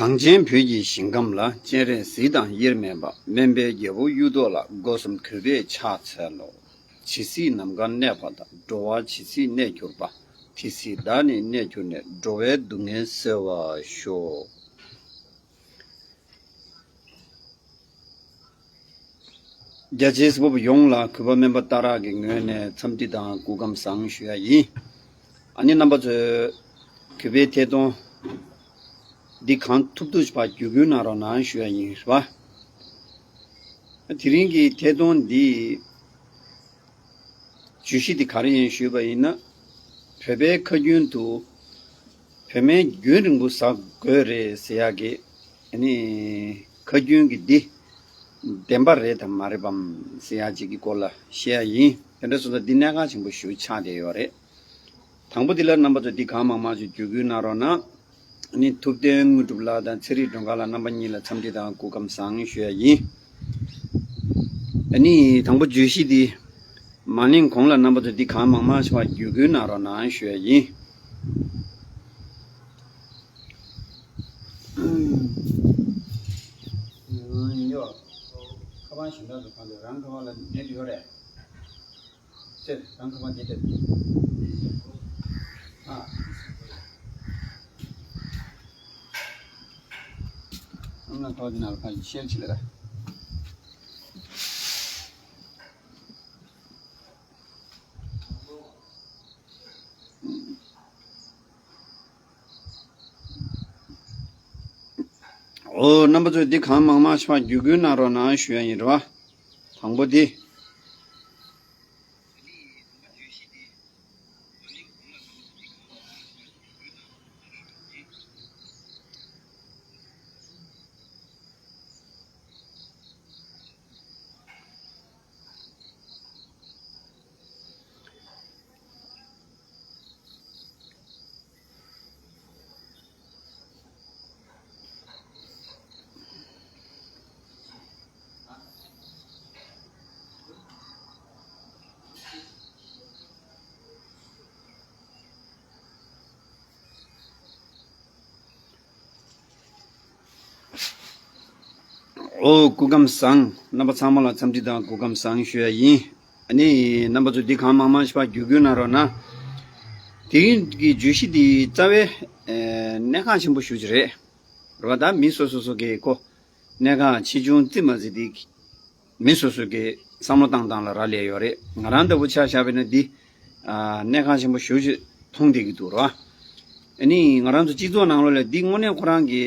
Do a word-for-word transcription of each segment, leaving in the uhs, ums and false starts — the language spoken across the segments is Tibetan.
གངས་ཅན་བོད་ཀྱི་ཞིང་ཁམས་ལ། སྤྱན་རས་གཟིགས་དང་དབྱེར་མེད་པ། སྨན་པའི་རྒྱལ་པོ་གཡུ་ཐོག་ལ། སྒོ་གསུམ་གུས་པས་ཕྱག་འཚལ་ལོ། ཇི་སྲིད་ནམ་མཁའ་གནས་པ་དང་། འགྲོ་བ་ཇི་སྲིད་གནས་གྱུར་པ། དེ་སྲིད་བདག་ནི་གནས་གྱུར་ནས། འགྲོ་བའི་སྡུག་བསྔལ་སེལ་བར་ཤོག། རྒྱ་ཆེའི་སྤོབས་པ་ཡོངས་ལ་གུས་པ་སྨན་པ་སྟག་རག་གི་ངོས་ནས་འཚམས་འདྲི་དང་སྐུ་ཁམས་བཟང་ཞུ་ཡ་ཡིན། ཨ་ནི་རྣམ་པ་ཚོས་གུས་པའི་ཐད་གཏོང་འདི་གང་ཐུབ་ཐུབ་ཕར་བརྒྱུད་སྐུལ་གནང་རོགས་གནང་ཞུ་ཡ་ཡིན་རེད་བ། དེ་རིང་གི་ཐད་གཏོང་འདི་བརྗོད་གཞི་འདི་ག་རེ་ཡིན་ཞུས་པ་ཡིན་ན། བོད་པའི་ཁ་རྒྱུན་དུ་བོད་སྨན་རྒྱུན་རིང་པོ་ཟ་དགོས་རེད་ཟེར་ཡག་གི་ཨ་ནི་ཁ་རྒྱུན་གྱི་འདི་བདེན་པ་རེད་དམ་མ་རེད་པམ་ཟེར་ཡག་ཅིག་གི་སྐོར་ལ་བཤད་ཡག་ཡིན། དེ་འདྲ་སོང་ཙང་འདི་གནད་འགག་ཆེན་པོ་ཞིག་ཆགས་བསྡད་ཡོད་རེད། དང་པོ་འདི་ལ་རྣམ་པ་ཚོ་འདི་གང་མང་མང་ཞིག་བརྒྱུད་སྐུལ་གནང་རོགས་གནང་། ཨ་ནི་ཐུབ་བསྟན་དངོས་གྲུབ་ལགས་དང་ཚེ་རིང་སྒྲོལ་དཀར་ལགས་རྣམ་པ་གཉིས་ལ་འཚམས་འདྲི་དང་སྐུ་ཁམས་བཟང་ཞུ་ཡག་ཡིན། ཨ་ནི་དང་པོ་བརྗོད་གཞི་འདི་མ་གླེང་གོང་ལ་རྣམ་པ་ཚོ་འདི་གང་མང་མང་ཞིག་ཕར་བརྒྱུད་སྐུལ་གནང་རོགས་གནང་ཞུ་ཡག་ཡིན། ཡོ། ཁ་པར་གཞན་དག་ཏུ་གང་འདོད། རང་ཁ་པར་ལ་ནེཊ་ཡོད་རེད། ཅེས་རང་ཁ་པར་འདི་སྟེར། ཨ། ཨང་ལ་ཐོག་འདི་ནང་ལ་ཕར་ཤེར་བྱེད་ལ། འོ། རྣམ་པ་ཚོས་འདི་གང་མང་མང་ཞིག་ཕར་བརྒྱུད་སྐུལ་གནང་རོགས་གནང་ཞུ་ཡག་ཡིན་རེད་བ། དང་པོ་འདི། ཨོ། སྐུ་ཁམས་བཟང་། རྣམ་པ་ཚང་མ་ལ་འཚམས་འདྲི་དང་སྐུ་ཁམས་བཟང་ཞུ་ཡག་ཡིན། ཨ་ནི་རྣམ་པ་ཚོ་འདི་གང་མང་མང་ཞིག་ཕར་བརྒྱུད་སྐུལ་གནང་རོགས་གནང་། དེ་རིང་གི་བརྗོད་གཞི་འདི་རྩ་བའི་ཨེ་གནད་འགག་ཆེན་པོ་ཞེ་པོ་ཅིག་རེད། རེད་བ། ད་མི་སོ་སོ་སོ་གི་ཁོ་གནད་འགག་ཆེ་ཆུང་རྩིས་མ་རྩིས་འདི་མི་སོ་སོ་གི་བསམ་བློ་བཏང་སྟངས་ལ་རག་ལས་ཡོད་རེད། ང་རང་ལྟ་བུ་ཆ་བཞག་པ་ཡིན་ན་འདི་ཨ་གནད་འགག་ཆེན་པོ་ཞེ་པོ་ཅིག་མཐོང་བསྡད་ཀྱི་འདུག་རེད་བ། ཨ་ནི་ང་རང་ཚོ་སྤྱི་ཚོགས་ནང་ལོགས་ལ་འདི་དངོས་གནས་ཁོ་རང་གི་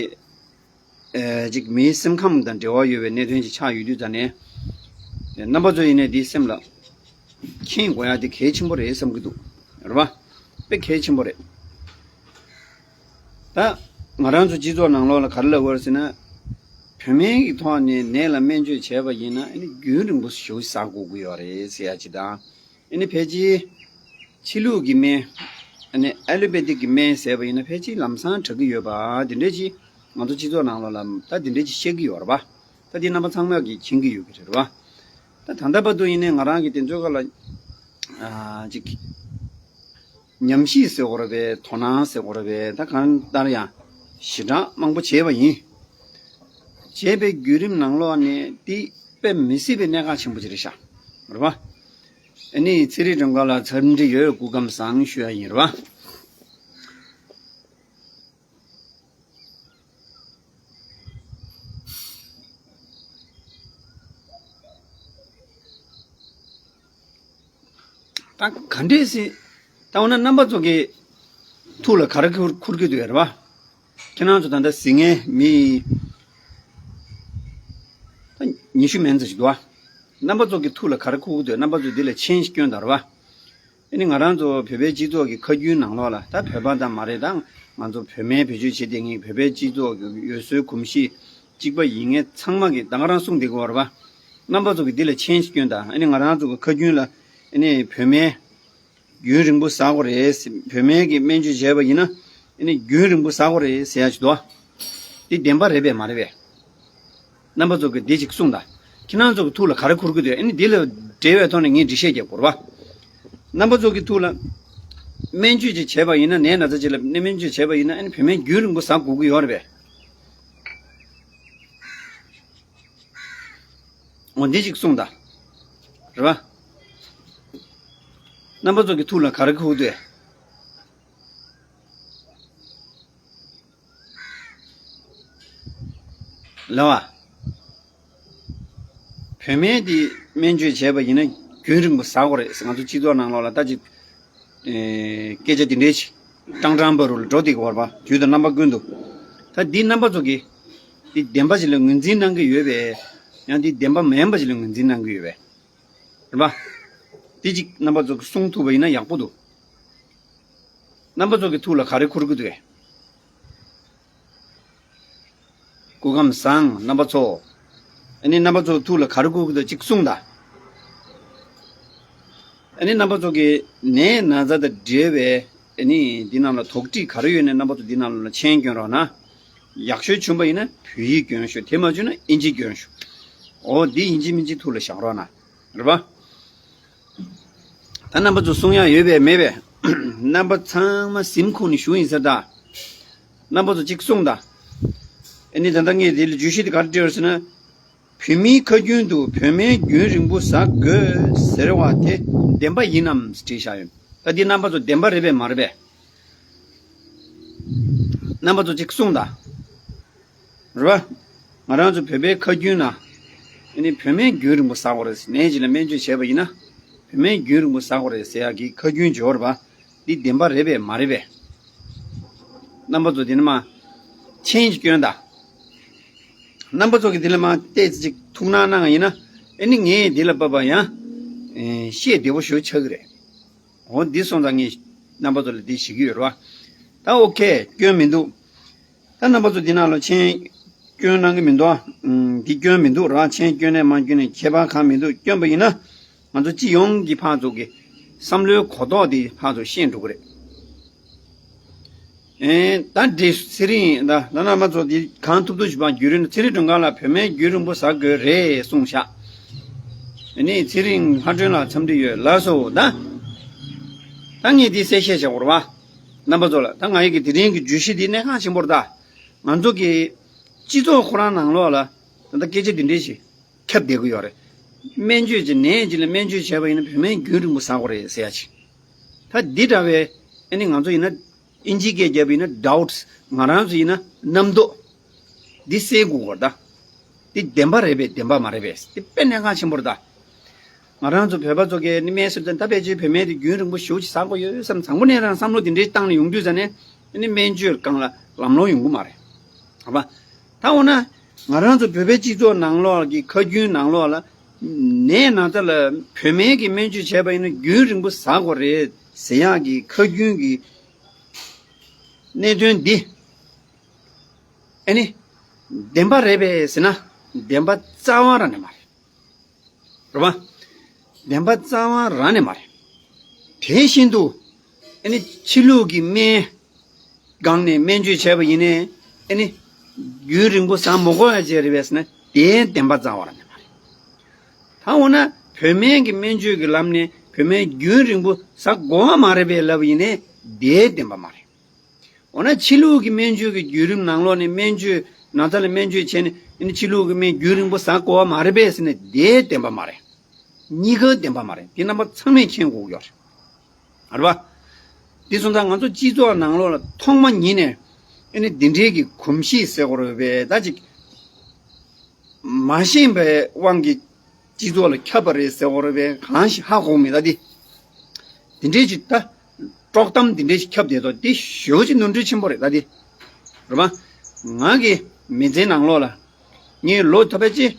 ཨེ་ཅིག་མིའི་སེམས་ཁམས་དང་འབྲེལ་བ་ཡོད་པའི་གནད་དོན་ཅིག་ཆགས་ཡོད་དུས་ཙང་ནས། རྣམ་པ་ཚོ་ཡིན་ནའི་འདི་སེམས་ལ་མཁྱེན་དགོས་ཡག་འདི་གལ་ཆེན་པོ་རེད་བསམ་གྱི་འདུག་རེད་བ། དཔེ་གལ་ཆེན་པོ་རེད། ད་ང་རང་ཚོ་སྤྱི་ཚོགས་ནང་ལོགས་ལ་ག་རེ་ལབ་དགོས་རེད་ཟེར་ན། བོད་སྨན་གྱི་ཐོག་ནས་ནད་ལ་སྨན་བཅོས་བྱས་པ་ཡིན་ན་ཨ་ནི་རྒྱུན་རིང་པོ་ཞེ་པོ་ཟ་དགོས་ཀྱི་ཡོད་རེད་ཟེར་ཡག་ཅིག་དང་། ཨ་ནི་ཕལ་ཆེར་ཕྱི་ལུགས་ཀྱི་སྨན། ཨ་ནི་ཨ་ལོ་པེ་ཐིག་གི་སྨན་ཟེར་བ་ཡིན་ན་ཕལ་ཆེར་ལམ་སང་དྲག་གི་ཡོད་པ་དེ་འདྲ་ཅིག་ང་ཚོ་སྤྱི་ཚོགས་ནང་ལོགས་ལ་ད་དེ་འདྲ་ཅིག་བཤད་ཀྱི་ཡོད་རེད་པ། ད་དེ་རྣམ་པ་ཚང་མས་ཀྱིས་མཁྱེན་གྱི་ཡོད་ཀྱི་རེད་པ། ད་ད་ལྟ་བར་དུ་ཡིན་ནའི་ང་རང་གིས་དེ་ཚོའི་སྐོར་ལ་ཨ་ཅིག་ཉམས་ཞིབ་ཟེར་དགོས་རེད་པས། དོ་སྣང་ཟེར་དགོས་རེད་པས། ད་གང་ལྟར་ཡང་ཞེ་དྲག་མང་པོ་བྱས་པ་ཡིན། བྱས་པའི་བརྒྱུད་རིམ་ནང་ལོགས་ནས་དེ་དཔེ་མི་སྲིད་པའི་གནད་འགག་ཆེན་པོ་ཅིག་རེད་ཤག་རེད་པ། ཨ་ནི་ཚེ་རིང་སྒྲོལ་དཀར་ལགས་འཚམས་འདྲི་ཡོད། སྐུ་ཁམས་བཟང་ཞུ་ཡག་ཡིན་རེད་པ། ད་ག་འདྲས་སེ། ད་འོ་ན་རྣམ་པ་ཚོ་གི་ཐུགས་ལ་ག་རེ་འཁུར་འཁུར་གྱི་འདུག་རེད་པ། ཁྱེད་རང་ཚོ་ད་ལྟ་གཟིགས་མཁན་མི་ད་ཉི་ཤུ་མན་ཙམ་ཞིག་འདུག་ཨ། རྣམ་པ་ཚོ་གི་ཐུགས་ལ་ག་རེ་འཁུར་གྱི་འདུག་རྣམ་པ་ཚོས་འདི་ལ་མཆན་ཞིག་སྐྱོན་དང་རེད་པ། ཨ་ནི་ང་རང་ཚོ་བོད་པའི་སྤྱི་ཚོགས་ཀྱི་ཁ་རྒྱུན་ནང་ལོགས་ལ། ད་བོད་པ་ཙམ་མ་རེད། ད་ང་ཚོ་བོད་སྨན་བེད་སྤྱོད་བྱེད་བསྡད་མཁན་བོད་པའི་སྤྱི་ཚོགས་ཀྱི་འོས་བཟོའི་གོམས་གཤིས་གཅིག་པ་ཡིན་མཁན་ཚང་མ་གིས་ད་ག་རང་གསུངས་བསྡད་ཀྱི་ཡོད་རེད་པ། རྣམ་པ་ཚོ་གིས་འདི་ལ་མཆན་ཞིག་སྐྱོན་དང་། ཨ་ནི་ང་རང་ཚོ་གི་ཁ་རྒྱུན་ལ་ཨ་ནི་བོད་སྨན་རྒྱུན་རིང་པོ་ཟ་དགོས་རེད། བོད་སྨན་གྱི་སྨན་བཅོས་བྱས་པ་ཡིན་ན་ཨ་ནི་རྒྱུན་རིང་པོ་ཟ་དགོས་རེད་ཟེར་ཡག་ཅིག་འདུག་ཨ། འདི་བདེན་པ་རེད་པས་མ་རེད་པས། རྣམ་པ་ཚོ་གིས་འདི་ཅིག་གསུངས་དང་། ཁྱེད་རང་ཚོ་གི་ཐུགས་ལ་ག་རེ་འཁོར་གྱི་འདུག་ཨ་ནི་འདི་ལ་འབྲེལ་བའི་ཐོག་ནས་ངས་འགྲེལ་བཤད་རྒྱག་དགོས་རེད་པ། རྣམ་པ་ཚོ་གི་ཐུགས་ལ་སྨན་བཅོས་ཅིག་བྱས་པ་ཡིན་ན། ནད་ན་ཚ་ཅིག་ལ་སྨན་བཅོས་བྱས་པ་ཡིན་ན་ཨ་ནི་བོད་སྨན་རྒྱུན་རིང་པོ་ཟ་དགོས་ཀྱི་ཡོད་རེད་པས། འོ་འདི་ཅིག་གསུངས་དང་། རེད་པ། རྣམ་པ་ཚོ་གི་ཐུགས་ལ་ག་རེ་འཁོར་འདུག་ལགས་པ། བོད་སྨན་འདི་སྨན་བཅོས་བྱས་པ་ཡིན་ན་རྒྱུན་རིང་པོ་ཟ་དགོས་རེད་ཟེར། ང་ཚོ་སྤྱི་ཚོགས་ནང་ལོགས་ལ་ད་ཅིག་ཨེ། སྐད་ཆ་འདི་འདྲའི་ཞིག་ཀྲང་ཀྲང་བར་རུ་ལ་འགྲོ་བསྡད་ཀྱི་ཡོད་རེད་པ། དུས་དང་རྣམ་པ་ཀུན་ཏུ། ད་འདི་རྣམ་པ་ཚོ་གིས་འདི་བདེན་པ་ཞིག་ལ་ངོས་འཛིན་གནང་གི་ཡོད་པས། ཡང་འདི་བདེན་པ་མིན་པ་ཞིག་ལ་ངོས་འཛིན་གནང་གི་ཡོད་པས། རེད་པ། འདི་ཅིག་རྣམ་པ་ཚོ་གིས་གསུང་ཐུབ་པ་ཡིན་ན་ཡག་པོ་འདུག་རྣམ་པ་ཚོ་གི་ཐུགས་ལ་ག་རེ་འཁོར་གྱི་འདུག་གས། སྐུ་ཁམས་བཟང་རྣམ་པ་ཚོ། ཨ་ནི་རྣམ་པ་ཚོ་ཐུགས་ལ་ག་རེ་འཁོར་གྱི་འདུག་ཅིག་གསུངས་དང་། ཨ་ནི་རྣམ་པ་ཚོ་གི་ནད་ན་ཚ་དང་འབྲེལ་བའི་ཨ་ནི་འདི་ནང་ལ་དོགས་འདྲི་ག་རེ་ཡོད་ནའི་རྣམ་པ་ཚོ་འདི་ནང་ལ་མཆན་སྐྱོན་རོགས་གནང་། ཡག་ཤོས་བྱུང་པ་ཡིན་ན་བོད་ཡིག་སྐྱོན་ཤོག་དེ་མ་བྱུང་ན་ཨིན་ཇི་སྐྱོན་ཤོག་འོ་འདི་ཡིན་གཅིག་མིན་གཅིག་ཐུགས་ལ་བཞག་རོགས་གནང་། རེད་པ། ད་རྣམ་པ་ཚོ་གསུང་ཡག་ཡོད་པས་མེད་པས། རྣམ་པ་ཚང་མ་གཟིམ་ཁུག་ནས་བཞུགས་ཡིན་ཟེར་ད། རྣམ་པ་ཚོ་གཅིག་གསུངས་དང་། ཨ་ནི་ད་ལྟ་ངས་དེ་ལ་བརྗོད་གཞི་དེ་ག་རེ་བྲིས་ཡོད་ཟེར་ན། བོད་མིའི་ཁ་རྒྱུན་དུ་བོད་སྨན་རྒྱུན་རིང་པོ་ཟ་དགོས་ཟེར་བ་དེ་བདེན་པ་ཡིན་ནམ་བྲིས་བཞག་ཡོད། ད་འདི་རྣམ་པ་ཚོ་བདེན་པ་རེད་པས་མ་རེད་པས། རྣམ་པ་ཚོ་གཅིག་གསུངས་དང་། རེད་པ། ང་རང་ཚོ་བོད་པའི་ཁ་རྒྱུན་ན། ཨ་ནི་བོད་སྨན་རྒྱུན་རིང་པོ་ཟ་དགོས་རེད། ནད་ཅིག་ལ་སྨན་བཅོས་བྱས་པ་ཡིན་ན། བོད་སྨན་རྒྱུན་རིང་པོ་ཟ་དགོས་རེད་ཟེར་ཡག་གི་ཁ་རྒྱུན་འབྱོར་བ། འདི་བདེན་པ་རེད་པས་མ་རེད་པས། རྣམ་པ་ཚོ་འདི་ནས་མ། མཆན་ཅིག་སྐྱོན་དང་། རྣམ་པ་ཚོ་གི་འདི་ལ་མ་བལྟས་ཅིག་ཐུགས་སྣང་གནང་བ་ཡིན་ན། ཨ་ནི་ངས་འདི་ལ་བབས་པ་ཡང་། ཨེ། བཤད་བདེ་པོ་ཞེ་པོ་ཆགས་ཀྱི་རེད། འོ་འདི་སོང་ཙང་ངས་རྣམ་པ་ཚོ་ལ་འདི་ཞུ་གི་ཡོད་རེད་པ། ད་ཨོ་ཁེ། སྐྱོན་མི་འདུག་ད་རྣམ་པ་ཚོ་འདི་ནང་ལ་མཆན་སྐྱོན་གནང་གི་མི་འདུག་ཨ། ཨུམ། འདི་སྐྱོན་མི་འདུག་ར། མཆན་སྐྱོན་ནས་མ་སྐྱོན་ནས་ཁྱད་པར་གང་མི་འདུག་སྐྱོན་པ་ཡིན་ན་ང་ཚོ་སྤྱི་ཡོངས་ཀྱི་ཕར་ཚུར་གྱི་བསམ་བློའི་གོ་རྟོགས་འདི་ཕར་ཚུར་ཤེས་འགྲོ་གི་རེད། ཨེ། ད་འདི་ཚེ་རིང་ད་ད་རྣམ་པ་ཚོ་འདི་གང་ཐུབ་ཐུབ་ཞུ་བ། བརྒྱུད་རིམ་ཚེ་རིང་སྒྲོལ་དཀར་ལགས་བོད་སྨན་རྒྱུན་རིང་པོ་ཟ་དགོས་རེད་གསུངས་ཤག་ཨ་ནི་ཚེ་རིང་ལྷ་སྒྲོན་ལགས་འཚམས་འདྲི་ཡོད། ལགས་སོ། ད་ད་ངས་འདི་གསལ་བཤད་བྱེད་དགོས་རེད་པ། རྣམ་པ་ཚོ་ལ་ད་ང་ཡི་གི་དེ་རིང་གི་བརྗོད་གཞི་འདི་གནད་འགག་ཆེན་པོ་རེད་ད། ང་ཚོ་གི་སྤྱི་ཚོགས་ཁོ་རང་ནང་ལོགས་ལ་ད་ལྟ་སྐད་ཆ་འདི་འདྲས་ཞིག་ཁྱབ་བསྡད་ཀྱི་ཡོད་རེད། སྨན་བཅོས་ཀྱི་ནད་ཅིག་ལ་སྨན་བཅོས་བྱས་པ་ཡིན་ན་བོད་སྨན་རྒྱུན་རིང་པོ་ཟ་དགོས་རེད་ཟེར་ཡ་ཅིག་ད་འདི་འདྲ་བའི་ཨ་ནི་ང་ཚོ་ཡིན་ན་ཨིན་ཇི་སྐད་རྒྱབ་པ་ཡིན་ན་doubts། ང་རང་ཚོ་ཡིན་ན་རྣམ་རྟོག་འདི་སེལ་དགོས་ཀྱི་རེད་ད། འདི་བདེན་པ་རེད་པས་བདེན་པ་མ་རེད་པས། འདི་དཔེ་གནད་འགག་ཆེན་པོ་རེད་ད། ང་རང་ཚོ་བོད་པ་ཚོ་གིས་ནི་སྨན་ཟེར་དུས་ད་ཕལ་ཆེར་བོད་སྨན་དེ་རྒྱུན་རིང་པོ་ཞེ་པོ་ཅིག་ཟ་དགོས་ཡོད་བསམ། བཟང་པོ་ནས་རང་བསམ་བློ་དེ་འདྲའི་བཏང་ནས་ཡོང་དུས་ཙ་ནས་ནི་སྨན་བཅོས་སྒང་ལ་ལམ་ལྷོང་ཡོང་གི་མ་རེད། རེད་པ། ད་འོ་ན་ང་རང་ཚོ་བོད་པའི་སྤྱི་ཚོགས་ནང་ལོགས་ཀྱི་ཁ་རྒྱུན་ནང་ལོགས་ལ་ནད་ན་ཚ་ལ་བོད་སྨན་གྱི་སྨན་བཅོས་བྱས་པ་ཡིན་ན་རྒྱུན་རིང་པོ་ཟ་དགོས་རེད་ཟེར་ཡག་གི་ཁ་རྒྱུན་གྱི་གནད་དོན་འདི་ཨ་ནི་བདེན་པ་རེད་པས་ཟེར་ན་བདེན་པ་རྩ་བ་རང་ནས་མ་རེད། རེད་པ། བདེན་པ་རྩ་བ་རང་ནས་མ་རེད། དེ་བཞིན་དུ་ཨ་ནི་ཕྱི་ལུགས་ཀྱི་སྨན་སྒང་ནས་སྨན་བཅོས་བྱས་པ་ཡིན་ནའི་ཨ་ནི་རྒྱུན་རིང་པོ་ཟ་མི་དགོས་ཡ་ཅིག་རེད་པས་ཟེར་ན་དེ་བདེན་པ་རྩ་བ་རང་ནས་མ་རེད། ད་འོ་ན་བོད་སྨན་གྱི་སྨན་བཅོས་ཀྱི་ལམ་ནས་བོད་སྨན་རྒྱུན་རིང་པོ་ཟ་དགོས་པ་མ་རེད་པས་ལབ་པ་ཡིན་ནའི་དེ་བདེན་པ་མ་རེད། འོ་ན་ཕྱི་ལུགས་ཀྱི་སྨན་བཅོས་ཀྱི་བརྒྱུད་རིམ་ནང་ལོགས་ནས་སྨན་བཅོས་ན་ཚ་ལ་སྨན་བཅོས་བྱས་ནས་ཨ་ནི་ཕྱི་ལུགས་ཀྱི་སྨན་རྒྱུན་རིང་པོ་ཟ་དགོས་པ་མ་རེད་པས་ཟེར་ནས་དེ་བདེན་པ་མ་རེད། གཉིས་ཀ་བདེན་པ་མ་རེད། དེ་རྣམ་པ་ཚང་མས་མཁྱེན་དགོས་ཀྱི་ཡོད་རེད། རེད་པ། དེ་སོང་ཙང་ང་ཚོ་སྤྱི་ཚོགས་ནང་ལོགས་ལ་ཐོག་མ་ཉིད་ནས་ཨ་ནི་འདི་འདྲའི་གི་གོམས་གཤིས་ཟེར་དགོས་རེད་པས། ད་ཅིག་མ་ཤེས་པའི་དབང་གིས་སྤྱི་ཚོགས་ལ་ཁྱབ་པ་རེད་ཟེར་དགོས་རེད་པས། གང་ཞིག་ཧ་གོ་མེད་ད་དེ། དེ་འདྲའི་ཅིག་ད་དཀྲོག་གཏམ་དེ་འདྲའི་ཞིག་ཁྱབ་བསྡད་དོ་དེ་ཞེ་པོ་ཅིག་ནོར་འཁྲུལ་ཆེན་པོ་རེད་ད་དེ། རེད་པ། ང་གི་མི་ཚེའི་ནང་ལོགས་ལ་ངས་ལོ་ད་ཕལ་ཆེར་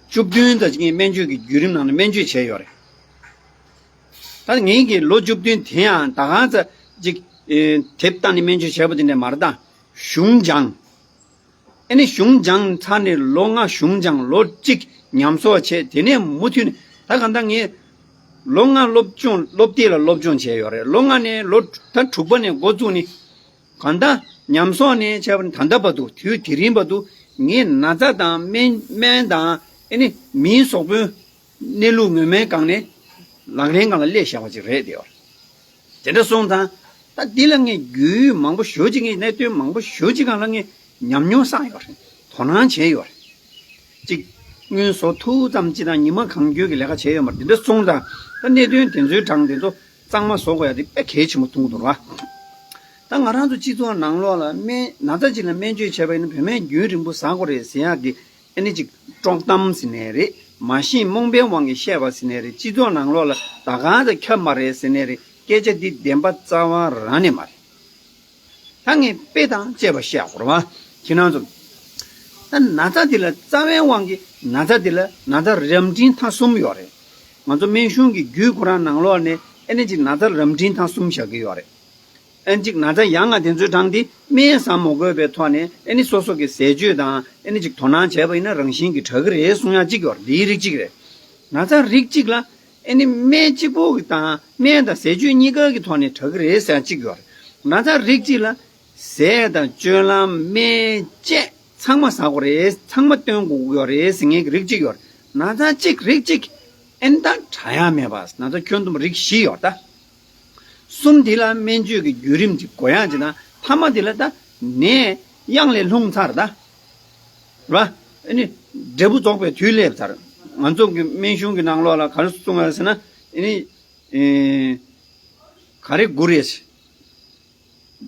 བཅུ་བདུན་ཙམ་ཅིག་ངས་སྨན་བཅོས་ཀྱི་བརྒྱུད་རིམ་ནང་ནས་སྨན་བཅོས་བྱས་ཡོད་རེད། ད་ངེད་ཀྱི་ལོ་བཅུ་བདུན་དེ་ཡང་ད་གང་ཙམ་ཅིག་ཨེ། དེབ་བཏང་ནས་སྨན་བཅོས་བྱས་པ་དེ་འདྲ་མ་རེད་ད། གཞུང་སྦྱངས། ཨ་ནི་གཞུང་སྦྱངས་ཚར་ནས་ལོ་ལྔ་གཞུང་སྦྱངས། ལོ་གཅིག་ཉམས་གསོག་བྱས། དེ་ནས་མུ་མཐུད་ནས་ད་གང་ལྟར་ངས་ལོ་ལྔ་སློབ་སྦྱོང་སློབ་དེབ་ལ་སློབ་སྦྱོང་བྱས་ཡོད་རེད། ལོ་ལྔ་ནས་ལོ་ད་དྲུག་པ་ནས་འགོ་བཙུགས་ནས་གང་ལྟར་ཉམས་གསོག་ནས་བྱས་པ་ནི་ད་ལྟ་བར་དུ་དུས་དེ་རིང་བར་དུ་ངས་ན་ཚ་དང་སྨན་སྨན་དང་ཨ་ནི་མིའི་གཟུགས་པོའི་གནས་ལུགས་ངོ་མའི་སྒང་ནས་ལག་ལེན་སྒང་ལ་སླེབས་བཞག་པ་ཅིག་རེད་དེ། དེ་འདྲ་སོང་ཙང་ད་འདི་ལ་ངས་རྒྱུས་མང་པོ་ཞེ་པོ་ཅིག་ངས་གནད་དོན་མང་པོ་ཞེ་པོ་ཅིག་སྒང་ལ་ངས་ཉམས་མྱོང་བསགས་ཡོད་རེད། དོ་སྣང་བྱས་ཡོད་རེད། ཅིག་ དངུལ་བཟོ་ཐུབ་ཙམ་ཅིག་དང་ཉི་མ་གང་འཁྱོལ་གྱི་ལས་ཀ་བྱས་ཡོད་མ་རེད། འདི་འདྲ་སོང་ཙང་ད་གནད་དོན་དེ་ཚོའི་གྲངས་དེ་ཚོ་གཙང་མ་བཟོ་དགོས་ཡ་དེ་དཔེ་གལ་ཆེན་པོ་མཐོང་གི་འདུག་ར། ད་ང་རང་ཚོ་སྤྱི་ཚོགས་ནང་ལོགས་ལ་སྨན་ན་ཚ་ཅིག་ལ་སྨན་བཅོས་བྱས་པ་ཡིན་ན་བོད་སྨན་རྒྱུན་རིང་པོ་ཟ་དགོས་རེད་ཟེར་ཡག་གི་ཨ་ནི་ཅིག་དཀྲོག་གཏམ་ཟེར་ནའི་རེད། མ་ཤེས་རྨོངས་པའི་དབང་གིས་བཤད་པ་ཟེར་ནའི་རེད། སྤྱི་ཚོགས་ནང་ལོགས་ལ་ད་གང་ཚ་ཁྱབ་མ་རེད་ཟེར་ནའི་རེད། སྐད་ཆ་འདི་བདེན་པ་རྩ་བ་རང་ནས་མ་རེད། ད་ངས་དཔེ་དང་བཅས་པ་བཤད་དགོས་རེད་བ། ཁྱེད་རང་ཚོ། ད་ན་ཚ་འདི་ལ་རྩ་བའི་དབང་གིས་ན་ཚ་འདི་ལ་ན་ཚ་རབ་འབྲིང་ཐ་གསུམ་ཡོད་རེད། ང་ཚོ་སྨན་གཞུང་གི་རྒྱུད་ཁོ་རང་ནང་ལོགས་ནས་ཨ་ནི་ཅིག་ན་ཚ་རབ་འབྲིང་ཐ་གསུམ་བཞག་གི་ཡོད་རེད། ཨ་ནི་ཅིག་ན་ཚ་ཡང་ང་དེ་ཚོའི་གྲངས་འདི་སྨན་ཟ་མ་དགོས་པའི་ཐོག་ནས་ཨ་ནི་སོ་སོ་གི་ཟས་སྤྱོད་དང་ཨ་ནི་ཅིག་དོ་སྣང་བྱས་པ་ཡིན་ན་རང་བཞིན་གྱིས་དྲག་གི་རེད་གསུང་ཡག་གཅིག་ཡོད་རེད། འདིའི་རིགས་གཅིག་རེད། ན་ཚ་རིགས་གཅིག་ལ་ཨ་ནི་སྨན་གཅིག་པོ་གི་དང་སྨན་དང་ཟས་སྤྱོད་གཉིས་ཀ་གི་ཐོག་ནས་དྲག་གི་རེད་ཟེར་ཡག་གཅིག་ཡོད་རེད། ན་ཚ་རིགས་གཅིག་ལ་ཟས་དང་སྤྱོད་ལམ་སྨན་བཅས་ཚང་མ་ཟ་དགོས་རེད། ཚང་མ་སྟོན་དགོས་ཀྱི་ཡོད་རེད་ཟེར་མཁན་གྱི་རིགས་གཅིག་ཡོད་རེད། ན་ཚ་གཅིག་རིགས་གཅིག་ཨ་ནི་ད་དྲག་ཡག་མེད་པ། ན་ཚ་ཁྱོན་བསྡོམས་རིགས་བཞི་ཡོད་རེད་ད། གསུམ་དེ་ལ་སྨན་བཅོས་ཀྱི་བརྒྱུད་རིམ་ཅིག་དགོས་ཡག་ཅིག་དང་མཐའ་མ་དེ་ལ་ད་ནད་གཡང་ལས་ལྷུང་ཚར་ད། རེད་བ། ཨ་ནི་འབྲས་བུ་རྫོགས་པའི་དུས་སླེབས་ཚར། ང་ཚོ་གི་སྨན་གཞུང་གི་ནང་ལོགས་ལ་ག་རེ་གསུང་ཡག་ཟེར་ན་ཨ་ནི་ཨེ་ག་རེ་དགུ་རེད།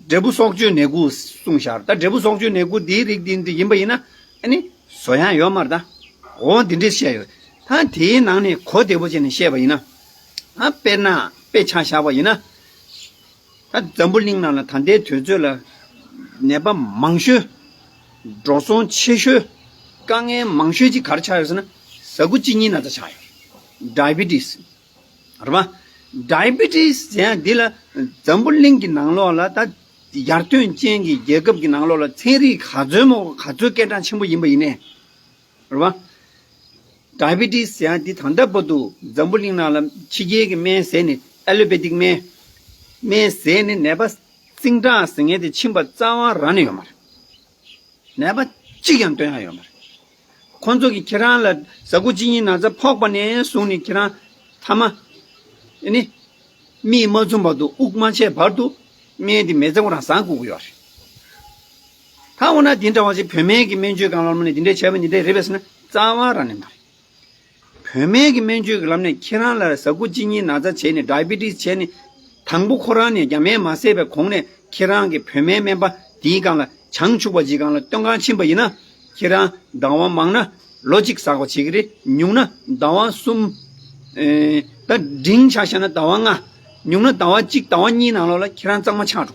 འབྲས་བུ་སྲོག་གཅོད་ནད་དགུ་གསུངས་ཤག་ད་འབྲས་བུ་སྲོག་གཅོད་ནད་དགུ་འདིའི་རིགས་འདི་འདི་ཡིན་པ་ཡིན་ན་ཨ་ནི་བཟོ་ཡག་ཡོད་མ་རེད་ད། འོ་འདི་འདྲས་བཤད་ཡོད། ད་དེའི་ནང་ནས་གོ་བདེ་པོ་བྱས་ནས་བཤད་པ་ཡིན་ན། ཨ་དཔེར་ན་དཔེ་ཆ་བཞག་པ་ཡིན་ན། ད་འཛམ་བུ་གླིང་ནང་ལ་ད་ལྟའི་དུས་ཚོད་ལ་ནད་པ་མང་ཤོས། འགྲོ་སོང་ཆེ་ཤོས། དཀའ་ངལ་མང་ཤོས་ཅིག་ག་རེ་ཆགས་ཡོད་ཟེར་ན་ཟ་ཁུ་གཅིན་སྙི་ན་ཚ་ཆགས་ཡོད། ཌའི་བི་ཊི་སི། རེད་བ། ཌའི་བི་ཊི་སི་ཟེར་ཡག་འདི་ལ་འཛམ་བུ་གླིང་གི་ནང་ལོགས་ལ་ད་ཡར་ཐོན་ཅན་གྱི་རྒྱལ་ཁབ་ཀྱི་ནང་ལོགས་ལ་ཚན་རིག་ག་ཚོད་མོ་ག་ཚོད་སྐད་གྲགས་ཆེན་པོ་ཡིན་པ་ཡིན་ནའི། རེད་བ། ཌའི་བི་ཊི་སི་ཟེར་ཡག་འདི་ད་ལྟ་བར་དུ་འཛམ་བུ་གླིང་ནང་ལ་ཕྱི་རྒྱལ་གྱི་སྨན་ཟས་ནས་ཨ་ལོ་པེ་ཐིག་སྨན། སྨན་ཟས་ནས་ནད་པ་ཟིང་དྲག་ཟེར་མཁན་དེ་ཕྱིན་པ་རྩ་བ་རང་ནས་ཡོད་མ་རེད། ནད་པ་གཅིག་ཀྱང་སྟོན་ཡག་ཡོད་མ་རེད། ཁོང་ཚོ་གིས་ཁྱེད་རང་ལ་ཟ་ཁུ་གཅིན་སྙི་ན་ཚ་ཕོག་པ་ནས་བཟུང་ནས་ཁྱེད་རང་ཐ་མ་ཨ་ནི་མིག་མ་བཙུམ་བར་དུ་དབུགས་མ་ཆད་བར་དུ་སྨན་དེ་མི་ཚེ་ཁོ་རང་ཟ་དགོས་ཀྱི་ཡོད་རེད། ད་འོ་ན་འདི་འདྲ་བ་ཞིག་བོད་སྨན་གྱི་སྨན་བཅོས་སྒང་ལ་ནས་འདི་འདྲས་བྱས་པ་འདི་འདྲས་རེད་པས་ཟེར་ན་རྩ་བ་རང་ནས་མ་རེད། བོད་སྨན་གྱི་སྨན་བཅོས་ཀྱི་ལམ་ནས་ཁྱེད་རང་ལ་ཟ་ཁུ་གཅིན་སྙིའི་ན་ཚ་བྱས་ནས་ཌའི་བི་ཊི་སི་བྱས་ནས་དང་པོ་ཁོ་རང་ནས་རྒྱ་སྨན་མ་བཟས་པའི་གོང་ནས་ཁྱེད་རང་གི་བོད་སྨན་སྨན་པ་དེའི་སྒང་ལ་བྱང་ཆུབ་པ་ཅིག་སྒང་ལ་སྟོན་གང་ཕྱིན་པ་ཡིན་ན་ཁྱེད་རང་ཟླ་བ་མང་ན་ལོ་གཅིག་ཟ་དགོས་བྱེད་ཀྱི་རེད། ཉུང་ན་ཟླ་བ་གསུམ། ཨེ་ད་འབྲིང་ཆ་བཞག་ན་ཟླ་བ་ལྔ། ཉུང་ན་ཟླ་བ་གཅིག་ཟླ་བ་གཉིས་ནང་ལོགས་ལ་ཁྱེད་རང་གཙང་མ་ཆགས་འགྲོ་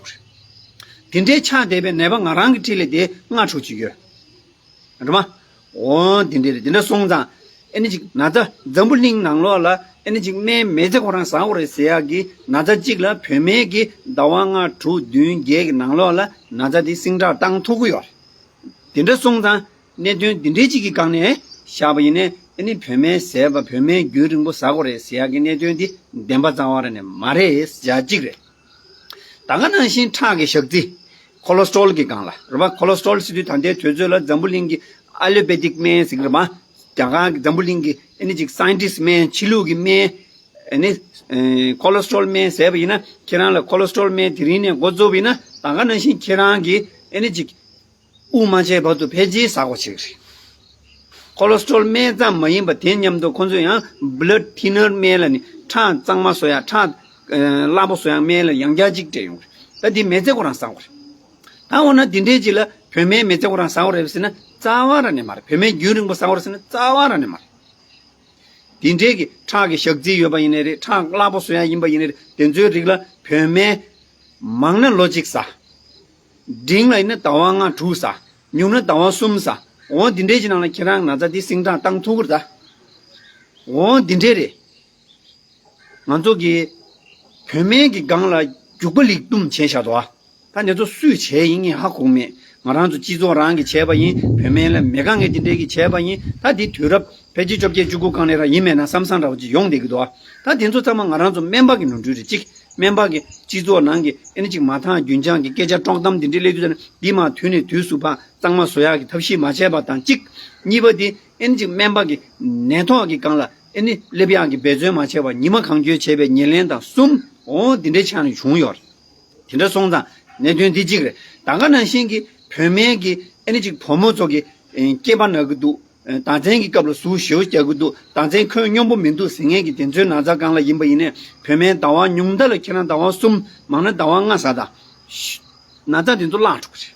གི་རེད། དེ་འདྲའི་ཆགས་བསྡད་པའི་ནད་པ་ང་རང་གི་འཁྲིས་ལ་དེ་ལྔ་དྲུག་ཅིག་ཡོད། རེད་མ། འོ་འདི་འདྲ་རེད། འདི་འདྲ་སོང་ཙང་ཨེ་ནི་ཅིག་ན་ཚ་འཛམ་བུ་གླིང་ནང་ལོགས་ལ་ཨེ་ནི་ཅིག་སྨན་མི་ཚེ་ཁོ་རང་ཟ་དགོས་རེད་ཟེར་ཡག་གི་ན་ཚ་གཅིག་ལ་བོད་སྨན་གྱི་ཟླ་བ་ལྔ་དྲུག་བདུན་བརྒྱད་ཀྱི་ནང་ལོགས་ལ་ན་ཚ་དེ་ཟིང་དྲག་བཏང་ཐུབ་ཀྱི་ཡོད་རེད། འདི་འདྲ་སོང་ཙང་གནད་དོན་འདི་འདྲའི་ཅིག་གི་སྒང་ནས་བཞག་པ་ཡིན་ནའི་ཨེ་ནི་བོད་སྨན་ཟས་པ་བོད་སྨན་རྒྱུན་རིང་པོ་ཟ་དགོས་རེད་ཟེར་ཡག་གི་གནད་དོན་འདི་བདེན་པ་རྩ་བ་རང་ནས་མ་རེད་ཟེར་ཡག་གཅིག་རེད། ད་ག་ནང་བཞིན་ཁྲག་གི་ཞག་རྩི། ཁོ་ལོ་སི་ཊོལ་གྱི་སྒང་ལ་རེད་པ། ཁོ་ལོ་སི་ཊོལ་ཟེར་དུས་ད་ལྟའི་དུས་ཚོད་ལ་འཛམ་བུ་གླིང་གི་ཨ་ལོ་པེ་ཐིག་སྨན་ཟེར་གྱི་རེད་པ། རྒྱ་གར་གྱི་འཛམ་བུ་གླིང་གི་ཨེ་ནི་ཅིག་སའེན་ཊིསི་སྨན་ཕྱི་ལུགས་ཀྱི་སྨན། ཨེ་ནི་ཨེ་ཁོ་ལོ་སི་ཊོལ་སྨན་ཟས་པ་ཡིན་ན་ཁྱེད་རང་ལ་ཁོ་ལོ་སི་ཊོལ་སྨན་དེ་རིང་ནས་འགོ་བཙུགས་པ་ཡིན་ན་ད་ག་ནང་བཞིན་ཁྱེད་རང་གི་ཨེ་ནི་ཅིག་དབུགས་མ་ཆད་བར་དུ་ཕལ་ཆེར་ཟ་དགོས་བྱེད་ཀྱི་རེད། ཁོ་ལོ་སི་ཊོལ་སྨན་ཙམ་མ་ཡིན་པ་དེ་མཉམ་དུ་ཁོ་ཚོས་ཡང་བྷི་ལཌ་ཐིན་ནར་སྨན་ལབ་ནས་ཁྲག་གཙང་མ་བཟོ་ཡག་ཁྲག་ཨ་སླ་པོ་བཟོ་ཡག་སྨན་ལ་ཡང་བསྐྱར་གཅིག་སྤྲད་ཡོང་གི་རེད། ད་འདི་མི་ཚེ་ཁོ་རང་ཟ་དགོས་རེད། ད་འོ་ན་འདི་འདྲའི་ཅིག་ལ་བོད་སྨན་མི་ཚེ་ཁོ་རང་ཟ་དགོས་རེད་ཟེར་ན་རྩ་བ་རང་ནས་མ་རེད། བོད་སྨན་རྒྱུན་རིང་པོ་ཟ་དགོས་རེད་ཟེར་ན་རྩ་བ་རང་ནས་མ་རེད། དེ་འདྲའི་གི་ཁྲག་གི་ཞག་རྩི་ཡོད་པ་ཡིན་ནའི་རེད། ཁྲག་སླ་པོ་བཟོ་ཡག་ཡིན་པ་ཡིན་ནའི་རེད། དེ་ཚོའི་རིགས་ལ་བོད་སྨན་མང་ན་ལོ་གཅིག་ཟ། འབྲིང་ལ་ཡིན་ན་ཟླ་བ་ལྔ་དྲུག་ཟ། ཉུང་ན་ཟླ་བ་གསུམ་ཟ། འོ་འདི་འདྲའི་ཅིག་ནང་ལ་ཁྱེད་རང་ན་ཚ་འདི་ཟིང་དྲག་བཏང་ཐུབ་ཀྱི་རེད་ད། འོ་འདི་འདྲའི་རེད། ང་ཚོ་གི་བོད་སྨན་གྱི་སྒང་ལ་རྒྱུག་པ་ལེགས་གཏུམ་བྱས་བཞག་འདུག་ཨ། ད་འདི་ཚོ་སུས་བྱས་ཡིན་ངས་ཧ་གོ་མེད། ང་རང་ཚོ་སྤྱི་ཚོགས་རང་གིས་བྱས་པ་ཡིན། བོད་སྨན་ལ་མི་དགའ་མཁན་དེ་འདྲས་ཀྱིས་བྱས་པ་ཡིན། ད་འདི་དུས་རབས་ཕལ་ཆེར་བཅོ་བརྒྱད་བཅུ་དགུ་སྒང་ནས་རང་ཡིན་མེད་ན་བསམ་བསམ་འདྲ་བོ་ཅིག་ཡོང་བསྡད་ཀྱི་འདུག་ཨ། ད་དེ་ཚོ་ཚང་མ་ང་རང་ཚོ་སྨན་པ་གི་ནོར་འཁྲུལ་རེད། གཅིག་སྨན་པ་གི་སྤྱི་ཚོགས་ནང་གི་ཨེ་ནི་ཅིག་མ་ཐག་རྒྱུན་འཆང་གི་སྐད་ཆ་དཀྲོག་གཏམ་འདི་འདྲས་སླེབས་དུས་ཙང་འདི་མ་དུས་ནས་དུས་སུ་ཕར་གཙང་མ་བཟོ་ཡག་གི་ཐབས་ཤེས་མ་བྱས་པ་དང་གཅིག་གཉིས་པ་འདི་ཨེ་ནི་ཅིག་སྨན་པ་གི་ནད་ཐོག་གི་སྒང་ལ་ཨེ་ནི་སླེབས་ཡག་གི་འབད་བརྩོན་མ་བྱས་པ། ཉི་མ་གང་འཁྱོལ་བྱས་པའི་ཉེར་ལེན་དང་གསུམ། འོ་འདི་འདྲའི་ཆ་ནས་བྱུང་ཡོད་རེད། དེ་འདྲ་སོང་ཙང་གནད་དོན་འདི་གཅིག་རེད། ད་ག་ནང་བཞིན་གྱི་བོད་སྨན་གྱི་ཨེ་ནི་ཅིག་བུ་མོ་ཚོ་གི་ཨེ་སྐྱེས་པ་ན་གི་འདུག་ཟླ་མཚན་གྱི་སྐབས་ལ་ཟུག་ཞེ་པོ་རྒྱག་གི་འདུག་ཟླ་མཚན་ཁོད་སྙོམས་པོ་མི་འདུག་ཟེར་མཁན་གྱི་དེ་ཚོའི་ན་ཚ་སྒང་ལ་ཡིན་པ་ཡིན་ནའི་བོད་སྨན་ཟླ་བ་ཉུང་མཐའ་ལ་ཁྱེད་རང་ཟླ་བ་གསུམ་མང་ན་ཟླ་བ་ལྔ་ཟ་དང་། ན་ཚ་དེ་ཚོ་བརླག་འགྲོ་གི་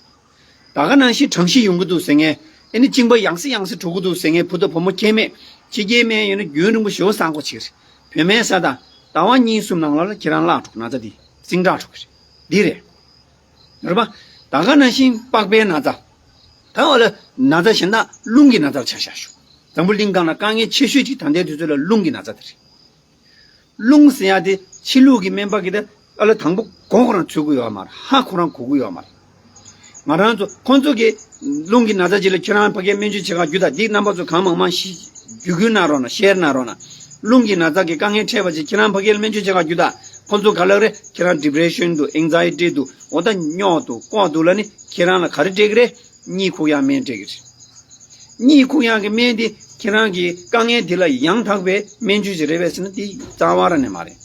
རེད། ད་ག་ནང་བཞིན་གྲང་ཤི་ཡོང་གི་འདུག་ཟེར་མཁན། ཨེ་ནི་གཅིན་པ་ཡང་སེ་ཡང་སེ་འགྲོ་གི་འདུག་ཟེར་མཁན་བུ་དང་བུ་མོ་ཁྱད་མེད། ཕྱི་རྒྱལ་སྨན་ཡོད་ན་རྒྱུན་རིང་པོ་ཞེ་པོ་ཟ་དགོས་ཅིག་རེད། བོད་སྨན་ཟ་དང་ཟླ་བ་གཉིས་གསུམ་ནང་ལོགས་ལ་ཁྱེད་རང་བརླག་འགྲོ་གི། ན་ཚ་འདི་ཟིང་དྲག་འགྲོ་གི་རེད། འདི་རེད། རེད་པ། ད་ག་ནང་བཞིན་པགས་པའི་ན་ཚ། ད་འོ་ལ་ན་ཚ་གཞན་དག་རླུང་གི་ན་ཚ་ཆ་བཞག་ཞུ། འཛམ་བུ་གླིང་སྒང་ལ་དཀའ་ངལ་ཆེ་ཤོས་ཅིག་ད་ལྟའི་དུས་ཚོད་ལ་རླུང་གི་ན་ཚ་དེ་རེད། རླུང་ཟེར་ཡ་དེ་ཕྱི་ལུགས་ཀྱི་སྨན་པ་གིས་ད་ཨ་ལ་དང་པོ་མགོ་ཁོ་རང་ཚོད་ཀྱི་ཡོད་མ་རེད། ཧ་ཁོ་རང་གོ་གི་ཡོད་མ་རེད། ང་རང་ཚོ་ཁོང་ཚོ་གིས་རླུང་གི་ན་ཚ་ཅིག་ལ་ཁྱེད་རང་ཕ་གིར་སྨན་བཅོས་བྱེད་ག་རྒྱུགས་དང་། འདི་རྣམ་པ་ཚོ་གང་མང་མང་ཞིག་བརྒྱུད་སྐུལ་གནང་རོགས་གནང་། ཤེར་གནང་རོགས་གནང་། རླུང་གི་ན་ཚ་གི་དཀའ་ངལ་འཕྲད་པ་ཅིག་ཁྱེད་རང་ཕ་གིར་སྨན་བཅོས་བྱེད་ག་རྒྱུགས་དང་། ཁོང་ཚོ་ག་ལབ་རེད། ཁྱེད་རང་ཌི་པི་རེ་ཤན་འདུག་ཨེང་ཛའི་ཊི་འདུག་འོ་ད་རྙོག་འདུག་ལྐོག་འདུག་ལབ་ནི་ཁྱེད་རང་ལ་ག་རེ་སྤྲད་ཀྱི་རེད། གཉིད་ཁུག་ཡག་སྨན་སྤྲད་ཀྱི་རེད། གཉིད་ཁུག་ཡག་གི་སྨན་དེ་ཁྱེད་རང་གི་དཀའ་ངལ་དེ་ལ་ཡང་དག་པའི་སྨན་བཅོས་ཅིག་རེད་པས་ཟེར་ན་དེ་རྩ་བ་རང་ནས་མ་རེད།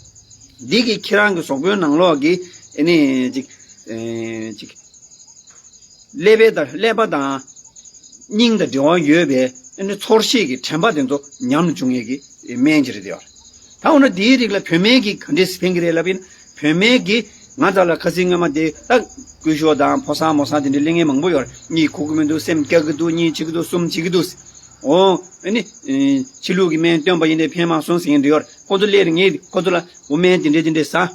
འདི་གིས་ཁྱེད་རང་གི་གཟུགས་པོའི་ནང་ལོགས་ཀྱི་ཨེ་ནི་ཅིག་ཨེ་ཅིག་ཀླད་པའི་དང་ཀླད་པ་དང་སྙིང་དང་འབྲེལ་བ་ཡོད་པའི་ཨེ་ནི་ཚོར་ཤེས་ཀྱི་དྲན་པ་དེ་ཚོ་ཉམས་ལ་འཇུག་མཁན་གྱི་སྨན་ཅིག་རེད་དེ། ད་འོ་ན་དེའི་རིགས་ལ་བོད་སྨན་གྱིས་ག་འདྲས་ཕན་གྱི་རེད་ལབ་ཡིན། བོད་སྨན་གྱིས་ང་ཚོ་ལ་ཁ་སང་སྔོན་མ་དེ་ད་སྐུ་ཞབས་དང་ཕོ་གསར་མོ་གསར་དེ་འདྲའི་གླེང་མཁན་མང་པོ་ཡོད་རེད། གཉིད་ཁུག་གི་མི་འདུག་སེམས་སྐྱག་གི་འདུག་གཉིད་ཆེ་གི་འདུག་གསུམ་བྱེད་ཀྱི་འདུག་འོ་ཨ་ནི་ཕྱི་ལུགས་ཀྱི་སྨན་བསྟེན་པ་ཡིན་ནའི་ཕན་མ་སོང་ཟེར་མཁན་འདྲ་ཡོད་རེད། ཁོ་ཚོ་སླེབས་རེད། ངས་ཁོ་ཚོ་ལ་འོ་སྨན་དེ་འདྲས་དེ་འདྲས་ཟ།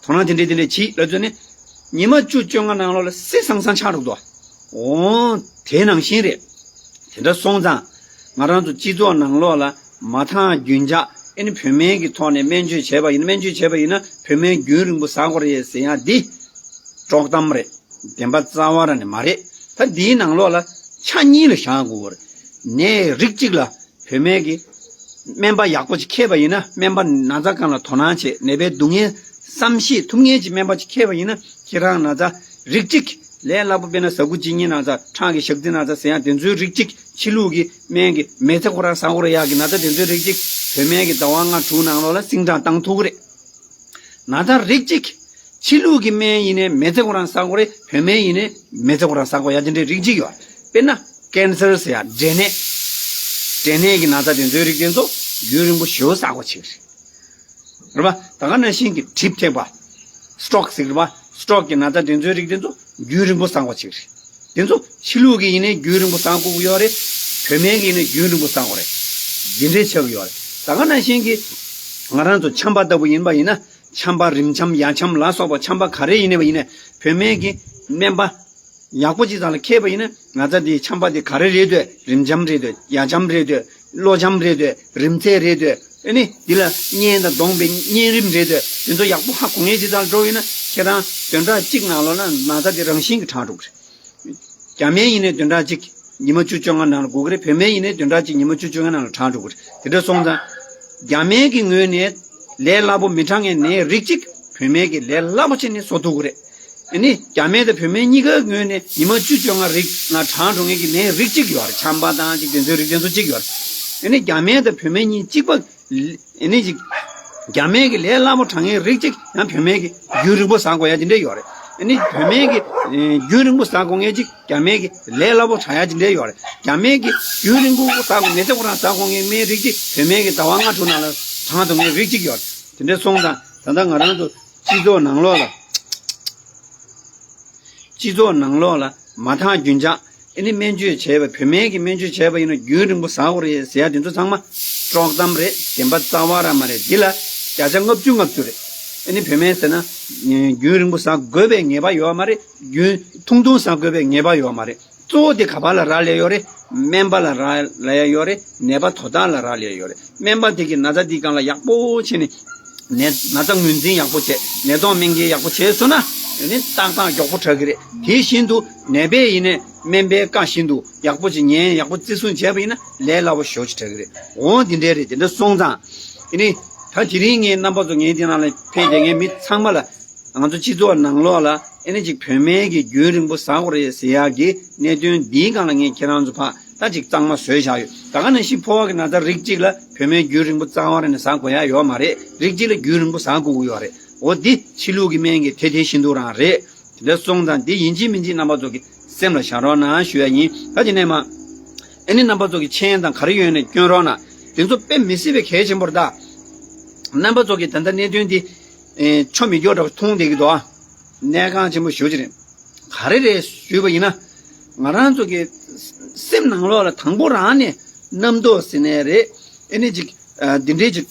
དོ་སྣང་དེ་འདྲས་དེ་འདྲས་བྱེད་ལབ་ཚོད་ནི། ཉི་མ་བཅུ་བཅོ་ལྔ་ནང་ལོགས་ལ་སི་སང་སང་ཆགས་འགྲོ་གི་འདུག་འོ་དེ་ནང་བཞིན་རེད། དེ་འདྲ་སོང་ཙང་ང་རང་ཚོ་སྤྱི་ཚོགས་ནང་ལོགས་ལ་མ་ཐག་རྒྱུན་འཇགས་ཨེ་ནི་བོད་སྨན་གྱི་ཐོག་ནས་སྨན་བཅོས་བྱས་པ་ཡིན་ན། སྨན་བཅོས་བྱས་པ་ཡིན་ན་བོད་སྨན་རྒྱུན་རིང་པོ་ཟ་དགོས་རེད་ཟེར་ཡག་འདི་དཀྲོག་གཏམ་རེད། བདེན་པ་རྩ་བ་རང་ནས་མ་རེད། ད་འདིའི་ནང་ལོགས་ལ་ཆ་གཉིས་ལ་བཞག་དགོས་རེད། ནད་རིགས་གཅིག་ལ་བོད་སྨན་གྱི་སྨན་པ་ཡག་པོ་ཅིག་མཁས་པ་ཡིན་ན། སྨན་པ་ན་ཚ་སྒང་ལ་དོ་སྣང་བྱེད། ནད་པའི་སྡུག་བསྔལ་བསམ་ཤེས་ཐུབ་མཁན་གྱི་སྨན་པ་ཅིག་མཁས་པ་ཡིན་ན། ཁྱེད་རང་ན་ཚ་རིགས་གཅིག་ལས་སླ་པོ་དཔེར་ན་ཟ་ཁུ་གཅིན་སྙི་ན་ཚ། ཁྲག་གི་ཞག་རྩི་ན་ཚ་ཟེར་ཡག་དེ་ཚོའི་རིགས་གཅིག་ཕྱི་ལུགས་ཀྱི་སྨན་གྱི་མི་ཚེ་ཁོ་རང་ཟ་དགོས་རེད་ཡག་གི་ན་ཚ་དེ་ཚོའི་རིགས་གཅིག་བོད་སྨན་གྱི་ཟླ་བ་ལྔ་དྲུག་ནང་ལོགས་ལ་སིང་དྲག་བཏང་ཐུབ་ཀྱི་རེད། ན་ཚ་རིགས་གཅིག་ཕྱི་ལུགས་ཀྱི་སྨན་ཡིན་ནའི་མི་ཚེ་ཁོ་རང་ཟ་དགོས་རེད། བོད་སྨན་ཡིན་ནའི་མི་ཚེ་ཁོ་རང་ཟ་དགོས་ཡག་དེ་འདྲའི་རིགས་གཅིག་ཡོད་རེད། དཔེར་ན་ཀན་སར་ཟེར་ཡག་འབྲས་ནད། འབྲས་ནད་ཀྱི་ན་ཚ་དེ་ཚོའི་རིགས་དེ་ཚོ་རྒྱུན་རིང་པོ་ཞེ་པོ་ཟ་དགོས་ཅིག་རེད། རེད་པ། ད་ག་ནང་བཞིན་གྱི་གྲིབ་ཐེབས་པ། སི་ཊོག་ཟེར་གྱི་རེད་པ། སི་ཊོག་གི་ན་ཚ་དེ་ཚོའི་རིགས་དེ་ཚོ་རྒྱུན་རིང་པོ་ཟ་དགོས་ཅིག་རེད། དེ་ཚོ་ཕྱི་ལུགས་ཀྱི་ཡིན་ནའི་རྒྱུན་རིང་པོ་ཟ་དགོས་ཀྱི་ཡོད་རེད། བོད་སྨན་གྱི་ཡིན་ནའི་རྒྱུན་རིང་པོ་ཟ་དགོས་རེད། འདི་འདྲའི་ཆགས་ཀྱི་ཡོད་རེད། ད་ག་ནང་བཞིན་གྱི་ང་རང་ཚོ་ཆམ་པ་ལྟ་བུ་ཡིན་པ་ཡིན་ན། ཆམ་པ་རིམས་ཆམ་ཡ་ཆམ་ལ་སོགས་པ་ཆམ་པ་ག་རེ་ཡིན་ནའི་བ་ཡིན་ནའི་བོད་སྨན་གྱི་སྨན་པ་ཡག་པོ་ཅིག་ཚང་ལ་མཁས་པ་ཡིན་ན། ན་ཚ་འདིའི་ཆམ་པ་འདི་ག་རེ་རེད་འདོད། རིམས་ཆམ་རེད་འདོད། ཡ་ཆམ་རེད་འདོད། གློ་ཆམ་རེད་འདོད། རིམས་ཚད་རེད་འདོད། ཨ་ནི་འདི་ལ་གཉན་དང་གདོང་པའི་གཉན་རིམས་རེད་འདོད། དེ་ཚོ་ཡག་པོ་ཧ་གོ་མཁན་ཅིག་ཚང་ལ་འགྲོ་ཡིན་ན། ཁྱེད་རང་བདུན་ཕྲག་གཅིག་ནང་ལོགས་ན་ན་ཚ་འདི་རང་བཞིན་གྱིས་དྲག་འགྲོ་གི་རེད། རྒྱ་སྨན་ཡིན་ནའི་བདུན་ཕྲག་གཅིག་ཉི་མ་བཅུ་བཅོ་ལྔ་ནང་ལ་འགོར་གི་རེད། བོད་སྨན་ཡིན་ནའི་བདུན་ཕྲག་གཅིག་ཉི་མ་བཅུ་བཅོ་ལྔ་ནང་ལ་དྲག་འགྲོ་གི་རེད། དེ་འདྲ་སོང་ཙང་རྒྱ་སྨན་གྱི་ངོས་ནས་ལས་སླ་པོ་མི་དྲག་མཁན་ནད་རིགས་གཅིག་བོད་སྨན་གྱིས་ལས་སླ་པོ་བྱས་ནས་གསོ་ཐུབ་ཀྱི་རེད། ཨ་ནི་རྒྱ་སྨན་དང་བོད་སྨན་གཉིས་ཀའི་ངོས་ནས་ཉི་མ་བཅུ་བཅོ་ལྔ་རིང་ལ་དྲག་འགྲོ་མཁན་གྱི་ནད་རིགས་གཅིག་ཡོད་རེད། ཆམ་པ་དང་ཅིག་དེ་ཚོའི་རིགས་དེ་ཚོ་གཅིག་ཡོད་རེད། ཨ་ནི་རྒྱ་སྨན་དང་བོད་སྨན་གཉིས་གཅིག་པ། ཨ་ནི་ཅིག་རྒྱ་སྨན་གྱི་ལས་སླ་པོ་དྲག་མཁན་རིགས་གཅིག་ཡང་བོད་སྨན་གྱིས་རྒྱུན་རིང་པོ་ཟ་དགོས་ཡ་དེ་འདྲ་ཡོད་རེད། ཨ་ནི་བོད་སྨན་གྱིས་རྒྱུན་རིང་པོ་ཟ་དགོས་མཁན་གཅིག་རྒྱ་སྨན་གྱི་ལས་སླ་པོ་དྲག་ཡ་དེ་འདྲ་ཡོད་རེད། རྒྱ་སྨན་གྱིས་རྒྱུན་རིང་པོ་ཟ་དགོས། མི་ཚེ་ཁོ་རང་ཟ་དགོས་མཁན་སྨན་རིགས་གཅིག་བོད་སྨན་གྱིས་ཟླ་བ་ལྔ་དྲུག་ནང་ལ་དྲག་འགྲོ་མཁན་རིགས་གཅིག་ཡོད་རེད། དེ་འདྲ་སོང་ཙང་ད་ལྟ་ང་རང་ཚོ་སྤྱི་ཚོགས་ནང་ལོགས་ལ། སྤྱི་ཚོགས་ནང་ལོགས་ལ་མ་ཐག་རྒྱུན་འཇགས་ཨ་ནི་སྨན་བཅོས་བྱས་པ། བོད་སྨན་གྱི་སྨན་བཅོས་བྱས་པ་ཡིན་ན་རྒྱུན་རིང་པོ་ཟ་དགོས་རེད་ཟེར་ཡ་དེ་ཚོ་ཚང་མ་དཀྲོག་གཏམ་རེད། བདེན་པ་རྩ་བ་རང་མ་རེད། འདི་ལ་བརྒྱ་ཆ་ལྔ་བཅུ་ལྔ་བཅུ་རེད། ཨ་ནི་བོད་སྨན་ཟེར་ན་རྒྱུན་རིང་པོ་ཟ་དགོས་པའི་ངེས་པ་ཡོད་མ་རེད། རྒྱུན་ཐུང་ཐུང་ཟ་དགོས་པའི་ངེས་པ་ཡོད་མ་རེད། གཙོ་བོ་དེ་ག་པ་ལ་རག་ལས་ཡོད་རེད། སྨན་པ་ལ་རག་ལས་ཡོད་རེད། ནད་པ་དོ་བདག་ལ་རག་ལས་ཡོད་རེད། སྨན་པ་དེ་གིས་ན་ཚ་འདིའི་སྒང་ལ་ཡག་པོ་བྱས་ནས་ནད་ན་ཚ་ངོས་འཛིན་ཡག་པོ་བྱས། ནད་ཐོག་སྨན་ཁང་ཡག་པོ་བྱས་སོང་ན་ཨ་ནི་ཏག་ཏག་མགྱོགས་པོ་དྲག་གི་རེད། དེ་བཞིན་དུ་ནད་པས་ཡིན་ནའི་སྨན་པའི་བཀའ་བཞིན་དུ་ཡག་པོ་ཅིག་ཉན། ཡག་པོ་བརྩི་སྲུང་བྱས་པ་ཡིན་ན་ལས་སླ་པོ་ཞེ་པོ་ཅིག་དྲག་གི་རེད། འོ་འདི་འདྲ་རེད། དེ་འདྲ་སོང་ཙང་ཨ་ནི་ད་དེ་རིང་ངས་རྣམ་པ་ཚོ་ངས་འདི་ནང་ལ་ཕེབས་བསྡད་མཁན་མི་ཚང་མ་ལ། ང་ཚོ་སྤྱི་ཚོགས་ནང་ལོགས་ལ་ཨེ་ནི་ཅིག་བོད་སྨན་གྱི་རྒྱུན་རིང་པོ་ཟ་དགོས་རེད་ཟེར་ཡག་གི་གནད་དོན་འདིའི་སྒང་ལ་ངས་ཁྱེད་རང་ཚོ་ཕར་ད་ཅིག་གཙང་མ་བཟོས་བཞག་ཡོད། ད་ག་ནང་བཞིན་ཕོ་བ་གི་ན་ཚ་རིགས་གཅིག་ལ་བོད་སྨན་རྒྱུན་རིང་པོ་རྩ་བ་རང་ནས་ཟ་དགོས་ཡག་ཡོད་མ་རེད། རིགས་གཅིག་ལ་རྒྱུན་རིང་པོ་ཟ་དགོས་ཀྱི་ཡོད་རེད། འོ་འདི་ཕྱི་ལུགས་ཀྱི་སྨན་གྱི་དེ་དེ་བཞིན་དུ་རང་རེད། དེ་འདྲ་སོང་ཙང་འདི་ཡིན་གཅིག་མིན་གཅིག་རྣམ་པ་ཚོ་གི་སེམས་ལ་བཞག་རོགས་གནང་ཞུ་ཡག་ཡིན། ད་དེ་ནས་མ། ཨ་ནི་རྣམ་པ་ཚོ་གི་མཆན་དང་ག་རེ་ཡོད་ནས་སྐྱོན་རོགས་གནང་། དེ་ཚོ་དཔེ་མི་སྲིད་པའི་གལ་ཆེན་པོ་རེད་ད། རྣམ་པ་ཚོ་གི་ད་ལྟ་གནད་དོན་འདི་ཨེ་ཆོ་མི་སྐྱོ་འདྲ་བ་མཐོང་བསྡད་ཀྱི་འདུག་ཨ། གནད་འགག་ཆེན་པོ་ཞེ་པོ་ཅིག་རེད། ག་རེ་རེད་ཞུས་པ་ཡིན་ན། ང་རང་ཚོ་གི་སེམས་ནང་ལོགས་ལ་དང་པོ་རང་ནས་རྣམ་རྟོག་ཟེར་ནའི་རེད། ཨེ་ནི་ཅིག་ཨ་འདི་འདྲའི་ཅིག་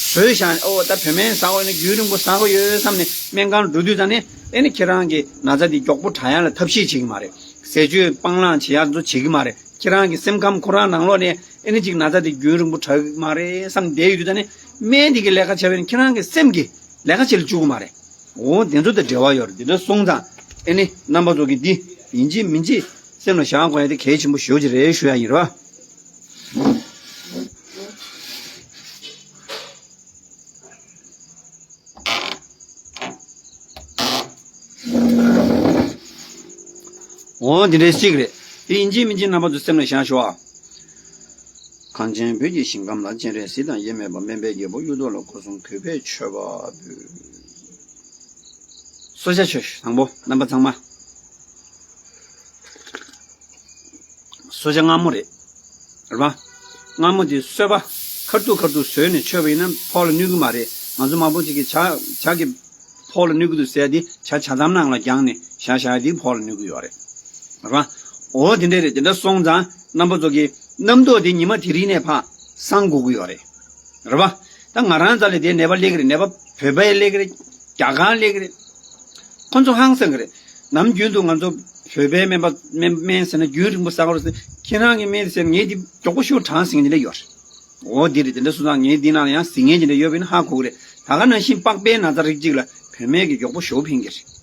བཟོས་བཞག་ཨོ་ད་བོད་སྨན་ཟ་དགོས་ནི་རྒྱུན་རིང་པོ་ཟ་དགོས་ཡོད་བསམ་ནས་སྨན་ཁང་འགྲོ་དུས་ཙང་ནས་ཨེ་ནི་ཁྱེད་རང་གི་ན་ཚ་འདི་མགྱོགས་པོ་དྲག་ཡག་ལ་ཐབས་ཤེས་བྱེད་ཀྱི་མ་རེད། ཟས་སྤྱོད་སྤང་བླང་བྱེད་ཡག་ཚོ་བྱེད་ཀྱི་མ་རེད། ཁྱེད་རང་གི་སེམས་ཁམས་ཁོ་རང་ནང་ལོགས་ནས་ཨེ་ནི་ཅིག་ན་ཚ་འདི་རྒྱུན་རིང་པོ་དྲག་གི་མ་རེད་བསམ་བསྡད་ཡོད་དུས་ཙང་ནས་སྨན་འདི་གི་ལས་ཀ་བྱས་པ་ཡིན་ན་ཁྱེད་རང་གི་སེམས་ཀྱི་ལས་ཀ་བྱེད་ལ་བཅུག་གི་མ་རེད། འོ་དེ་ཚོ་དང་འབྲེལ་བ་ཡོད་རེད། དེ་འདྲ་སོང་ཙང་ཨེ་ནི་རྣམ་པ་ཚོ་གི་འདི་ཡིན་གཅིག་མིན་གཅིག་སེམས་ལ་བཞག་དགོས་ཡ་དེ་གལ་ཆེན་པོ་ཞེ་པོ་ཅིག་རེད་ཞུ་ཡ་ཡིན་རེད་བ། འོ་འདི་འདྲའི་གཅིག་རེད། དེ་ཡིན་གཅིག་མིན་གཅིག་རྣམ་པ་ཚོ་སེམས་ལ་བཞག་ཤོག་ཨ། གངས་ཅན་བོད་ཀྱི་ཞིང་ཁམས་ལ། སྤྱན་རས་གཟིགས་དང་དབྱེར་མེད་པ། སྨན་པའི་རྒྱལ་པོ་གཡུ་ཐོག་ལ། སྐུ་གསུང་གུས་པས་མཆོད་པ་འབུལ། གསོལ་ཇ་མཆོད། དང་པོ་རྣམ་པ་ཚང་མ། གསོལ་ཇ་མངར་མོ་རེད། རེད་པ། མངར་མོ་དེ་གསོལ་བ་ཁ་ཐུག་ཁ་ཐུག་བཟོས་ནས་མཆོད་པ་ཡིན་ན་ཕོག་ལ་གནོད་ཀྱི་མ་རེད། ང་ཚོ་མང་པོ་ཅིག་གིས་ཇ་ཇ་གི་ཕོག་ལ་གནོད་ཀྱི་འདུག་ཟེར་ཡ་དེ་ཇ་ཇ་དམ་ནང་ལ་བརྒྱངས་ནས་བཞག་བཞག་ཡ་དེ་ཕོག་ལ་གནོད་ཀྱི་ཡོད་རེད། རེད་པ། འོ་དེ་འདྲས་རེད། དེ་འདྲ་སོང་ཙང་རྣམ་པ་ཚོ་གི་རྣམ་རྟོག་དེ་ཉི་མ་དེ་རིང་ནས་ཕར་སངས་དགོས་ཀྱི་ཡོད་རེད། རེད་པ། ད་ང་རང་རྩ་ལ་དེ་ནད་པ་སླེབས་ཀྱི་རེད། ནད་པ་བོད་པའི་སླེབས་ཀྱི་རེད། རྒྱ་གར་སླེབས་ཀྱི་རེད། ཁོ་ཚོ་ཧང་སང་གི་རེད། ནམ་རྒྱུན་དུ་ང་ཚོ་བོད་པའི་སྨན་པ་སྨན་སྨན་ཟེར་ན་རྒྱུན་རིང་པོ་ཟ་དགོས་རེད་ཟེར། ཁྱེད་རང་གི་སྨན་ཟེར་ངས་འདི་མགྱོགས་པོ་ཞེ་པོ་གྲང་ཟིང་འདི་འདྲ་ཡོད་རེད། འོ་འདི་རེད། དེ་འདྲ་སོང་ཙང་ངས་འདི་ནང་ལ་ཡང་ཟིང་ངེ་འདི་འདྲ་ཡོད་པ་ཡིན་ན་ཧ་གོ་གི་རེད། ད་ག་ནང་བཞིན་པགས་པའི་ན་ཚ་རིགས་གཅིག་ལ་བོད་སྨན་གྱིས་མགྱོགས་པོ་ཞེ་པོ་ཕན་གྱི་རེད།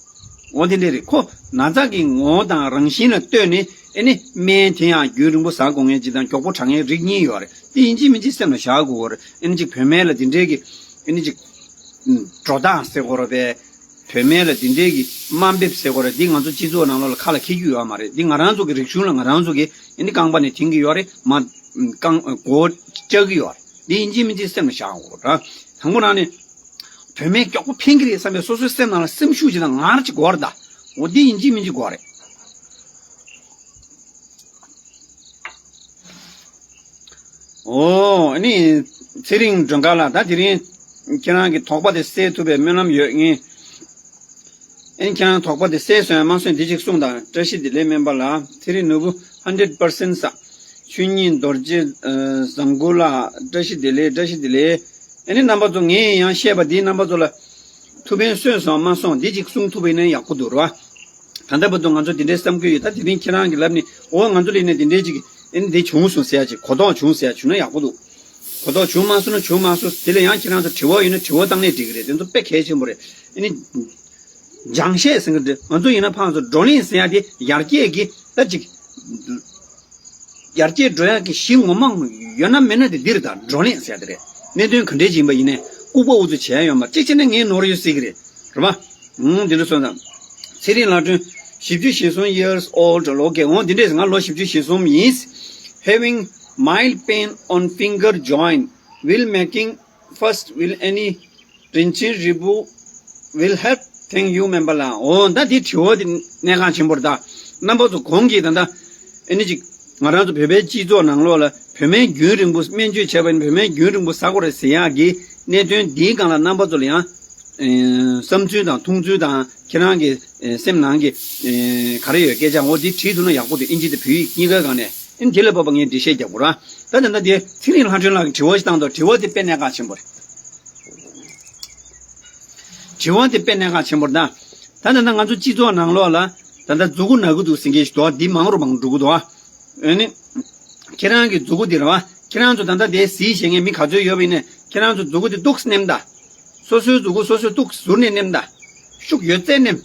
འོ་དེ་འདྲ་རེད། ཁོ་ན་ཚ་གི་ངོ་བོ་དང་རང་བཞིན་ལ་ལྟོས་ནས་ཨེ་ནི་སྨན་དེ་ཡང་རྒྱུན་རིང་པོ་ཟ་དགོས་མཁན་གཅིག་དང་མགྱོགས་པོ་དྲག་མཁན་རིགས་གཉིས་ཡོད་རེད། དེ་ཡིན་གཅིག་མིན་གཅིག་སེམས་ལ་བཞག་དགོས་རེད། ཨེ་ནི་གཅིག་བོད་སྨན་ལ་དེ་འདྲའི་གི་ཨེ་ནི་གཅིག་འགྲོ་སྟངས་ཟེར་དགོས་རེད་པས། བོད་སྨན་ལ་དེ་འདྲའི་གི་དམའ་འབེབས་ཟེར་དགོས་རེད། འདི་ང་ཚོ་སྤྱི་ཚོགས་ནང་ལོགས་ལ་ཁ་ལ་འཁྱེར་རྒྱུ་ཡོད་མ་རེད། འདི་ང་རང་ཚོ་གི་རིག་གཞུང་ལ་ང་རང་ཚོ་གི་ཨེ་ནི་རྐང་པ་ནས་འཐེན་གྱི་ཡོད་རེད། མ་རྐང་མགོ་བོ་བཅག་གི་ཡོད་རེད། འདི་ཡིན་གཅིག་མིན་གཅིག་སེམས་ལ་བཞག་དགོས་རེད། དང་པོ་རང་ནས་བོད་སྨན་མགྱོགས་པོ་ཕན་གྱི་རེད་བསམ་པའི་སོ་སོའི་སེམས་ནང་ལ་སེམས་ཤུགས་ཅིག་དང་ངར་ཅིག་དགོས་རེད་ད། འོ་འདི་ཡིན་གཅིག་མིན་གཅིག་དགོས་རེད། ཨོ་ཨ་ནི་ཚེ་རིང་སྒྲོལ་དཀར་ལགས། ད་དེ་རིང་ཁྱེད་རང་གི་དོགས་པ་དེ་སེལ་ཐུབ་པའི་སྨོན་ལམ་ཡོད། ངས་ཨ་ནི་ཁྱེད་རང་དོགས་པ་དེ་སེལ་སོང་ཡང་མ་སོང་འདི་གཅིག་གསུངས་དང་། བཀྲ་ཤིས་བདེ་ལེགས་སྨན་པ་ལགས། ཚེ་རིང་ནོར་བུ་ཧན་ཌེ་རེད་པར་སེན་ཊི་ས། ཆོས་ཉིད་རྡོ་རྗེ་ཨ་བཟང་པོ་ལགས། བཀྲ་ཤིས་བདེ་ལེགས། བཀྲ་ཤིས་བདེ་ལེགས། ཨ་ནི་རྣམ་པ་ཚོ་ངས་ཡང་བཤད་པ་འདི་རྣམ་པ་ཚོ་ལ་ཐུགས་ཕན་གསོས་སོང་མ་སོང་འདི་གཅིག་གསུང་ཐུབ་པ་ཡིན་ན་ཡག་པོ་འདུག་ར། ད་ལྟ་བར་དུ་ང་ཚོ་འདི་འདྲའི་བསམ་གྱི་ཡོད། ད་དེ་རིང་ཁྱེད་རང་གིས་ལབ་ནས་འོ་ང་ཚོ་ལ་ནས་འདི་འདྲའི་ཅིག་ཨེ་ནི་འདི་བྱུང་སོང་ཟེར་ཡ་ཅིག་གོ་རྟོགས་བྱུང་ཟེར་ཡ་བྱུང་ན་ཡག་པོ་འདུག་གོ་རྟོགས་བྱུང་མ་སོང་ན་བྱུང་མ་སོང་། དེ་ལ་ཡང་ཁྱེད་རང་ཚོ་དྲི་བ་ཡོད་ན་དྲི་བ་བཏང་ནས་འགྲིག་གི་རེད། དེ་ཚོ་དཔེ་གལ་ཆེན་པོ་རེད། ཨེ་ནི་སྦྱང་བཤད་ཟེར་གི་རེད། ང་ཚོ་ཡིན་ན་ཕངས་སོ་བགྲོ་གླེང་ཟེར་ཡ་དེ་ཡར་རྒྱས་ཀྱི་ད་ཅིག་ཡར་རྒྱས་འགྲོ་ཡག་གི་གཞི་ངོ་མ་ཡོད་ན་མེད་ན་དེ་འདིར་ད་བགྲོ་གླེང་ཟེར་ཡ་དེ་རེད། གནད་དོན་ག་འདྲས་ཡིན་པ་ཡིན་ནའི་ལྐུགས་པ་ཨུ་ཚུགས་བྱས་ཡོད་མ་གཅིག་བྱས་ན་ངས་ནོར་ཡོད་སྲིད་ཀྱི་རེད། རེད་པ། ཨང་འདི་འདྲ་སོང་ཙང་། ཚེ་རིང་ལྷ་སྒྲོན། བཞི་བཅུ་ཞེ་གསུམ་years old། ལོ་རྒན་འོང་འདི་འདྲས་ང་ལོ་བཞི་བཅུ་ཞེ་གསུམ་ཡིན། Having mild pain on finger joint, will making first, will any རིན་ཆེན་རིལ་བུ་will help? Thank you སྨན་པ་ལགས། འོ་ད་འདི་དྲི་བ་འདི་གནད་འགག་ཆེན་པོ་རེད་ད། རྣམ་པ་ཚོ་གོང་གི་ད་ལྟ་ཨེ་ནི་ཅིག་ང་རང་ཚོ་བོད་པའི་སྤྱི་ཚོགས་ནང་ལོགས་ལ་བོད་སྨན་རྒྱུན་རིང་པོ་སྨན་བཅོས་བྱས་པ་ཡིན་བོད་སྨན་རྒྱུན་རིང་པོ་ཟ་དགོས་རེད་ཟེར་ཡག་གི་གནད་དོན་འདིའི་སྒང་ལ་རྣམ་པ་ཚོ་ལ་ཡང་ཨེ་བསམ་ཚུལ་དང་མཐོང་ཚུལ་དང་ཁྱེད་རང་གི་ཨེ་སེམས་ནང་གི་ཨེ་ག་རེ་ཡོད་སྐད་ཆ་འོ་འདི་བྲིས་ཐུབ་ན་ཡག་པོ་འདུག་ཨིན་ཇི་དང་བོད་ཡིག་གཉིས་ཀའི་སྒང་ནས། ཨིན་དེ་ལ་བབ་པ་ངས་འགྲེལ་བཤད་རྒྱག་དགོས་ར། ད་ད་ལྟ་དེ་ཚེ་རིང་ལྷ་སྒྲོན་ལགས་ཀྱིས་དྲི་བ་ཞིག་བཏང་འདུག་དྲི་བ་དེ་དཔེ་གནད་འགག་ཆེན་པོ་རེད། དྲི་བ་དེ་དཔེ་གནད་འགག་ཆེན་པོ་རེད་ད། ད་ད་ལྟ་ང་ཚོ་སྤྱི་ཚོགས་ནང་ལོགས་ལ་ད་ལྟ་མཛུ་གུ་ན་གི་འདུག་ཟེར་མཁན་ཞིག་འདུག་འདི་མང་རུ་མང་འགྲོ་གི་འདུག་ཨ་ནི། ཁྱེད་རང་གི་མཛུ་གུ་འདི་རེད་བ། ཁྱེད་རང་ཚོ་ད་ལྟ་དེ་གཟིགས་བཞིན་མཁན་མི་ག་ཚོད་ཡོད་པ་ཡིན་ནའི་ཁྱེད་རང་ཚོ་མཛུ་གུ་དེ་ཏོག་ཙམ་མནན་ད། སོ་སོའི་མཛུ་གུ་སོ་སོས་ཏོག་ཙམ་ཟུར་ནས་མནན་ད། ཤུགས་ཡོད་ཚད་མནན།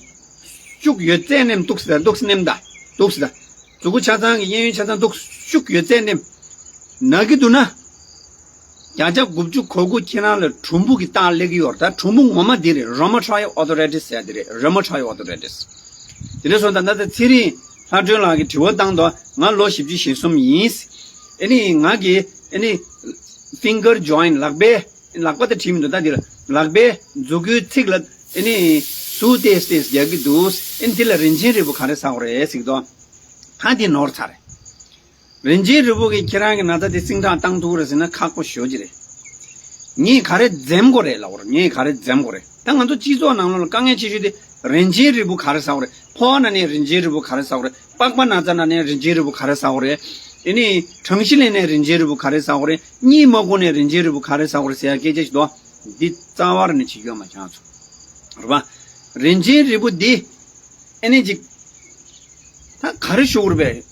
ཤུགས་ཡོད་ཚད་མནན། ཏོག་ཙམ་ཏོག་ཙམ་མནན་ད། ཏོག་ཙམ་ད། མཛུ་གུ་ཆ་ཚང་གི་གཡས་གཡོན་ཆ་ཚང་ཏོག་ཙམ་ཤུགས་ཡོད་ཚད་མནན། ན་གི་འདུག་ན། བརྒྱ་ཆ་དགུ་བཅུ་གོ་དགུ་ཁྱེད་རང་ལ་གྲུམ་བུ་གི་རྟགས་སླེབས་ཀྱི་ཡོད་རེད་ད། གྲུམ་བུ་ངོ་མ་འདི་རེད། rheumatoid arthritis ཟེར་ཡ་འདི་རེད། rheumatoid arthritis། དེ་འདྲ་སོང་ད་ད་ལྟ་ཚེ་རིང་ལྷ་སྒྲོན་ལགས་ཀྱིས་དྲི་བ་བཏང་འདུག་ང་ལོ་བཞི་བཅུ་ཞེ་གསུམ་ཡིན། ཨ་ནི་ང་གི་ཨ་ནི་finger joint ལག་པའི་ལག་པ་དེ་བྲིས་མི་འདུག་ད་འདི་ལ་ལག་པའི་མཛུ་གུའི་ཚིགས་ལ་ཨ་ནི་སུ་ཏེས་ཏེས་རྒྱག་གི་འདུག་ཨ་ནི་འདི་ལ་རིན་ཆེན་རིལ་བུ་ག་རེ་ཟ་དགོས་རེད་ཟེར་གི་འདུག་ད་འདི་ནོར་ཚར་རེད། རིན་ཆེན་རིལ་བུ་གིས་ཁྱེད་རང་གི་ན་ཚ་དེ་སིང་དྲག་བཏང་ཐུབ་རེད་ཟེར་ན་ཁག་པོ་ཞེ་པོ་ཅིག་རེད། ངས་ག་རེ་འཛེམ་དགོས་རེད་ལབ་པ་རེད། ངས་ག་རེ་འཛེམ་དགོས་རེད། ད་ང་ཚོ་སྤྱི་ཚོགས་ནང་ལོགས་ལ་དཀའ་ངལ་ཆེ་ཤོས་དེ་རིན་ཆེན་རིལ་བུ་ག་རེ་ཟ་དགོས་རེད། ཕོ་བ་ན་ནས་རིན་ཆེན་རིལ་བུ་ག་རེ་ཟ་དགོས་རེད། པགས་པ་ན་ཚ་ན་ནས་རིན་ཆེན་རིལ་བུ་ག་རེ་ཟ་དགོས་རེད། ཨེ་ནི་གྲང་ཤུར་ལངས་ནས་རིན་ཆེན་རིལ་བུ་ག་རེ་ཟ་དགོས་རེད། གཉིད་མ་ཁུག་ནས་རིན་ཆེན་རིལ་བུ་ག་རེ་ཟ་དགོས་རེད་ཟེར་ཡ་སྐད་ཆ་ཞིག་འདུག་འདི་རྩ་བ་ནས་བྱེད་རྒྱུ་ཡོད་མ་རེད་ང་ཚོ། རེད་པ། རིན་ཆེན་རིལ་བུ་འདི་ཨེ་ནི་ཅིག་ད་ག་རེ་ཞུ་དགོས་རེད་པས།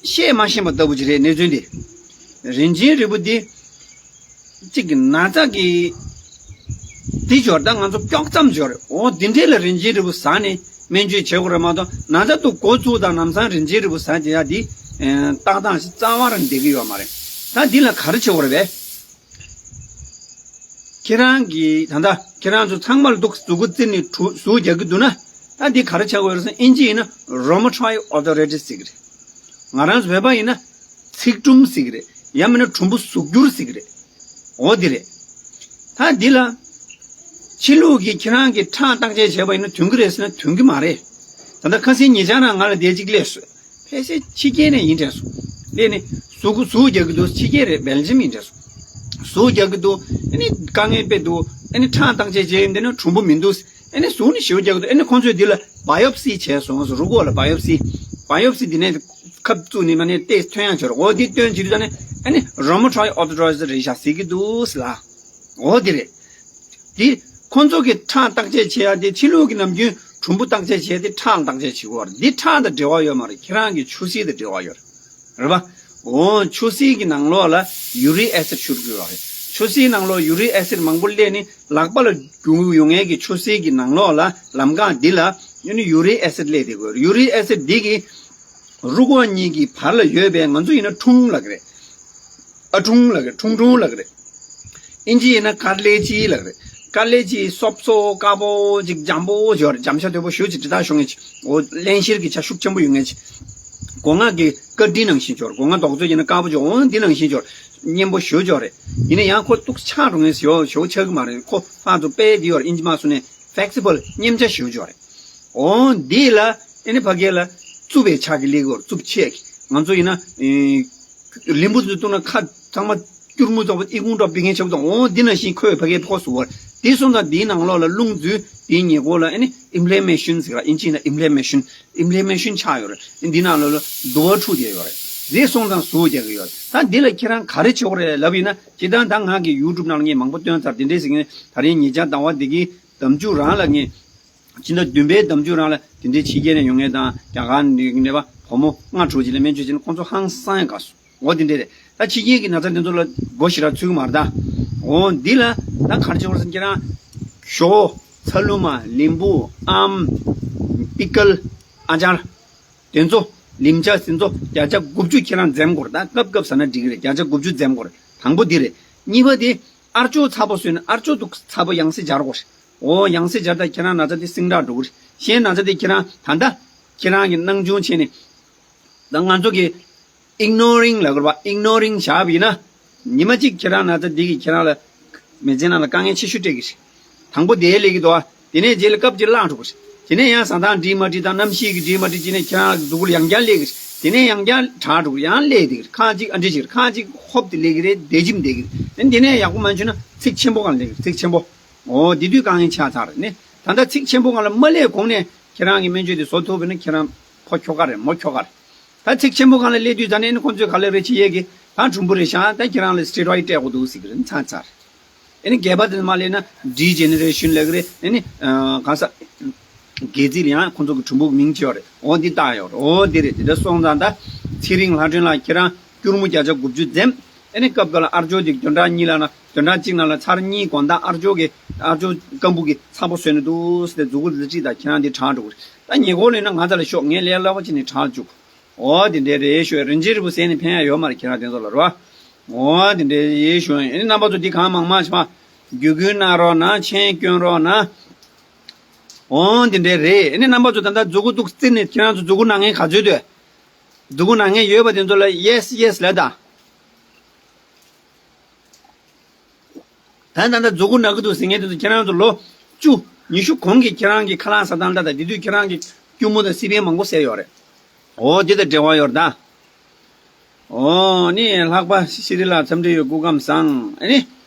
བཤད་མ་ཤེས་པ་ལྟ་བུ་ཅིག་རེད་གནས་ཚུལ་འདི། རིན་ཆེན་རིལ་བུ་འདི་གཅིག་གི་ན་ཚ་གི་འདི་འབྱོར། ད་ང་ཚོ་དཀྱོག་མཚམས་འབྱོར། འོ་འདི་འདྲས་ལ་རིན་ཆེན་རིལ་བུ་ཟ་ནས་སྨན་བཅོས་བྱེད་དགོས་རེད་མ་གཏོགས། ན་ཚ་འདུག་འགོ་ཚུགས་དང་ལམ་སང་རིན་ཆེན་རིལ་བུ་ཟ་བྱེད་ཡ་འདི་ཏག་ཏག་ཞིག་རྩ་བ་རང་བསྡད་ཀྱི་ཡོད་མ་རེད། ད་འདི་ལ་ག་རེ་བྱེད་དགོས་རེད་པས། ཁྱེད་རང་གིས་ད་ལྟ་ཁྱེད་རང་ཚོ་ཚང་མ་ལ་འདུག་མཛུ་གུ་བཙིར་ནས་གྲུ་ཟུག་རྒྱག་གི་འདུག་ན། ད་འདི་ག་རེ་ཆགས་ཀྱི་ཡོད་རེད་ཟེར་ན། ཨིན་ཇི་ཡིན་ན་rheumatoid arthritis ཟེར་གྱི་རེད། ང་རང་ཚོ་བོད་པ་ཡིན་ན་ཚིགས་དྲུམ་ཟེར་གྱི་རེད། ཡང་མིན་ན་གྲུམ་བུ་ཟུག་འགྱུར་ཟེར་གྱི་རེད། འོ་འདི་རེད། ད་འདི་ལ་ཕྱི་ལུགས་ཀྱིས་ཁྱེད་རང་གི་ཁྲག་བརྟག་དཔྱད་བྱས་པ་ཡིན་ན་ཐོན་གྱི་རེད་ཟེར་ན་ཐོན་གྱི་མ་རེད། ད་ལྟ་ཁ་སང་ཉེ་ཆར་ནང་ང་ལ་དེ་གཅིག་སླེབས་སོང་། ཕལ་ཆེར་ཕྱི་རྒྱལ་ནས་ཡིན་དྲན་སོང་། སླེབས་ནས་ཟུག་གུ་ཟུག་རྒྱག་གི་འདུག་ཕྱི་རྒྱལ་རེད། སྦེལ་ཇམ་ཡིན་དྲན་སོང་། ཟུག་རྒྱག་གི་འདུག་ཨ་ནི་དཀའ་ངལ་དཔེ་འདུག་ཨ་ནི་ཁྲག་བརྟག་དཔྱད་བྱས་ཡོང་དུས་ན་གྲུམ་བུ་མི་འདུག་ཨ་ནི་ཟུག་ནི་ཞེ་པོ་རྒྱག་གི་འདུག་ཨ་ནི་ཁོང་ཚོས་འདི་ལ་བ་ཡོབ་སི་བྱས་སོང་ཟེར། རུས་ཁོག་ལ་བ་ཡོབ་སི། བ་ཡོབ་སི་འདི་ནས་ཁབ་བཙུགས་ནས་མ་ནས་ཏོག་ཙམ་ཐོན་ཡག་བྱས་རེད། འོ་འདི་སྟོན་བྱེད་དུས་ད་ནི་ཨ་ནི་rheumatoid arthritis རེད་ཤག་ཟེར་གྱི་འདུག་ཟེར་ལ། འོ་འདི་རེད། འདི་ཁོང་ཚོ་གི་ཁྲག་བརྟག་དཔྱད་བྱེད་ཡ་དེ་ཕྱི་ལུགས་ཀྱི་ནམ་རྒྱུན་གྲུམ་བུ་བརྟག་དཔྱད་བྱས་ཏེ་ཁྲག་ལ་བརྟག་དཔྱད་བྱེད་དགོས་པ་རེད། འདི་ཁྲག་དང་འབྲེལ་བ་ཡོད་མ་རེད། ཁྱེད་རང་གི་ཆུ་སེར་དང་འབྲེལ་བ་ཡོད་རེད། རེད་པ། འོ་ཆུ་སེར་གྱི་ནང་ལོགས་ལ་uric acid བཞུར་དགོས་པ་རེད། ཆུ་སེར་ནང་ལོགས་uric acid མང་པོ་སླེབས་ནས་ལག་པ་ལ་རྒྱུ་ཡོང་ཡས་ཀྱི་ཆུ་སེར་གྱི་ནང་ལོགས་ལ་ལམ་ཁ་འདི་ལ་ཡོད་ནི་uric acid སླེབས་བསྡད་དགོས། uric acid འདི་གི་རུས་ཁོག་གཉིས་ཀྱི་བར་ལ་ཡོད་པའི་ང་ཚོ་ཡིན་ན་ཁྲུང་ལབ་ཀྱི་རེད། ཨ་ཁྲུང་ལབ་ཀྱི་རེད། ཁྲུང་ཁྲུང་ལབ་ཀྱི་རེད། ཨིན་ཇི་ཡིན་ན་ཀར་ལེ་ཇི་ལབ་ཀྱི་རེད། ཀར་ལེ་ཇི་སོབ་སོ་དཀར་པོ་ཅིག་འཇམ་པོ་ཅིག་ཡོད་རེད། འཇམ་ཤ་དོད་པོ་ཞེ་པོ་ཅིག་དྲི་ཐག་ཤོང་མཁན་ཅིག་འོ་རླན་གཤེར་གྱི་ཆ་ཤུགས་ཆེན་པོ་ཡོད་མཁན་ཅིག་སྒོ་ང་གི་ཀར་ཌི་ནང་བཞིན་ཅིག་ཡོད་རེད། སྒོ་ང་རྡོག་བཟོ་ཡིན་ན་དཀར་པོ་ཅིག་འོ་འདི་ནང་བཞིན་ཅིག་ཡོད་རེད། སྙན་པོ་ཞེ་པོ་ཅིག་ཡོད་རེད། ཡིན་ན་ཡང་ཁོ་ཏོག་ཙམ་ཆག་འགྲོ་མཁན་ཞེ་པོ་ཞེ་པོ་ཆགས་ཀྱི་མ་རེད། ཁོ་ཕར་ཚུར་སྤེལ་བསྡད་ཡོད་རེད། ཨིན་ཇི་མ་སུ་ནས་flexible མཉེན་ཆ་ཞེ་པོ་ཅིག་ཡོད་རེད། འོ་འདི་ལ་ཨེ་ནི་ཕ་གི་ལ་རྩུབ་པའི་ཆ་གི་སླེབས་ཀྱི་ཡོད་རེད། རྩུབ་ཆེ་གི། ང་ཚོ་ཡིན་ན་ཨེ་ལིམ་བུ་ཚོ་བཏུང་ན་ཁ་ཚང་མ་སྐྱུར་མོ་ཚོགས་པ་ཨི་ཁུང་འདྲ་པོ་བི་ངན་ཆགས་བཏང་། འོ་འདི་ནང་བཞིན་ཁོའི་ཕ་གིའི་ཕོ་སུ་བར་དེ་སོང་ཙང་དེའི་ནང་ལོགས་ལ་རླུང་འཛུལ། དེའི་ཉེ་འཁོར་ལ་ཨེ་ནི་inflammation ཟེར་ག་ཨིན་ཇི་ཡིན་ན་inflammation inflammation ཆགས་ཡོད་རེད། འདི་ནང་ལོགས་ལ་དུ་བ་འཁྲུགས་བསྡད་ཡོད་རེད། དེ་སོང་ཙང་ཟུག་རྒྱག་གི་ཡོད་རེད། ད་འདི་ལ་ཁྱེད་རང་ག་རེ་བྱེད་དགོས་རེད་ལབ་ཡིན་ན། སྤྱིར་བཏང་ད་ང་གི་ཡུ་ཊུབ་ནང་ལ་ངས་མང་པོ་བཏོན་ཚར། དེ་འདྲས་ཟེར་གི་ནས་ད་རིང་ཉེ་ཆར་ཟླ་བ་འདི་གི་ཟླ་མཇུག་རང་ལ་ངས། ཕྱི་ཟླ་བདུན་པའི་ཟླ་མཇུག་རང་ལ་དེ་འདྲའི་ཕྱི་རྒྱལ་ནས་ཡོང་མཁན་དང་རྒྱ་གར་ནས་ཡོང་མཁན་བ་བུ་མོ་ལྔ་དྲུག་ཅིག་ལ་སྨན་བཅོས་བྱས་ན་ཁོང་ཚོ་ཧང་སང་ཡང་དགའ་སོང་། འོ་དེ་འདྲས་རེད། ད་ཕྱི་རྒྱལ་གྱི་ན་ཚ་དེ་ཚོ་ལ་མགོ་ཞེ་དྲག་ཚོད་ཀྱི་མ་རེད་ད། འོ་འདི་ལ་ད་ག་རེ་བྱེད་དགོས་ཟེར་ན། ཁྱེད་རང་ཞོ། ཚ་ལུ་མ། ལིམ་བུ། ཨམ། པི་ཀལ། ཨ་ཅར། དེ་ཚོ་ལིམ་ཇ་དེ་ཚོ་བརྒྱ་ཆ་དགུ་བཅུ་ཁྱེད་རང་འཛེམ་དགོས་རེད། ད་སྐབས་སྐབས་ཟ་ན་འགྲིག་གི་རེད། བརྒྱ་ཆ་དགུ་བཅུ་འཛེམ་དགོས་རེད། དང་པོ་འདི་རེད། གཉིས་པ་དེ་ཨ་ཅོག་ཚ་པོ་ཟོས་ན་ཨ་ཅོག་འདུག་ཚ་པོ་ཡང་སེ་སྦྱར་དགོས་རེད། འོ་ཡང་སེ་སྦྱར་ད་ཁྱེད་རང་ན་ཚ་དེ་སིང་དྲག་འགྲོ་གི་རེད། གཞན་ན་ཚ་དེ་ཁྱེད་རང་ད་ལྟ་ཁྱེད་རང་གི་སྣང་ཆུང་བྱས་ནས་ད་ང་ཚོ་གི་ignoring ལབ་དགོས་རེད་པ། ignoring བྱས་པ་ཡིན་ན་ཉི་མ་གཅིག་ཁྱེད་རང་ན་ཚ་འདི་གིས་ཁྱེད་རང་ལ་མི་ཚེ་ནང་ལ་དཀའ་ངལ་ཆེ་ཤོས་སྤྲད་ཀྱི་རེད། དང་པོ་དེ་སླེབས་ཀྱི་འདུག་ཨ། དེ་ནས་རྗེས་ལ་སྐབས་གཅིག་བརླག་འགྲོ་གི་རེད། དེ་ནས་ཡང་བཟའ་ཟླ་འགྲིག་མ་འགྲིག་དང་གནམ་གཤིས་ཀྱི་འགྲིག་མ་འགྲིག་བྱས་ནས་ཁྱེད་རང་གི་གཟུགས་པོ་ལ་ཡང་བསྐྱར་སླེབས་ཀྱི་རེད། དེ་ནས་ཡང་བསྐྱར་དྲག་འགྲོ་གི་རེད། ཡང་སླེབས་བསྡད་ཀྱི་རེད། ཁག་ཅིག་ཨ་འདྲ་ཅིག་རེད། ཁག་ཅིག་ཧོབ་སྟེ་སླེབས་ཀྱི་རེད། བདེ་ཇིམ་བསྡད་ཀྱི་རེད། དེ་ནས་ཡག་པོ་མ་བྱུང་ན་ཚིགས་ཆེན་པོ་སྒང་སླེབས་ཀྱི་རེད། ཚིགས་ཆེན་པོ། འོ་དེ་དུས་དཀའ་ངལ་ཆགས་ཚར་རེད། ནས་ད་ལྟ་ཚིགས་ཆེན་པོ་སྒང་ལ་མ་སླེབས་གོང་ནས་ཁྱེད་རང་གི་སྨན་བཅོས་དེ་བཟོ་ཐུབ་པ་ཡིན་ན་ཁྱེད་རང་ཕོ་ཁྱོ་ག་རེད། མོ་ཁྱོ་ག་རེད། ད་ཚིགས་ཆེན་པོ་སྒང་ལ་སླེབས་དུས་ད་ནས་ནི་ཁོང་ཚོས་ག་ལེ་རེ་བྱེད་ཡས་ཀྱི་ད་གྲུམ་བུ་རེད་ཤག་ད་ཁྱེད་རང་ལ་སི་ཊི་རོ་ཡིཌ་སྤྲད་དགོས་འདུག་ཟེར་གྱི་རེད། ཚར་ཚར། ཨ་ནི་སྒལ་པ་དེ་མ་སླེབས་ན་ཌི་ཇེ་ནེ་རེ་ཤན་ལབ་ཀྱི་རེད། ཨ་ནི་ཨ་ག་ས་སྒལ་ཚིགས་ལ་ཡང་ཁོང་ཚོ་གི་གྲུམ་བུ་མིང་ཅིག་ཡོད་རེད། འོ་འདི་བཏགས་ཡོད་རེད། འོ་འདི་རེད། དེ་འདྲ་སོང་ཙང་ད་ཚེ་རིང་ལྷ་སྒྲོན་ལགས་ཁྱེད་རང་སྐྱུར་མོ་བརྒྱ་ཆ་དགུ་བཅུ་འཛེམ། ཨ་ནི་སྐབས་འགའ་ལ་ཨ་ཅོག་འདི་བདུན་ཕྲག་གཉིས་ལ་ན་བདུན་ཕྲག་གཅིག་ནང་ལ་ཚར་གཉིས་དགོང་དག་ཨ་ཅོག་གི་ཨ་ཅོག་སྐམ་པོ་གི་ཚ་པོ་ཟོས་ནས་འདུག་ཟེར་ཏེ་མཛུ་གུ་ལི་ཁྲི་དང་ཁྱེད་རང་འདི་དྲག་འགྲོ་གི་རེད། ད་ཉེ་འཁོར་ལ་ཡིན་ན་ང་ཚ་ལ་ཤོག་ངས་ལས་སླ་པོ་བྱས་ནས་དྲག་བཅུག་འོ་དེ་འདྲའི་རེད་ཞུ། རིན་ཆེན་རིལ་བུ་ཟས་ནས་ཕན་ཡ་ཡོད་མ་རེད་ཁྱེད་རང་དེ་ཚོ་ལ་རོ། འོ་དེ་འདྲའི་རེད་ཞུ། ཨ་ནི་རྣམ་པ་ཚོ་འདི་གང་མང་མང་ཞིག་རྒྱུ་རྒྱུན་གནང་རོགས་གནང་། མཆན་སྐྱོན་རོགས་གནང་། འོ་དེ་འདྲའི་རེད། ཨ་ནི་རྣམ་པ་ཚོ་ད་ལྟ་མཛུ་གུ་འདུག་བཙིར་ནས་ཁྱེད་རང་ཚོ་མཛུ་གུ་ན་མཁན་ག་ཚོད་འདུག་མཛུ་གུ་ན་མཁན་ཡོད་པ་དེ་ཚོ་ལ་ཡེས་ཡེས་ལབ་དང་། ད་ད་ལྟ་མཛུ་གུ་ན་གི་འདུག་ཟེར་མཁན་དེ་ཚོ་ཁྱེད་རང་ཚོ་ལོ་བཅུ་ཉི་ཤུ་གོང་གི་ཁྱེད་རང་གི་ཁ་ལག་ཟ་སྟངས་ད་ད་དེ་དུས་ཁྱེད་རང་གི་སྐྱུར་མོ་དང་སི་པན་མང་པོ་ཟས་ཡོད་རེད། འོ་འདི་དང་འབྲེལ་བ་ཡོད་རེད་ད། ཨོ་ནི་ལྷག་པ་ཤི་རི་ལ་འཚམས་འདྲི་ཡོད། སྐུ་ཁམས་བཟང་། ཨ་ནི་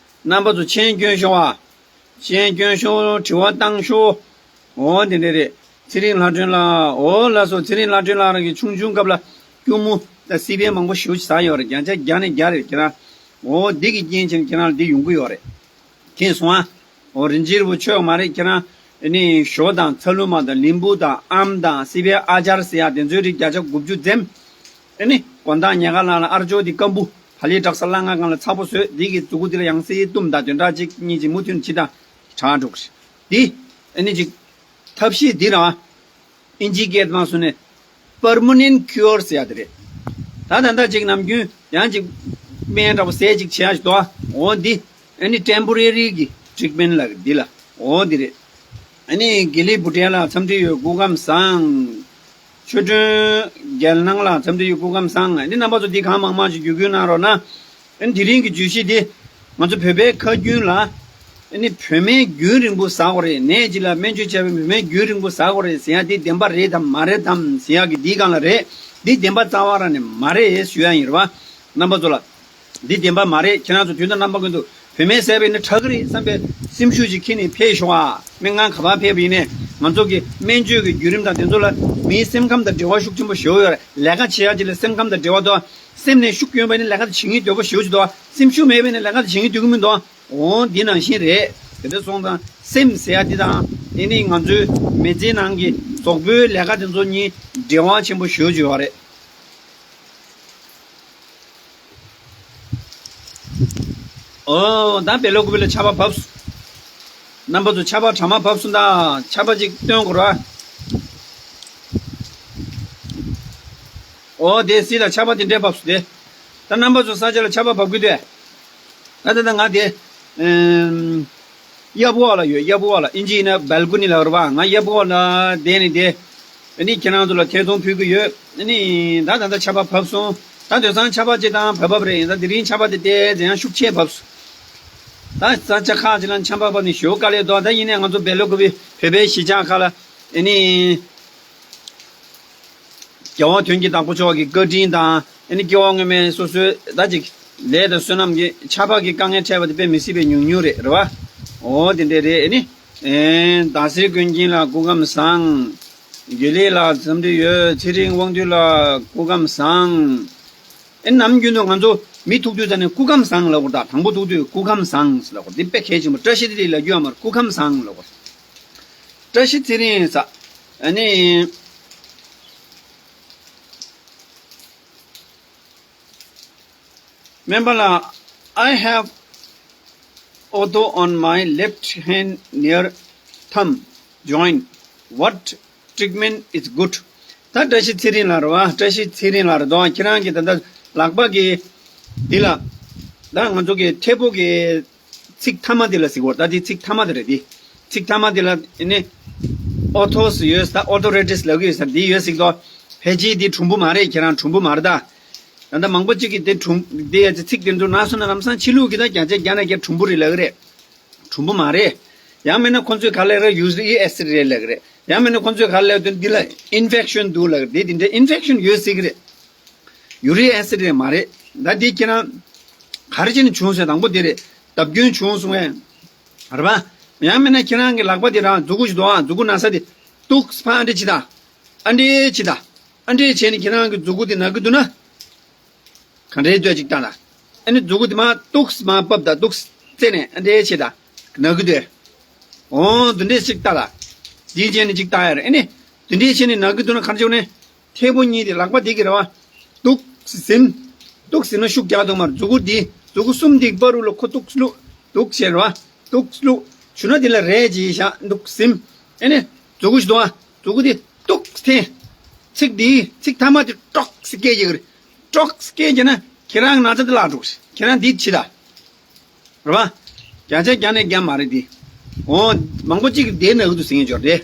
རྣམ་པ་ཚོ་མཆན་སྐྱོན་ཤོག་ཨ། མཆན་སྐྱོན་ཤོག་དྲི་བ་བཏང་ཤོག་ཨོ་དེ་འདྲ་རེད། ཚེ་རིང་ལྷ་སྒྲོན་ལགས། ཨོ་ལགས་སོ། ཚེ་རིང་ལྷ་སྒྲོན་ལགས་རང་གི་ཆུང་ཆུང་སྐབས་ལ་སྐྱུར་མོ་དང་སི་པན་མང་པོ་ཞེ་པོ་ཅིག་ཟ་ཡོད་རེད། བརྒྱ་ཆ་བརྒྱ་ནས་བརྒྱ་རེད་ཁྱེད་རང་། ཨོ་འདི་གི་རྐྱེན་བྱས་ནས་ཁྱེད་རང་ལ་འདི་ཡོང་གི་ཡོད་རེད། མཁྱེན་སོང་ཨ། ཨོ་རིན་ཆེན་རིན་པོ་ཆེ་མ་རེད་ཁྱེད་རང་། ཨ་ནི་ཞོ་དང་ཚ་ལུ་མ་དང་ལིམ་བུ་དང་ཨམ་དང་སི་པན་ཨ་ཅར་ཟེར་ཡ་དེ་ཚོའི་རིགས་བརྒྱ་ཆ་དགུ་བཅུ་འཛེམ། ཨ་ནི་དགོང་དག་ཉལ་ཁ་ལངས་ལ་ཨ་ཅོ་དེ་སྐམ་པོ་བག་ལེབ་བྲེག་ས་སླ་ང་གང་ལ་ཚ་པོ་བཟོས། འདི་གི་མཛུ་གུ་འདི་ལ་ཡང་སེ་བཏུམ་དང་བདུན་ཕྲག་གཅིག་གཉིས་ཅིག་མུ་མཐུད་ནས་ཕྱི་དང་དྲག་འགྲོ་གི་རེད། འདི་ཨ་ནི་ཅིག་ཐབས་ཤེས་འདི་རང་ཨིན་ཇི་སྐད་དུ་མ་སོང་ནས་permanent cure ཟེར་ཡ་དེ་རེད། ད་ད་ལྟ་ཅིག་ནམ་རྒྱུན་ཡང་ཅིག་སྨན་འདྲ་པོ་ཟས་ཅིག་བྱེད་ཡ་ཞིག་འདུག་ཨ། འོ་འདི་ཨ་ནི་temporary གི་treatment ལ་འདི་ལ་འོ་འདི་རེད། ཨ་ནི་དགེ་ལེགས་བུ་ཏྲེ་ལ་འཚམས་འདྲི་ཡོད། སྐུ་ཁམས་བཟང་། ཆོས་སྒྲོན་རྒྱལ་ནང་ལ་འཚམས་འདྲི་ཡོད། སྐུ་ཁམས་བཟང་། ཨ་ནི་རྣམ་པ་ཚོ་འདི་གང་མང་མང་ཞིག་བརྒྱུད་སྐུལ་གནང་རོགས་གནང་། ཨ་ནི་དེ་རིང་གི་བརྗོད་གཞི་འདི་ང་ཚོ་བོད་པའི་ཁ་རྒྱུན་ལ་ཨ་ནི་བོད་སྨན་རྒྱུན་རིང་པོ་ཟ་དགོས་རེད། ནད་ཅིག་ལ་སྨན་བཅོས་བྱས་པའི་བོད་སྨན་རྒྱུན་རིང་པོ་ཟ་དགོས་རེད་ཟེར་ཡ་འདི་བདེན་པ་རེད་དམ་མ་རེད་དམ་ཟེར་ཡ་གི་འདིའི་སྒང་ལ་རེད། འདི་བདེན་པ་རྩ་བ་རང་ནས་མ་རེད་ཞུ་ཡ་ཡིན་རེད་བ། རྣམ་པ་ཚོ་ལ། འདི་བདེན་པ་མ་རེད། ཁྱེད་རང་ཚོ་དུས་དང་རྣམ་པ་ཀུན་ཏུ་བོད་སྨན་ཟས་པ་ཡིན་ན་དྲག་གི་རེད་བསམ་པའི་སེམས་ཤུགས་ཅིག་འཁྱེར་ནས་ཕེབས་ཤོག་ཨ། སྨན་ཁང་ག་པར་ཕེབས་པ་ཡིན་ནའི་ང་ཚོ་གི་སྨན་བཅོས་ཀྱི་བརྒྱུད་རིམ་དང་དེ་ཚོ་ལ་མིའི་སེམས་ཁམས་དང་འབྲེལ་བ་ཤུགས་ཆེན་པོ་ཞིག་ཡོད་རེད། ལས་ཀ་བྱེད་ཡ་ཅིག་ལ་སེམས་ཁམས་དང་འབྲེལ་བ་འདུག་སེམས་ནས་ཤུགས་ཡོད་པ་ཡིན་ན་ལས་ཀ་དེ་བྱེད་སྙིང་འདོད་པོ་ཞེ་པོ་ཅིག་འདུག་སེམས་ཤུགས་མེད་པ་ཡིན་ན་ལས་ཀ་དེ་བྱེད་སྙིང་འདོད་ཀྱི་མི་འདུག་འོ་འདི་ནང་བཞིན་རེད། དེ་འདྲ་སོང་ཙང་སེམས་ཟེར་ཡ་འདི་དང་དེ་ནི་ང་ཚོའི་མི་ཚེའི་ནང་གི་རྫོགས་པོའི་ལས་ཀ་དེ་ཚོ་གཉིས་འབྲེལ་བ་ཆེན་པོ་ཞེ་པོ་ཅིག་ཡོད་རེད། ཨོ། ད་བེ་ལོ་ཀུ་བི་ལ་ཆར་པ་བབས་སོང་། རྣམ་པ་ཚོ་ཆར་པ་གྲང་མ་བབས་སོང་ད། ཆར་པ་ཅིག་སྟོན་དགོས་ར། ཨོ་དེ་སི་ལ་ཆར་པ་དེ་འདྲས་བབས་སོང་དེ། ད་རྣམ་པ་ཚོ་ས་ཆ་ལ་ཆར་པ་བབས་ཀྱི་འདུག་ད་ད་ད་ང་དེ། ཨེམ། གཡབ་འོག་ལ་ཡོད། གཡབ་འོག་ལ་ཨིན་ཇི་ཡིན་ན་balcony ལབ་རེད་པ། ང་གཡབ་འོག་ལ་བསྡད་ནས་བསྡད། ཨ་ནི་ཁྱེད་རང་ཚོ་ལ་ཐད་གཏོང་ཕུལ་གྱི་ཡོད། ཨ་ནི་ད་ད་ལྟ་ཆར་པ་བབས་སོང་། ད་དེང་སང་ཆར་པ་ཅིག་དང་བབས་བབས་རེད། ཡིན་ད་དེ་རིང་ཆར་པ་དེ་ཏོག་ཙམ་ཡང་ཤུགས་ཆེ་བབས་སོང་། ད་ས་ཆ་ཁག་ཅིག་ལ་ཆར་པ་བབས་ནས་ཞེ་པོ་དཀའ་ལས་འདུག་ད་ཡིན་ནའི་ང་ཚོ་བེ་ལོ་ཀུ་བི་བོད་པའི་གཞིས་ཆགས་ཁག་ལ་ཨ་ནི། རྒྱལ་དབང་དོན་གྱི་བདག་པོ་མཆོག་གི་བཀའ་དྲིན་དང་ཨ་ནི་སྐྱེ་བ་སྔོན་མའི་སོ་སོའི་ད་ཅིག་ལས་དང་བསོད་ནམས་ཀྱི་ཆར་པ་གི་དཀའ་ངལ་འཕྲད་པ་དེ་དཔེ་མི་སྲིད་པའི་ཉུང་ཉུང་རེད། རེད་བ། འོ་དེ་འདྲས་རེད། ཨ་ནི། ཨེ། ཟླ་ཟེར་ཀུན་མཁྱེན་ལགས་སྐུ་ཁམས་བཟང་། དགེ་ལེགས་ལགས་འཚམས་འདྲི་ཡོད། ཚེ་རིང་དབང་འདུས་ལགས་སྐུ་ཁམས་བཟང་། ཨེ་ནམ་རྒྱུན་དུ་ང་ཚོ་མི་ཐུག་དུས་ད་ནི་སྐུ་ཁམས་བཟང་ལབ་དགོས། ད་དང་པོ་ཐུག་དུས་སྐུ་ཁམས་བཟང་ལབ་དགོས། འདི་དཔེ་གལ་ཆེན་པོ། བཀྲ་ཤིས་བདེ་ལེགས་ལབ་རྒྱུ་ཡོད་མ་རེད། སྐུ་ཁམས་བཟང་ལབ་དགོས། བཀྲ་ཤིས་ཚེ་རིང་ཟེར། ཨ་ནི། སྨན་པ་ལགས། I have auto on my left hand near thumb joint. What treatment is good? ད་བཀྲ་ཤིས་ཚེ་རིང་ལགས་རེད་བ། བཀྲ་ཤིས་ཚེ་རིང་ལགས་རེད་དོ། ཁྱེད་རང་གི་ད་ལྟ་ལག་པ་གི་འདི་ལ། ད་ང་ཚོ་གི་མཐེ་བོ་གི་ཚིགས་ཐ་མ་འདི་ལ་ཟེར་གོ། ད་འདི་ཚིགས་ཐ་མ་འདི་རེད་འདི། ཚིགས་ཐ་མ་འདི་ལ་ཨ་ནི་ཨོ་ཐོ་སི་ཡོད་ས། ཨོ་ཐོ་རེ་ཏིས་ལབ་ཀྱི་ཡོད་ས། འདི་ཡོད་ཟེར་གི་འདུག་ཕལ་ཆེར་འདི་གྲུམ་བུ་མ་རེད། ཁྱེད་རང་གྲུམ་བུ་མ་རེད་ད། ད་ལྟ་མང་པོ་གཅིག་གིས་འདི་གྲུམ་འདི་ཡ་ཚིགས་འདི་ཚོ་ན་སོང་ན་ལམ་སང་ཕྱི་ལུགས་ཀྱི་ད་བརྒྱ་ཆ་བརྒྱ་ནས་བརྒྱ་གྲུམ་བུ་རེད་ལབ་ཀྱི་རེད། གྲུམ་བུ་མ་རེད། ཡང་མིན་ན་ཁོ་ཚོས་ག་རེ་ལབ་ཀྱི་རེད། ཡུ་རི་ཨེ་སིད་རེད་ལབ་ཀྱི་རེད། ཡང་མིན་ན་ཁོ་ཚོས་ག་རེ་ལབ་ཀྱི་འདུག་འདི་ལ་ཨིན་ཕེག་ཤན་འདུག་ལབ་ཀྱི་རེད། འདི་འདྲ་ཨིན་ཕེག་ཤན་ཡོད་ཟེར་གྱི་རེད། ཡུ་རི་ཨེ་སིད་རེད་མ་རེད། ད་འདི་ཁྱེད་རང་ག་རེ་བྱས་ནས་བྱུང་ཟེར། དང་པོ་འདི་རེད། བརྡབ་སྐྱོན་བྱུང་སོང་ངས། རེད་པ། ཡང་མིན་ན་ཁྱེད་རང་གི་ལག་པ་འདི་རང་མཛུ་གུ་ཞིག་འདུག་ཨ། མཛུ་གུ་ན་ས་འདི་ཏོག་ཙམ་ཕར་ཨ་འདྲས་བྱེད་ད། ཨ་འདྲས་བྱེད་ད། ཨ་འདྲས་བྱས་ནས་ཁྱེད་རང་གི་མཛུ་གུ་འདི་ན་གི་འདུག་ན། ག་འདྲས་འདོད་ཅིག་ལྟ་ལ། ཨ་ནི་མཛུ་གུ་དེ་མར་ཏོག་ཙམ་མར་ཕབ་དང་། ཏོག་ཙམ་བཙལ་ནས་ཨ་འདྲས་བྱེད་དང་། ན་གི་འདོད། འོ་འདི་འདྲས་ཅིག་ལྟ་ལ། དེའི་རྗེས་ནས་ཅིག་ལྟ་ཡ་རེད། ཨ་ནི་འདི་འདྲས་བྱས་ནས་ན་གི་འདུག་ན་ག་འདྲས་བྱེད་དགོས་ནས། མཐེ་བོ་གཉིས་དེ་ལག་པ་འདི་གི་རེད་བ། ཏོག་ཙམ་ཟིན། ཏོག་ཙམ་ཟིན་ན་ཤུགས་རྒྱག་ཐུབ་མ་རེད། མཛུ་གུ་འདི་མཛུ་གུ་གསུམ་འདི་བར་དུ་ལ་ཁོ་ཏོག་ཙམ་བླུགས། ཏོག་ཙམ་བྱས་རེད་བ། ཏོག་ཙམ་བླུགས། བྱུང་ན་འདི་ལ་རས་ཅིག་བཞག་ཏོག་ཙམ་ཟིན། ཨ་ནི་མཛུ་གུ་ཞིག་འདུག་བ། མཛུ་གུ་འདི་ཏོག་ཙམ་འཐེན། ཚིགས་འདི་ཚིགས་ཐ་མ་དེ་ཀྲོག་ཙམ་སྐད་རྒྱག་གི་རེད། ཀྲོག་ཙམ་སྐད་རྒྱག་ན་ཁྱེད་རང་ན་ཚ་དེ་བརླག་འགྲོ་གི་རེད། ཁྱེད་རང་འདི་བྱེད་ད། རེད་བ། བརྒྱ་ཆ་བརྒྱ་ནས་བརྒྱ་མ་རེད་འདི། འོ། མང་པོ་གཅིག་གིས་འདི་ན་གི་འདུག་ཟེར་མཁན་ཅིག་ཡོད་རེད།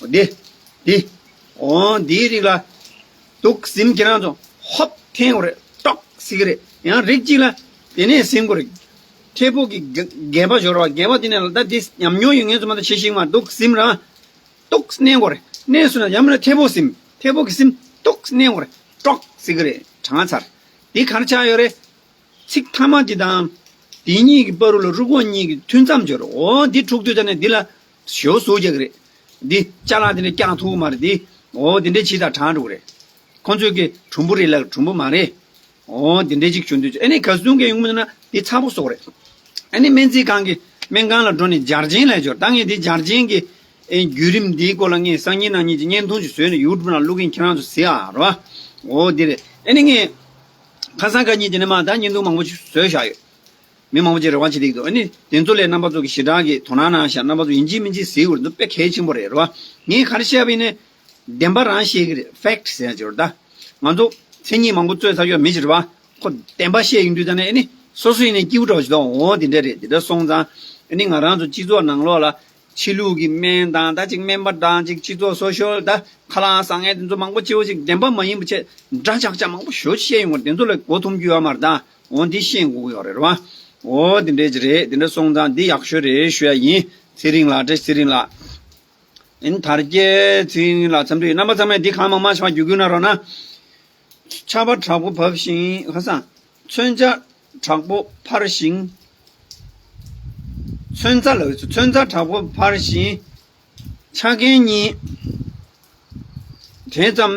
འོ་འདི། འདི། འོ་འདིའི་རིགས་ལ། ཏོག་ཙམ་ཁྱེད་རང་ཚོ་ཧོབ་འཐེན་དགོས་རེད། ཀྲོག་ཟེར་གི་རེད། ཡང་རིགས་གཅིག་ལ་དེ་ནས་ཟིན་དགོས་རེད། མཐེ་བོ་གི་སྒ་སྒལ་པ་ཞོར་བ། སྒལ་པ་དེ་ནས་ལ་ད་འདི་ཉམས་མྱོང་ཡོད་མཁན་ཚོ་མ་གཏོགས་བྱེད་ཤེས་ཀྱི་མ། ཏོག་ཙམ་རང་། ཏོག་ཙམ་མནན་དགོས་རེད། མནན་སོང་ན་ཡང་མིན་ན་མཐེ་བོ་ཟིན། མཐེ་བོ་གིས་ཟིན། ཏོག་ཙམ་མནན་དགོས་རེད། ཀྲོག་ཟེར་གི་རེད། གྲང་ཚར། འདི་ག་རེ་ཆགས་ཡོད་རེད། ཚིག་མཐའ་མ་འདི་དང་། འདི་གཉིས་ཀྱི་བར་ལ་རུ་ཀོ་གཉིས་ཀྱི་ཐུན་མཚམས་སྦྱོར། འོ་འདི་འཁྲུག་དུས་ཙ་ནས་འདི་ལ་ཞོ་ཟུག་རྒྱག་གི་རེད། འདི་ཅ་ལག་འདི་འདྲ་བཀྱག་ཐུབ་མ་རེད་འདི། འོ་འདི་འདྲ་བྱེད་དང་དྲག་འགྲོ་གི་རེད། ཁོང་ཚོས་ཀྱི་གྲུམ་བུ་རེད་ལ་གྲུམ་བུ་མ་རེད། འོ་འདི་འདྲ་ཅིག་བྱུང་དུས་ཨ་ནི་ག་ཟུང་གི་ཡོང་མིན་ན་འདི་ཚ་པོ་སོགས་རེད། ཨ་ནི་སྨན་རྩིས་ཁང་གི་སྨན་ཁང་ལ་འགྲོ་ནས་འབྱར་ཆེན་ལ་འབྱོར། ད་ངས་འདི་འབྱར་ཆེན་གྱི་ཨེ་བརྒྱུད་རིམ་འདིའི་སྐོར་ལ་ངས་སང་ཉིན་གནངས་ཉིན་གྱི་བརྙན་ཐུང་ཞིག་བཟོས་ནས་ཡུ་ཊུབ་ནང་བླུག་གིན་ཁྱེད་རང་ཚོ་གཟིགས་ཨ་རོ། འོ་འདི་རེད། ཨ་ནི་ངས་ཁ་སང་ཁ་ཉིན་དེ་ནས་མ་ད་བརྙན་ཐུང་མང་པོ་ཞིག་བཟོས་བཞག་ཡོད། མི་མང་པོ་ཅིག་རེ་བ་བྱེད་ཀྱི་འདུག་ཨ་ནི་དེ་ཚོ་ལས་རྣམ་པ་ཚོ་གི་ཞེ་དྲག་གི་དོ་སྣང་གནང་ཤག་རྣམ་པ་ཚོ་ཡིན་གཅིག་མིན་གཅིག་གཟིགས་དགོས་འདུག་དཔེ་གལ་ཆེན་པོ་རེད་རོ། ངས་ག་རེ་བཤད་པ་ཡིན་ནའི། བདེན་པ་རང་བཤད་ཀྱི་རེད། ཕེག་ཊི་ཟེར་ཡ་ཅིག་ཡོད་རེད་ད། ང་ཚོ་མཚན་ཉིད་མང་པོ་རྩོད་ཚར་ཡོད་མི་ཅིག་རེད་བ། ཁོ་བདེན་པ་བཤད་ཡོང་དུས་ད་ནས་ཨ་ནི་སོ་སོ་ཡིན་ནའི་སྐྱིད་པོ་འདྲ་བ་ཞིག་འདུག་འོ་དེ་འདྲ་རེད། དེ་འདྲ་སོང་ཙང་ཨ་ནི་ང་རང་ཚོ་སྤྱི་ཚོགས་ནང་ལོགས་ལ་ཕྱི་ལུགས་ཀྱི་སྨན་དང་ད་ཅིག་སྨན་པ་དང་ཅིག་སྤྱི་ཚོགས་སོ་ཤལ་ད་ཁ་ལག་ཟ་མཁན་དེ་ཚོ་མང་པོ་སྤྱི་བོ་ཅིག་བདེན་པ་མ་ཡིན་པ་བྱས་འདྲ་ཆགས་ཆགས་མང་པོ་ཞེ་པོ་བཤད་ཡོང་གི་རེད། དེ་ཚོ་ལ་མགོ་འཐོམ་རྒྱུ་ཡོད་མ་རེད་ད། འོ་འདི་ཤེས་དགོས་ཀྱི་ཡོད་རེད་རེད་བ། འོ་དེ་འདྲ་ཅིག་རེད། དེ་འདྲ་སོང་ཙང་འདི་ཡག་ཤོས་རེད་ཞུ་ཡ་ཡིན། ཚེ་རིང་ལགས། བཀྲ་ཤིས་ཚེ་རིང་ལགས། ཨིན་དར་རྒྱས་ཚུལ་ལ་འཚམས་འདྲི། རྣམ་པ་ཚང་མས་འདི་གང་མང་མང་ཞིག་བརྒྱུད་སྐུལ་གནང་རོགས་གནང་། ཆར་པ་དྲག་པོ་བབས་ཤིང་། ཧ་སང་། མཚོན་ཆ་དྲག་པོ་འཕར་ཞིང་། མཚོན་རྩྭ་ལ་འོས་སུ་མཚོན་རྩྭ་དྲག་པོ་འཕར་ཞིང་། ཆ་རྐྱེན་གཉིས། དེ་ཙམ་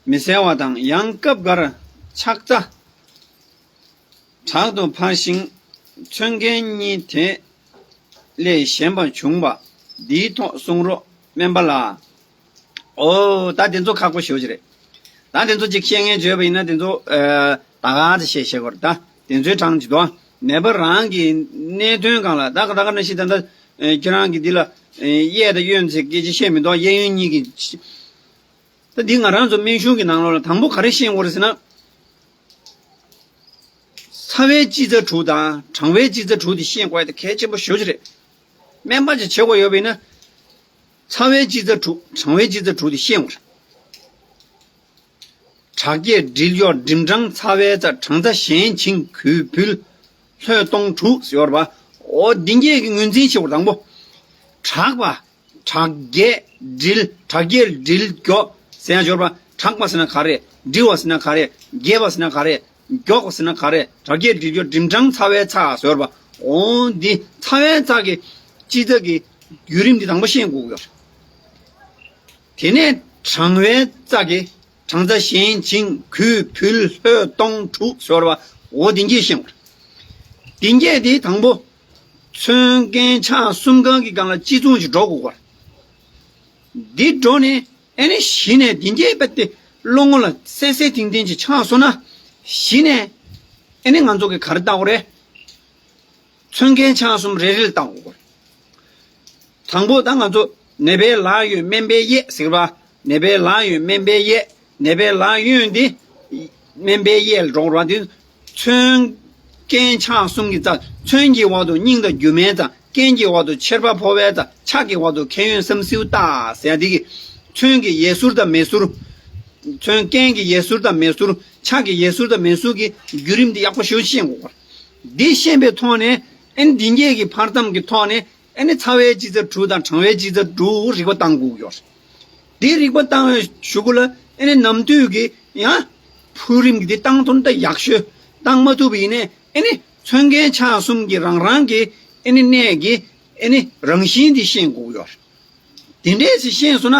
མི་གསལ་བ་དང་། ཡང་སྐབས་འགར་ཆག་རྩྭ། དྲག་ཏུ་འཕར་ཞིང་། མཚོན་རྐྱེན་གཉིས་དེ་ལས་གཞན་པ་བྱུང་བ། འདིའི་ཐོག་གསུང་རོགས་སྨན་པ་ལགས། ཨོ་ད་དེ་ཚོ་ཁག་པོ་ཞེ་པོ་ཅིག་རེད། ད་དེ་ཚོ་ཅིག་བཤད་མཁན་བརྗོད་པ་ཡིན་ན་དེ་ཚོ་ཨ་ད་ག་ཚོད་བཤད་བཤད་དགོས་རེད་ད། དེ་ཚོའི་གྲངས་ཅིག་འདུག་ནད་པ་རང་གི་གནད་དོན་སྒང་ལ་ད་ག་ད་ག་ནང་བཞིན་ད་ལྟ་ཁྱེད་རང་གི་འདི་ལ་གཡས་དང་གཡོན་ཚེ་སྐད་ཆ་བཤད་མི་འདུག་གཡས་གཡོན་གཉིས་ཀྱི། ད་འདི་ང་རང་ཚོ་སྨན་གཞུང་གི་ནང་ལོགས་ལ་དང་པོ་ག་རེ་ཤེས་དགོས་རེད་ཟེར་ན། ཚ་བའི་སྤྱི་རྩ་དྲུག་དང་གྲང་བའི་སྤྱི་རྩ་དྲུག་དེ་ཤེས་དགོས་ཡ་དེ་གལ་ཆེན་པོ་ཞེ་པོ་ཅིག་རེད། སྨན་པ་ཅིག་བྱེད་དགོས་ཡོད་པ་ཡིན་ན། ཚ་བའི་སྤྱི་རྩ་དྲུག་གྲང་བའི་སྤྱི་རྩ་དྲུག་དེ་ཤེས་དགོས་རེད། དྲག་བསྐྱེད་སྒྲིལ་སྐྱོགས་སྒྲིམ་གྲང་ཚ་བའི་རྩ། གྲང་ཚ་ཞན་འཆིང་གུས་ཕུལ་ལྷོད་གཏོང་དྲུག་ཟེར་བ། འོ་འདི་གྱད་ཀྱི་ངོས་འཛིན་བྱེད་དགོས་རེད་དང་པོ། དྲག་པ། དྲག་བསྐྱེད་སྒྲིལ། དྲག་བསྐྱེད་སྒྲིལ་སྐྱོགས་ཟེར་ཡ་འབྱོར་བ། དྲག་པ་ཟེར་ན་ག་རེ། སྒྲིལ་བ་ཟེར་ན་ག་རེ། བསྐྱེད་པ་ཟེར་ན་ག་རེ། མགྱོགས་པ་ཟེར་ན་ག་རེ། དྲག་བསྐྱེད་སྒྲིལ་སྐྱོགས་སྒྲིམ་གྲང་ཚ་བའི་ཚ་ཟེར་བ། འོ་འདི་ཚ་བའི་རྩ་གི་སྤྱི་རྩ་གི་བརྒྱུད་རིམ་འདི་དང་པོ་ཤེས་དགོས་ཀྱི་ཡོད་རེད། དེ་ནས་གྲང་བའི་རྩ་གི་གྲང་ཚ་ཞན་འཆིང་གུས་ཕུལ་ལྷོད་གཏོང་དྲུག་ཟེར་བ། འོ་འདི་གྱད་ཤེས་དགོས་རེད། འདི་གྱད་འདི་དང་པོ། མཚོན་རྐྱེན་ཆ་གསུམ་གང་གི་སྒང་ལ་གཅིག་མཚུངས་ཤིག་འགྲོ་དགོས་ཀྱི་ཡོད་རེད། འདི་འགྲོ་ནས་ཨ་ནི་གཞི་ནས་འདི་གྱད་དཔེ་དེ་བློ་ངོ་ལ་གསལ་གསལ་ཐིང་ཐིང་ཅིག་ཆགས་སོང་ན། གཞི་ནས་ཨ་ནི་ང་ཚོ་གི་ག་རེ་བལྟ་དགོས་རེད། མཚོན་རྐྱེན་ཆ་གསུམ་རེ་རེ་ལ་བལྟ་དགོས་རེད། དང་པོ་ད་ང་ཚོ་ནད་པའི་ལག་གཡོན་སྨན་པའི་གཡས་ཟེར་བ། ནད་པའི་ལག་གཡོན་སྨན་པའི་གཡས། ནད་པའི་ལག་གཡོན་འདི་སྨན་པའི་གཡས་ལ་འགྲོ་དགོས་རེད་བ། འདི་མཚོན་རྐྱེན་ཆ་གསུམ་གྱི་རྩ། མཚོན་གྱི་བར་དུ་སྙིང་དང་རྒྱུ་མའི་རྩ། རྐྱེན་གྱི་བར་དུ་མཆེར་པ་ཕོ་བའི་རྩ། ཆ་གི་བར་དུ་ཁྱད་ཡོན་བསམ་སེའུ་ལྟ་ཟེར་ཡ་འདི་གི། མཚོན་གྱི་གཡས་ཟུར་དང་མའི་ཟུར། མཚོན་རྐྱེན་གྱི་གཡས་ཟུར་དང་མའི་ཟུར། ཆ་གི་གཡས་ཟུར་དང་མའི་ཟུར་གྱི་བརྒྱུད་རིམ་འདི་ཡག་པོ་ཞེ་པོ་ཤེས་དགོས་རེད། འདི་ཤེས་པའི་ཐོག་ནས་ཨ་ནི་འདི་གྱད་ཀྱི་འཕར་སྟངས་ཀྱི་ཐོག་ནས་ཨ་ནི་ཚ་བའི་སྤྱི་རྩ་དྲུག་དང་གྲང་བའི་སྤྱི་རྩ་དྲུག་རིག་པ་བཏང་དགོས་ཀྱི་ཡོད་རེད། འདི་རིག་པ་བཏང་བའི་གཞུག་གུ་ལ་ཨ་ནི་ནམ་དུས་ཀྱི་ཡང་འཕུར་རིམ་གྱི་འདི་བཏང་ཐུབ་ན་ད་ཡག་ཤོས། བཏང་མ་ཐུབ་པ་ཡིན་ནའི་ཨ་ནི་མཚོན་རྐྱེན་ཆ་གསུམ་གྱི་རང་རང་གི་ཨ་ནི་གནད་ཀྱི་ཨ་ནི་རང་བཞིན་འདི་ཤེས་དགོས་ཀྱི་ཡོད་རེད། དེ་འདྲས་ཞིག་ཤེས་སོང་ན།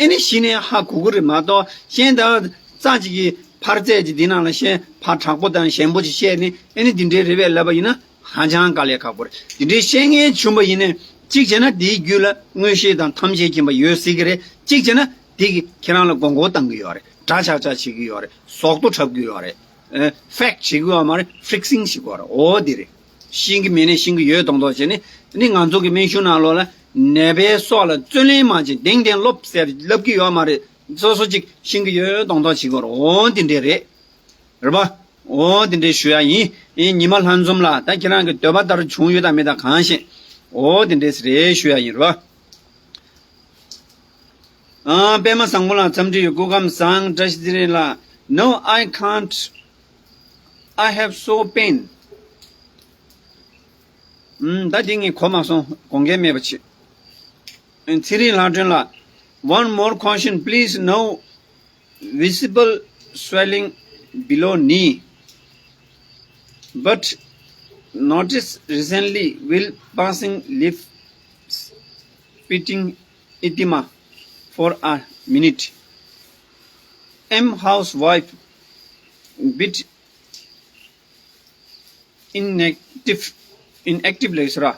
ཨ་ནི་གཞི་ནས་ཧ་གོ་གི་རེད་མ་གཏོགས། གཞན་ད་རྩ་གཅིག་གི་འཕར་རྩལ་གྱི་འདི་ནང་ལ་གཞན་ཕར་དྲག་པོ་དང་ཞན་པོ་ཅིག་བཤད་ནས་ཨ་ནི་འདི་འདྲའི་རེད་པས་ལབ་པ་ཡིན་ན་ཧ་ཅང་དཀའ་ལས་ཁག་པོ་རེད། འདི་འདྲའི་བཤད་མཁན་བྱུང་བ་ཡིན་ནའི་གཅིག་བྱས་ན་འདིའི་རྒྱུད་ལ་མངོན་ཤེས་དང་ཐམས་ཅད་མཁྱེན་པ་ཡོད་སྲིད་ཀྱི་རེད། གཅིག་བྱས་ན་འདི་གིས་ཁྱེད་རང་ལ་མགོ་སྐོར་བཏང་གི་ཡོད་རེད། འདྲ་ཆགས་ཆགས་བྱེད་ཀྱི་ཡོད་རེད། ཟོག་རྡོ་འཁྲབ་ཀྱི་ཡོད་རེད། ཨེ། ཕེག་བྱེད་ཀྱི་ཡོད་མ་རེད། ཕིག་སིང་བྱེད་ཀྱི་ཡོད་རེད། འོ་འདི་རེད། ཤེས་ཀྱི་མེད་ནས་ཤེས་ཀྱི་ཡོད་མདོག་མདོག་བྱས་ནས་ནི་ང་ཚོ་གི་སྨན་གཞུང་ནང་ལོགས་ལ་ནད་པའི་སྲོག་ལ་རྩོད་ལེན་མ་བྱེད། གདེང་གདེང་སློབ་ཟེར་ལབ་ཀྱི་ཡོད་མ་རེད། སོ་སོ་ཅིག་ཤེས་ཀྱི་ཡོད་མདོག་མདོག་བྱེད་ཀྱི་ཡོད་རེད། འོ་འདི་འདྲས་རེད། རེད་པ། འོ་འདི་འདྲས་ཞུ་ཡ་ཡིན། ཨེ། ཉི་མ་ལྷན་འཛོམས་ལགས། ད་ཁྱེད་རང་གི་འདོད་པ་ལྟར་བྱུང་ཡོད་དམ་མེད་དམ་གང་ཤེས། འོ་འདི་འདྲས་རེད་ཞུ་ཡ་ཡིན། རེད་པ། ཨ། པད་མ་བཟང་པོ་ལགས་འཚམས་འདྲི་ཡོད། སྐུ་ཁམས་བཟང་། བཀྲ་ཤིས་བདེ་ལེགས་ལགས། No, I can't. I have sore pain. ཨུམ། ད་འདི་ངས་གོ་མ་སོང་། དགོངས་འགལ་མེད་པ་བྱེད། ཚེ་རིང་ལྷ་སྒྲོན་ལགས། One more caution, please. No visible swelling below knee, but notice recently while passing left spitting edema for a minute. Am housewife bit inactive, inactive ལགས་སོ།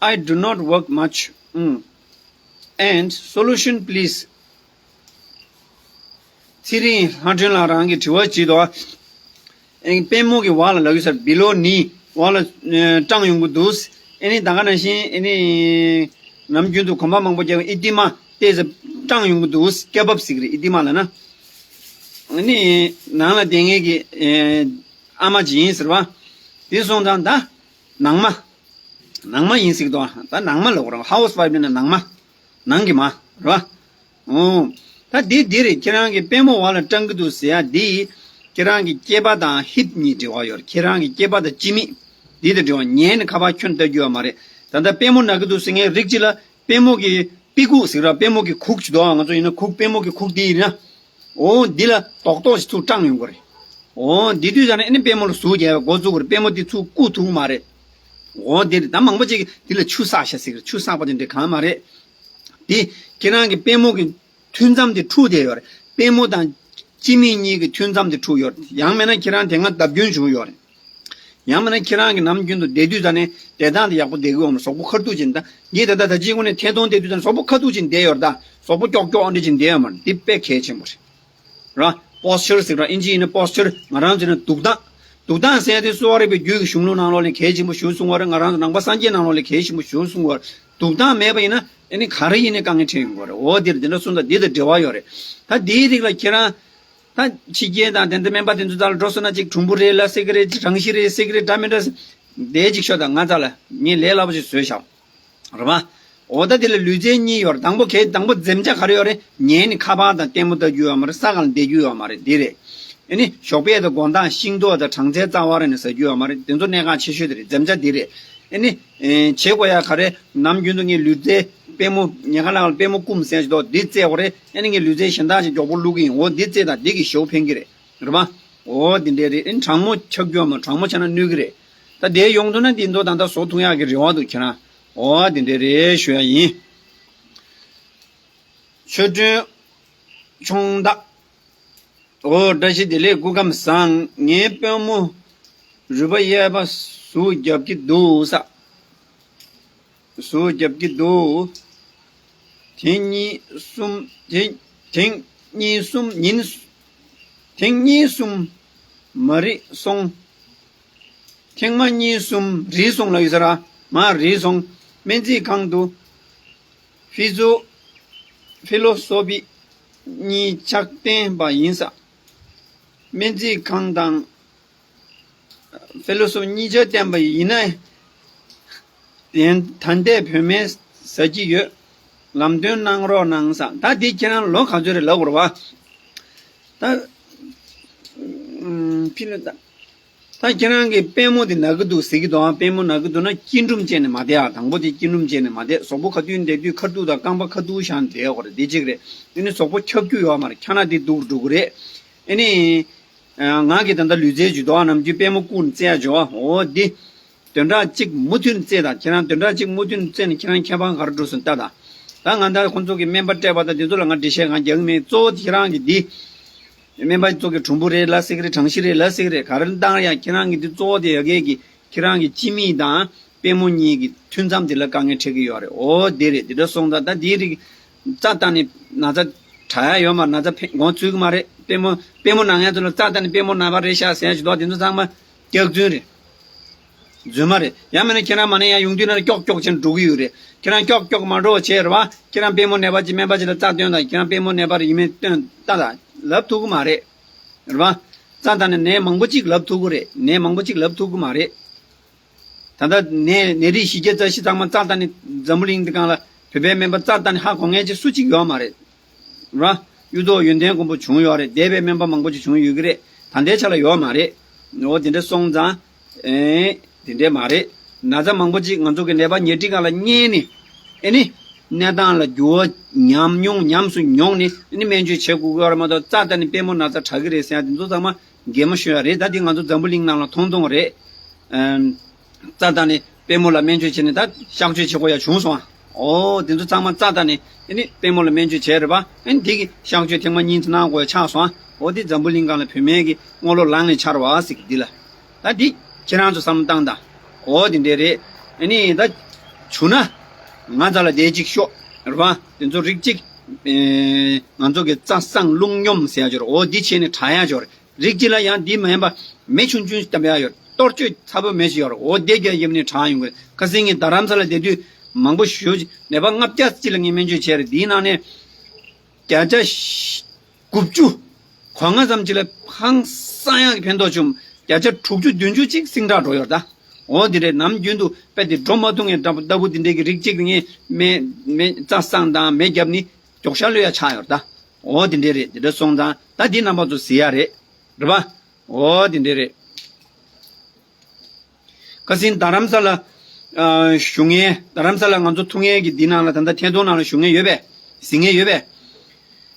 I do not work much. Mm. And solution please. ཚེ་རིང་ལྷ་སྒྲོན་ལགས་རང་གི་དྲི་བ་ཅིག་དང་། ཨེ་པུས་མོ་གི་བར་ལ་ལབ་ཡོད་ས་རེད། below knee བར་ལ་ཨེ་སྐྲངས་ཡོང་གི་འདུག་ཨེ་ནི་ད་ག་ནང་བཞིན་ཨེ་ནི་ནམ་རྒྱུན་དུ་གོམ་པ་མང་པོ་རྒྱག་ཨེ་ཏི་མ་ཏོག་ཙམ་སྐྲངས་ཡོང་གི་འདུག་སྐེ་འབབ་ཟེར་གི་རེད། ཨེ་ཏི་མ་ལབ་ན། ཨེ་ནི་ནང་ལ་བསྡད་མཁན་གྱི་ཨེ་ཨ་མ་ཅིག་ཡིན་ཟེར་བ། དེ་སོང་ཙང་ད་ནང་མ། ནང་མ་ཡིན་ཟེར་གི་འདུག་ད་ནང་མ་ལབ་དགོས་རེད། ཧའུ་སི་ཝའིཕ་ཡིན་ན་ནང་མ། ནང་གི་མ་རེད་བ། ཨོ། ད་འདི་འདི་རེད། ཁྱེད་རང་གི་པུས་མོ་བར་ལ་སྐྲངས་ཀྱི་འདུག་ཟེར་ཡ་འདི། ཁྱེད་རང་གི་སྐེད་པ་དང་ཧིབ་གཉིས་འབྲེལ་བ་ཡོད་རེད། ཁྱེད་རང་གི་སྐེད་པ་དང་སྤྱི་མིག་འདི་དང་འབྲེལ་བ། ཉལ་ནས་ཁ་པར་ཁྱོན་ལྟ་རྒྱུ་ཡོད་མ་རེད། ད་ལྟ་པུས་མོ་ན་གི་འདུག་ཟེར་མཁན་རིགས་གཅིག་ལ་པུས་མོ་གི་པི་ཀུ་ཟེར་ར། པུས་མོ་གི་ཁུག་ཅིག་འདུག་ང་ཚོ་ཡིན་ན་ཁུག་པུས་མོ་གི་ཁུག་འདི་ཡིན་ན། འོ་འདི་ལ་རྡོག་རྡོག་ཞིག་ཚུར་སྐྲངས་ཡོང་གི་རེད། འོ་འདི་དུས་ཙ་ནས་ཨ་ནི་པུས་མོ་ལ་ཟུག་རྒྱག་པའི་འགོ་བཙུགས་གི་རེད། པུས་མོ་འདི་ཚུར་བཀུག་ཐུབ་ཀྱི་མ་རེད། འོ་འདི་རེད། ད་མང་པོ་ཅིག་གིས་འདི་ལ་ཆུ་བསགས་ཤག་ཟེར་གི་རེད། ཆུ་བསགས་པ་དེ་འདྲ་གང་མ་རེད། འདི་ཁྱེད་རང་གི་པུས་མོ་གི་མཐུད་མཚམས་དེ་འཁྲུགས་བསྡད་ཡོད་རེད། པུས་མོ་དང་སྤྱི་མིག་གཉིས་ཀྱི་མཐུད་མཚམས་དེ་འཁྲུགས་ཡོད་རེད། ཡང་མིན་ན་ཁྱེད་རང་དེ་སྔ་བརྡབ་སྐྱོན་བྱུང་ཡོད་རེད། ཡང་མིན་ན་ཁྱེད་རང་གི་ནམ་རྒྱུན་དུ་བསྡད་དུས་ཙ་ནས་བསྡད་སྟངས་དེ་ཡག་པོ་བསྡད་ཀྱི་ཡོད་མ་རེད། གཟུགས་པོ་ཁ་ཐུག་ཅིག་ད་ངས་ད་ལྟ་ད་ཅི་ཁོ་ནས་ཐད་གཏོང་བསྡད་དུས་ཙ་ནས་གཟུགས་པོ་ཁ་ཐུག་ཅིག་བསྡད་ཡོད་རེད། ད་གཟུགས་པོ་ཀྱོག་ཀྱོག་འདྲ་ཅིག་བསྡད་ཡོད་མ་རེད། འདི་དཔེ་གལ་ཆེན་པོ་རེད། ར། པོ་སི་ཅར་ཟེར་ར། ཨིན་ཇི་ཡིན་ན་པོ་སི་ཅར། ང་རང་ཚོ་ཡིན་ན་འདུག་སྟངས། འདུག་སྟངས་ཟེར་ཡ་དེ་གསོ་བ་རིག་པའི་རྒྱུད་ཀྱི་གཞུང་ལུགས་ནང་ལོགས་ལ་གལ་ཆེན་པོ་ཞེ་པོ་གསུང་བ་རེད། ང་རང་ཚོ་ནང་པ་སངས་རྒྱས་ནང་ལོགས་ལ་གལ་ཆེན་པོ་ཞེ་པོ་གསུང་བ་རེད། འདུག་སྟངས་མེད་པ་ཡིན་ན་ཨ་ནི་ག་རེ་ཡིན་ནའི་དཀའ་ངལ་འཕྲད་ཡོང་གི་རེད། འོ་འདིར་འདི་འདྲ་གསུངས་དང་འདི་དང་འབྲེལ་བ་ཡོད་རེད། ད་འདིའི་རིགས་ལ་ཁྱེད་རང་ད་ཕྱི་རྒྱལ་དང་དེ་འདྲ་སྨན་པ་དེ་ཚོ་རྩ་ལ་འགྲོ་སོང་ན་ཅིག་གྲུམ་བུ་རེད་ལབ་ཟེར་གི་རེད། ཅིག་གྲང་ཤུར་རེད་ཟེར་གི་རེད། འདྲ་མི་འདྲ་ཟེར། དེ་ཅིག་ཤོད་དང་། ང་རྩ་ལ་ངས་ལས་སླ་པོ་ཞིག་བཟོས་བཞག་རེད་པ། འོ་ད་དེ་ལ་ལུས་རྩལ་གཉིས་ཡོད་རེད། དང་པོ་གལ་དང་པོ་འཛེམ་བྱ་ག་རེ་ཡོད་རེད། ཉལ་ནས་ཁ་པར་དང་ལྟད་མོ་ལྟ་རྒྱུ་ཡོད་མ་རེད། ས་སྒང་ལ་བསྡད་རྒྱུ་ཡོད་མ་རེད། འདི་རེད། ཨ་ནི་ཞོགས་པའི་དང་དགོང་དག་ཤིང་ཏོག་དང་སྦྲང་རྩི་རྩ་བ་རེ་ནས་ཟ་རྒྱུ་ཡོད་མ་རེད། དེ་ཚོ་གནད་འགག་ཆེ་ཤོས་དེ་རེད། འཛེམ་བྱ་འདི་རེད། ཨ་ནི་ཨེ་བྱེད་དགོས་ཡ་ག་རེ། ནམ་རྒྱུན་དུ་ངས་ལུས་རྩལ་པུས་མོ་ཉལ་ཁ་ལག་ལ་པུས་མོ་བསྐུམ་ཟེར་ཞིག་འདུག་འདི་རྩེ་དགོས་རེད། ཨ་ནི་ངས་ལུས་རྩལ་གཞན་དག་ཅིག་མགྱོགས་པོ་བླུག་གི་ཡིན། འོ་འདི་རྩེ་དང་འདི་གིས་ཞེ་པོ་ཕན་གི་རེད། རེད་པ། འོ་འདི་འདྲས་རེད། ཨ་ནི་གྲང་མོ་འཁྱག་རྒྱུ་ཡོད་མ་རེད། གྲང་མོ་འཁྱག་ན་གནོད་གི་རེད། ད་དེ་ཡོང་ཐུབ་ན་འདི་ཚོ་ད་ལྟ་བཟོ་ཐུབ་ཡག་གི་རེ་བ་འདུག་ཁྱེད་རང་། འོ་དེ་འདྲ་རེད་ཞུ་ཡ་ཡིན། ཆོས་སྒྲོན་ཆུང་བདག་འོ་བཀྲ་ཤིས་བདེ་ལེགས། སྐུ་ཁམས་བཟང་། ངའི་པུས་མོ་རུས་པ་གཡས་པ་ཟུག་རྒྱབ་ཀྱི་འདུག་ས། ཟུག་རྒྱབ་ཀྱི་འདུག་ཐེངས་གཉིས་གསུམ་ཐེངས་ཐེངས་གཉིས་གསུམ་ཉིན་ཐེངས་གཉིས་གསུམ་མ་རིག་སོང་། ཐེངས་མ་གཉིས་གསུམ་རིལ་སོང་ལབ་ཡོད་ས་ར། མ་རིལ་སོང་། སྨན་རྩིས་ཁང་དུ་ཕི་ཛོ་ཕི་ལོ་སོ་ཕི་གཉིས་ཆ་བསྟན་པ་ཡིན་ས། སྨན་རྩིས་ཁང་དང་ཕི་ལོ་སོ་ཕི་གཉིས་ཆ་བསྟན་པ་ཡིན་ན། ད་ལྟའི་བོད་སྨན་ཟ་གི་ཡོད། ལམ་སྟོན་གནང་རོགས་གནང་ས། ད་འདི་ཁྱེད་རང་ལོ་ག་ཚོད་རེད་ལབ་དགོས་རེད་པ། ད་ཨུམ་ཕི་ལ་ད་ད་ཁྱེད་རང་གི་པུས་མོ་དེ་ན་གི་འདུག་ཟེར་གི་འདུག་ཨ། པུས་མོ་ན་གི་འདུག་ན་སྐྱིལ་ཀྲུང་བཅས་ནས་མ་བསྡད་ཨ། དང་པོ་དེ་སྐྱིལ་ཀྲུང་བཅས་ནས་མ་བསྡད། གཟུགས་པོ་ག་དུས་བསྡད་དུས་ཁ་ཐུག་དང་རྐང་པ་ཁ་ཐུག་བཞག་ནས་བསྡད་ཡོད་རེད། འདི་གཅིག་རེད། ཨ་ནི་གཟུགས་པོ་འཁྱག་རྒྱུ་ཡོད་མ་རེད། འཁྱག་ན་དེ་སྡུག་རུ་འགྲོ་གི་རེད། ཨ་ནི། ང་གིས་ད་ལྟ་ལུས་རྩལ་ཅིག་འདུག་ཨ། ནམ་རྒྱུན་པུས་མོ་བཀུག་ནས་རྩེ་ཡ་ཅིག་ཡོད་ཨ། འོ་འདི། བདུན་ཕྲག་གཅིག་མུ་མཐུད་ནས་རྩེ་དང་། ཁྱེད་རང་བདུན་ཕྲག་གཅིག་མུ་མཐུད་ནས་རྩེ་ནས་ཁྱེད་རང་ཁེ་ཕན་ག་རེ་འགྲོ་སོང་ལྟ་དང་། ད་ང་ད་ཁོང་ཚོ་གི་སྨན་པ་སྤྲད་པ་དང་དེ་ཚོ་ལ་ང་འགྲེལ་བཤད་གང་རྒྱག་གི་མེད། གཙོ་བོ་དེ་ཁྱེད་རང་གི་འདི། སྨན་པ་ཚོ་གི་གྲུམ་བུ་རེད་ལབ་སྲིད་ཀྱི་རེད། གྲང་ཤུར་རེད་ལབ་སྲིད་ཀྱི་རེད། ག་རེ་བཏང་ཡང་ཁྱེད་རང་གི་འདི་གཙོ་བོ་དེ་ཡ་གི་གི་ཁྱེད་རང་གི་སྤྱི་མིག་དང་པུས་མོ་གཉིས་ཀྱི་མཐུད་མཚམས་དེ་ལ་དཀའ་ངལ་འཕྲད་ཀྱི་ཡོད་རེད། འོ་དེ་རེད། དེ་འདྲ་སོང་ཙང་ད་དེའི་རིགས་རྩ་བཏང་ནས་ན་ཚ་དྲག་ཡ་ཡོད་མ་རེད། ན་ཚ་ཕན་དགོངས་ཚུལ་གྱི་མ་རེད། པུས་མོ་པུས་མོ་ན་མཁན་ཚོ་ལ་རྩ་བཏང་ནས་པུས་མོ་ན་པ་རེད་ཤག་ཟེར་ཡ་ཞིག་འདུག་དེ་ཚོ་ཚང་མ་སྐྱག་རྫུན་རེད། རྫུན་མ་རེད། ཡང་མིན་ན་ཁྱེད་རང་མ་ནས་ཡང་ཡོང་དུས་ན་ཀྱོག་ཀྱོག་བྱས་འགྲོ་གི་ཡོད་རེད། ཁྱེད་རང་ཀྱོག་ཀྱོག་མ་འགྲོ་བྱས་རེད་བ། ཁྱེད་རང་པུས་མོ་ནད་པ་ཅིག་སྨན་པ་ཅིག་ལ་རྩ་སྟོན་དང་། ཁྱེད་རང་པུས་མོ་ནད་པ་རེད་ཡིན་མིན་སྟོན་ལྟ་དང་ལབ་ཐུབ་ཀྱི་མ་རེད། རེད་བ། རྩ་བཏང་ནས་ནད་མང་པོ་ཅིག་ལབ་ཐུབ་ཀྱི་རེད། ནད་མང་པོ་ཅིག་ལབ་ཐུབ་ཀྱི་མ་རེད། ད་ལྟ་ནད་ནད་རིགས་བཞི་བརྒྱ་རྩ་བཞི་ཚང་མ་རྩ་བཏང་ནས་འཛམ་བུ་གླིང་འདི་སྒང་ལ་བོད་པའི་སྨན་པ་རྩ་བཏང་ནས་ཧ་གོ་མཁན་ཅིག་སུ་གཅིག་ཡོད་མ་རེད། ར། གཡུ་ཐོག་ཡོན་ཏན་མགོན་པོ་བྱུང་ཡོད་རེད། འདས་པའི་སྨན་པ་མང་པོ་ཅིག་བྱུང་ཡོད་ཀྱི་རེད། ད་ལྟའི་ཆ་ལ་ཡོད་མ་རེད། འོ་དེ་འདྲ་སོང་ཙང་། ཨེ། དེ་འདྲས་མ་རེད། ན་ཚ་མང་པོ་ཅིག་ང་ཚོ་གི་ནད་པ་ཉལ་ཁྲི་སྒང་ལ་བསྙལ་ནས། ཨེ་ནི། གནས་སྟངས་ལ་འགྱུར་བ་ཉམས་མྱོང་ཉམས་སུ་མྱོང་ནས་ཨ་ནི་སྨན་བཅོས་བྱེད་དགོས་ཀྱི་ཡོད་རེད་མ་གཏོགས། རྩ་ལྟ་ནས་པུས་མོ་ན་ཚ་དྲག་གི་རེད་ཟེར་ཡ་དེ་ཚོ་ཚང་མ་གད་མོ་ཤོར་ཡ་རེད། ད་དེ་ང་ཚོ་འཛམ་བུ་གླིང་ནང་ལ་མཐོང་མཐོང་རེད། རྩ་ལྟ་ནས་པུས་མོ་ལ་སྨན་བཅོས་བྱས་ནས་ད་གཤག་བཅོས་བྱེད་དགོས་ཡ་བྱུང་སོང་ཨ། འོ་དེ་ཚོ་ཚང་མ་རྩ་ལྟ་ནས་ཨ་ནི་པུས་མོ་ལ་སྨན་བཅོས་བྱས་རེད་པ། ཨ་ནི་དེ་གི་གཤག་བཅོས་ཐེངས་མ་གཉིས་ཙམ་གནང་དགོས་ཡ་ཆགས་སོང་ཨ། འོ་དེ་འཛམ་བུ་གླིང་སྒང་ལ་བུད་མེད་ཀྱི་སྔོ་ལོ་ལངས་ནས་འཆར་བ་ཟེར་གི་འདི་ལ། ད་འདི་ཁྱེད་རང་ཚོ་བསམ་བློ་བཏང་དང་། འོ་དེ་འདྲས་རེད། ཨ་ནི་ད་བྱུང་ན་ང་རྩ་ལ་བསྡད་ཅིག་ཤོག་རེད་པ། དེ་ཚོ་རིགས་གཅིག་ཨེ། ང་ཚོ་གི་རྩ་སྲང་རླུང་སྙོམས་ཟེར་ཡ་ཅིག་ཡོད་རེད། འོ་འདི་བྱས་ནས་དྲག་ཡ་ཅིག་ཡོད་རེད། རིགས་གཅིག་ལ་ཡང་འདི་མ་ཡིན་པ་མེ་ཆུང་ཆུང་བཏབ་ཡ་ཡོད་རེད། གཏོར་བཅོས་ཚ་པོ་མེ་ཞིག་ཡོད་རེད། འོ་དེ་རྒྱག་ཡིན་ནས་དྲག་ཡོང་གི་རེད། ཁ་སང་ངས་རྡ་རམ་ས་ལ་བསྡད་དུས་མང་པོ་ཞེ་པོ་ཅིག་ནད་པ་ལྔ་བརྒྱ་ཅིག་ལ་ངས་སྨན་བཅོས་བྱས་རེད། འདིའི་ནང་ནས་བརྒྱ་ཆ་དགུ་བཅུ་གོ་ལྔ་ཙམ་ཅིག་ལ་ཧང་སང་ཡག་གི་ཕན་ཐོགས་བྱུང་། བརྒྱ་ཆ་དྲུག་ཅུ་བདུན་ཅུ་ཅིག་སིང་དྲག་འགྲོ་ཡོད་རེད་ད། འོ་འདི་རེད། ནམ་རྒྱུན་དུ་དཔེ་དེ་འགྲོ་མ་ཐུབ་མཁན་འདྲ་པོ་ལྟ་བུ་འདི་འདྲའི་གི་རིགས་གཅིག་ངས་མེ་མེ་རྩ་སྲང་དང་མེ་བརྒྱབ་ནི་མགྱོགས་ཤ་ལོས་ཡ་ཆགས་ཡོད་རེད་ད། འོ་འདི་འདྲས་རེད། འདི་འདྲ་སོང་ཙང་ད་འདི་རྣམ་པ་ཚོ་གཟིགས་ཡ་རེད། རེད་པ། འོ་འདི་འདྲས་རེད། ཁ་སང་རྡ་རམ་ས་ལ་ཨ་བཞུགས་མཁན། རྡ་རམ་ས་ལ་ང་ཚོ་ཐུག་མཁན་གྱི་འདི་ནང་ལ་ད་ལྟ་ཐད་གཏོང་ནང་ལ་བཞུགས་མཁན་ཡོད་པས། གཟིགས་མཁན་ཡོད་པས།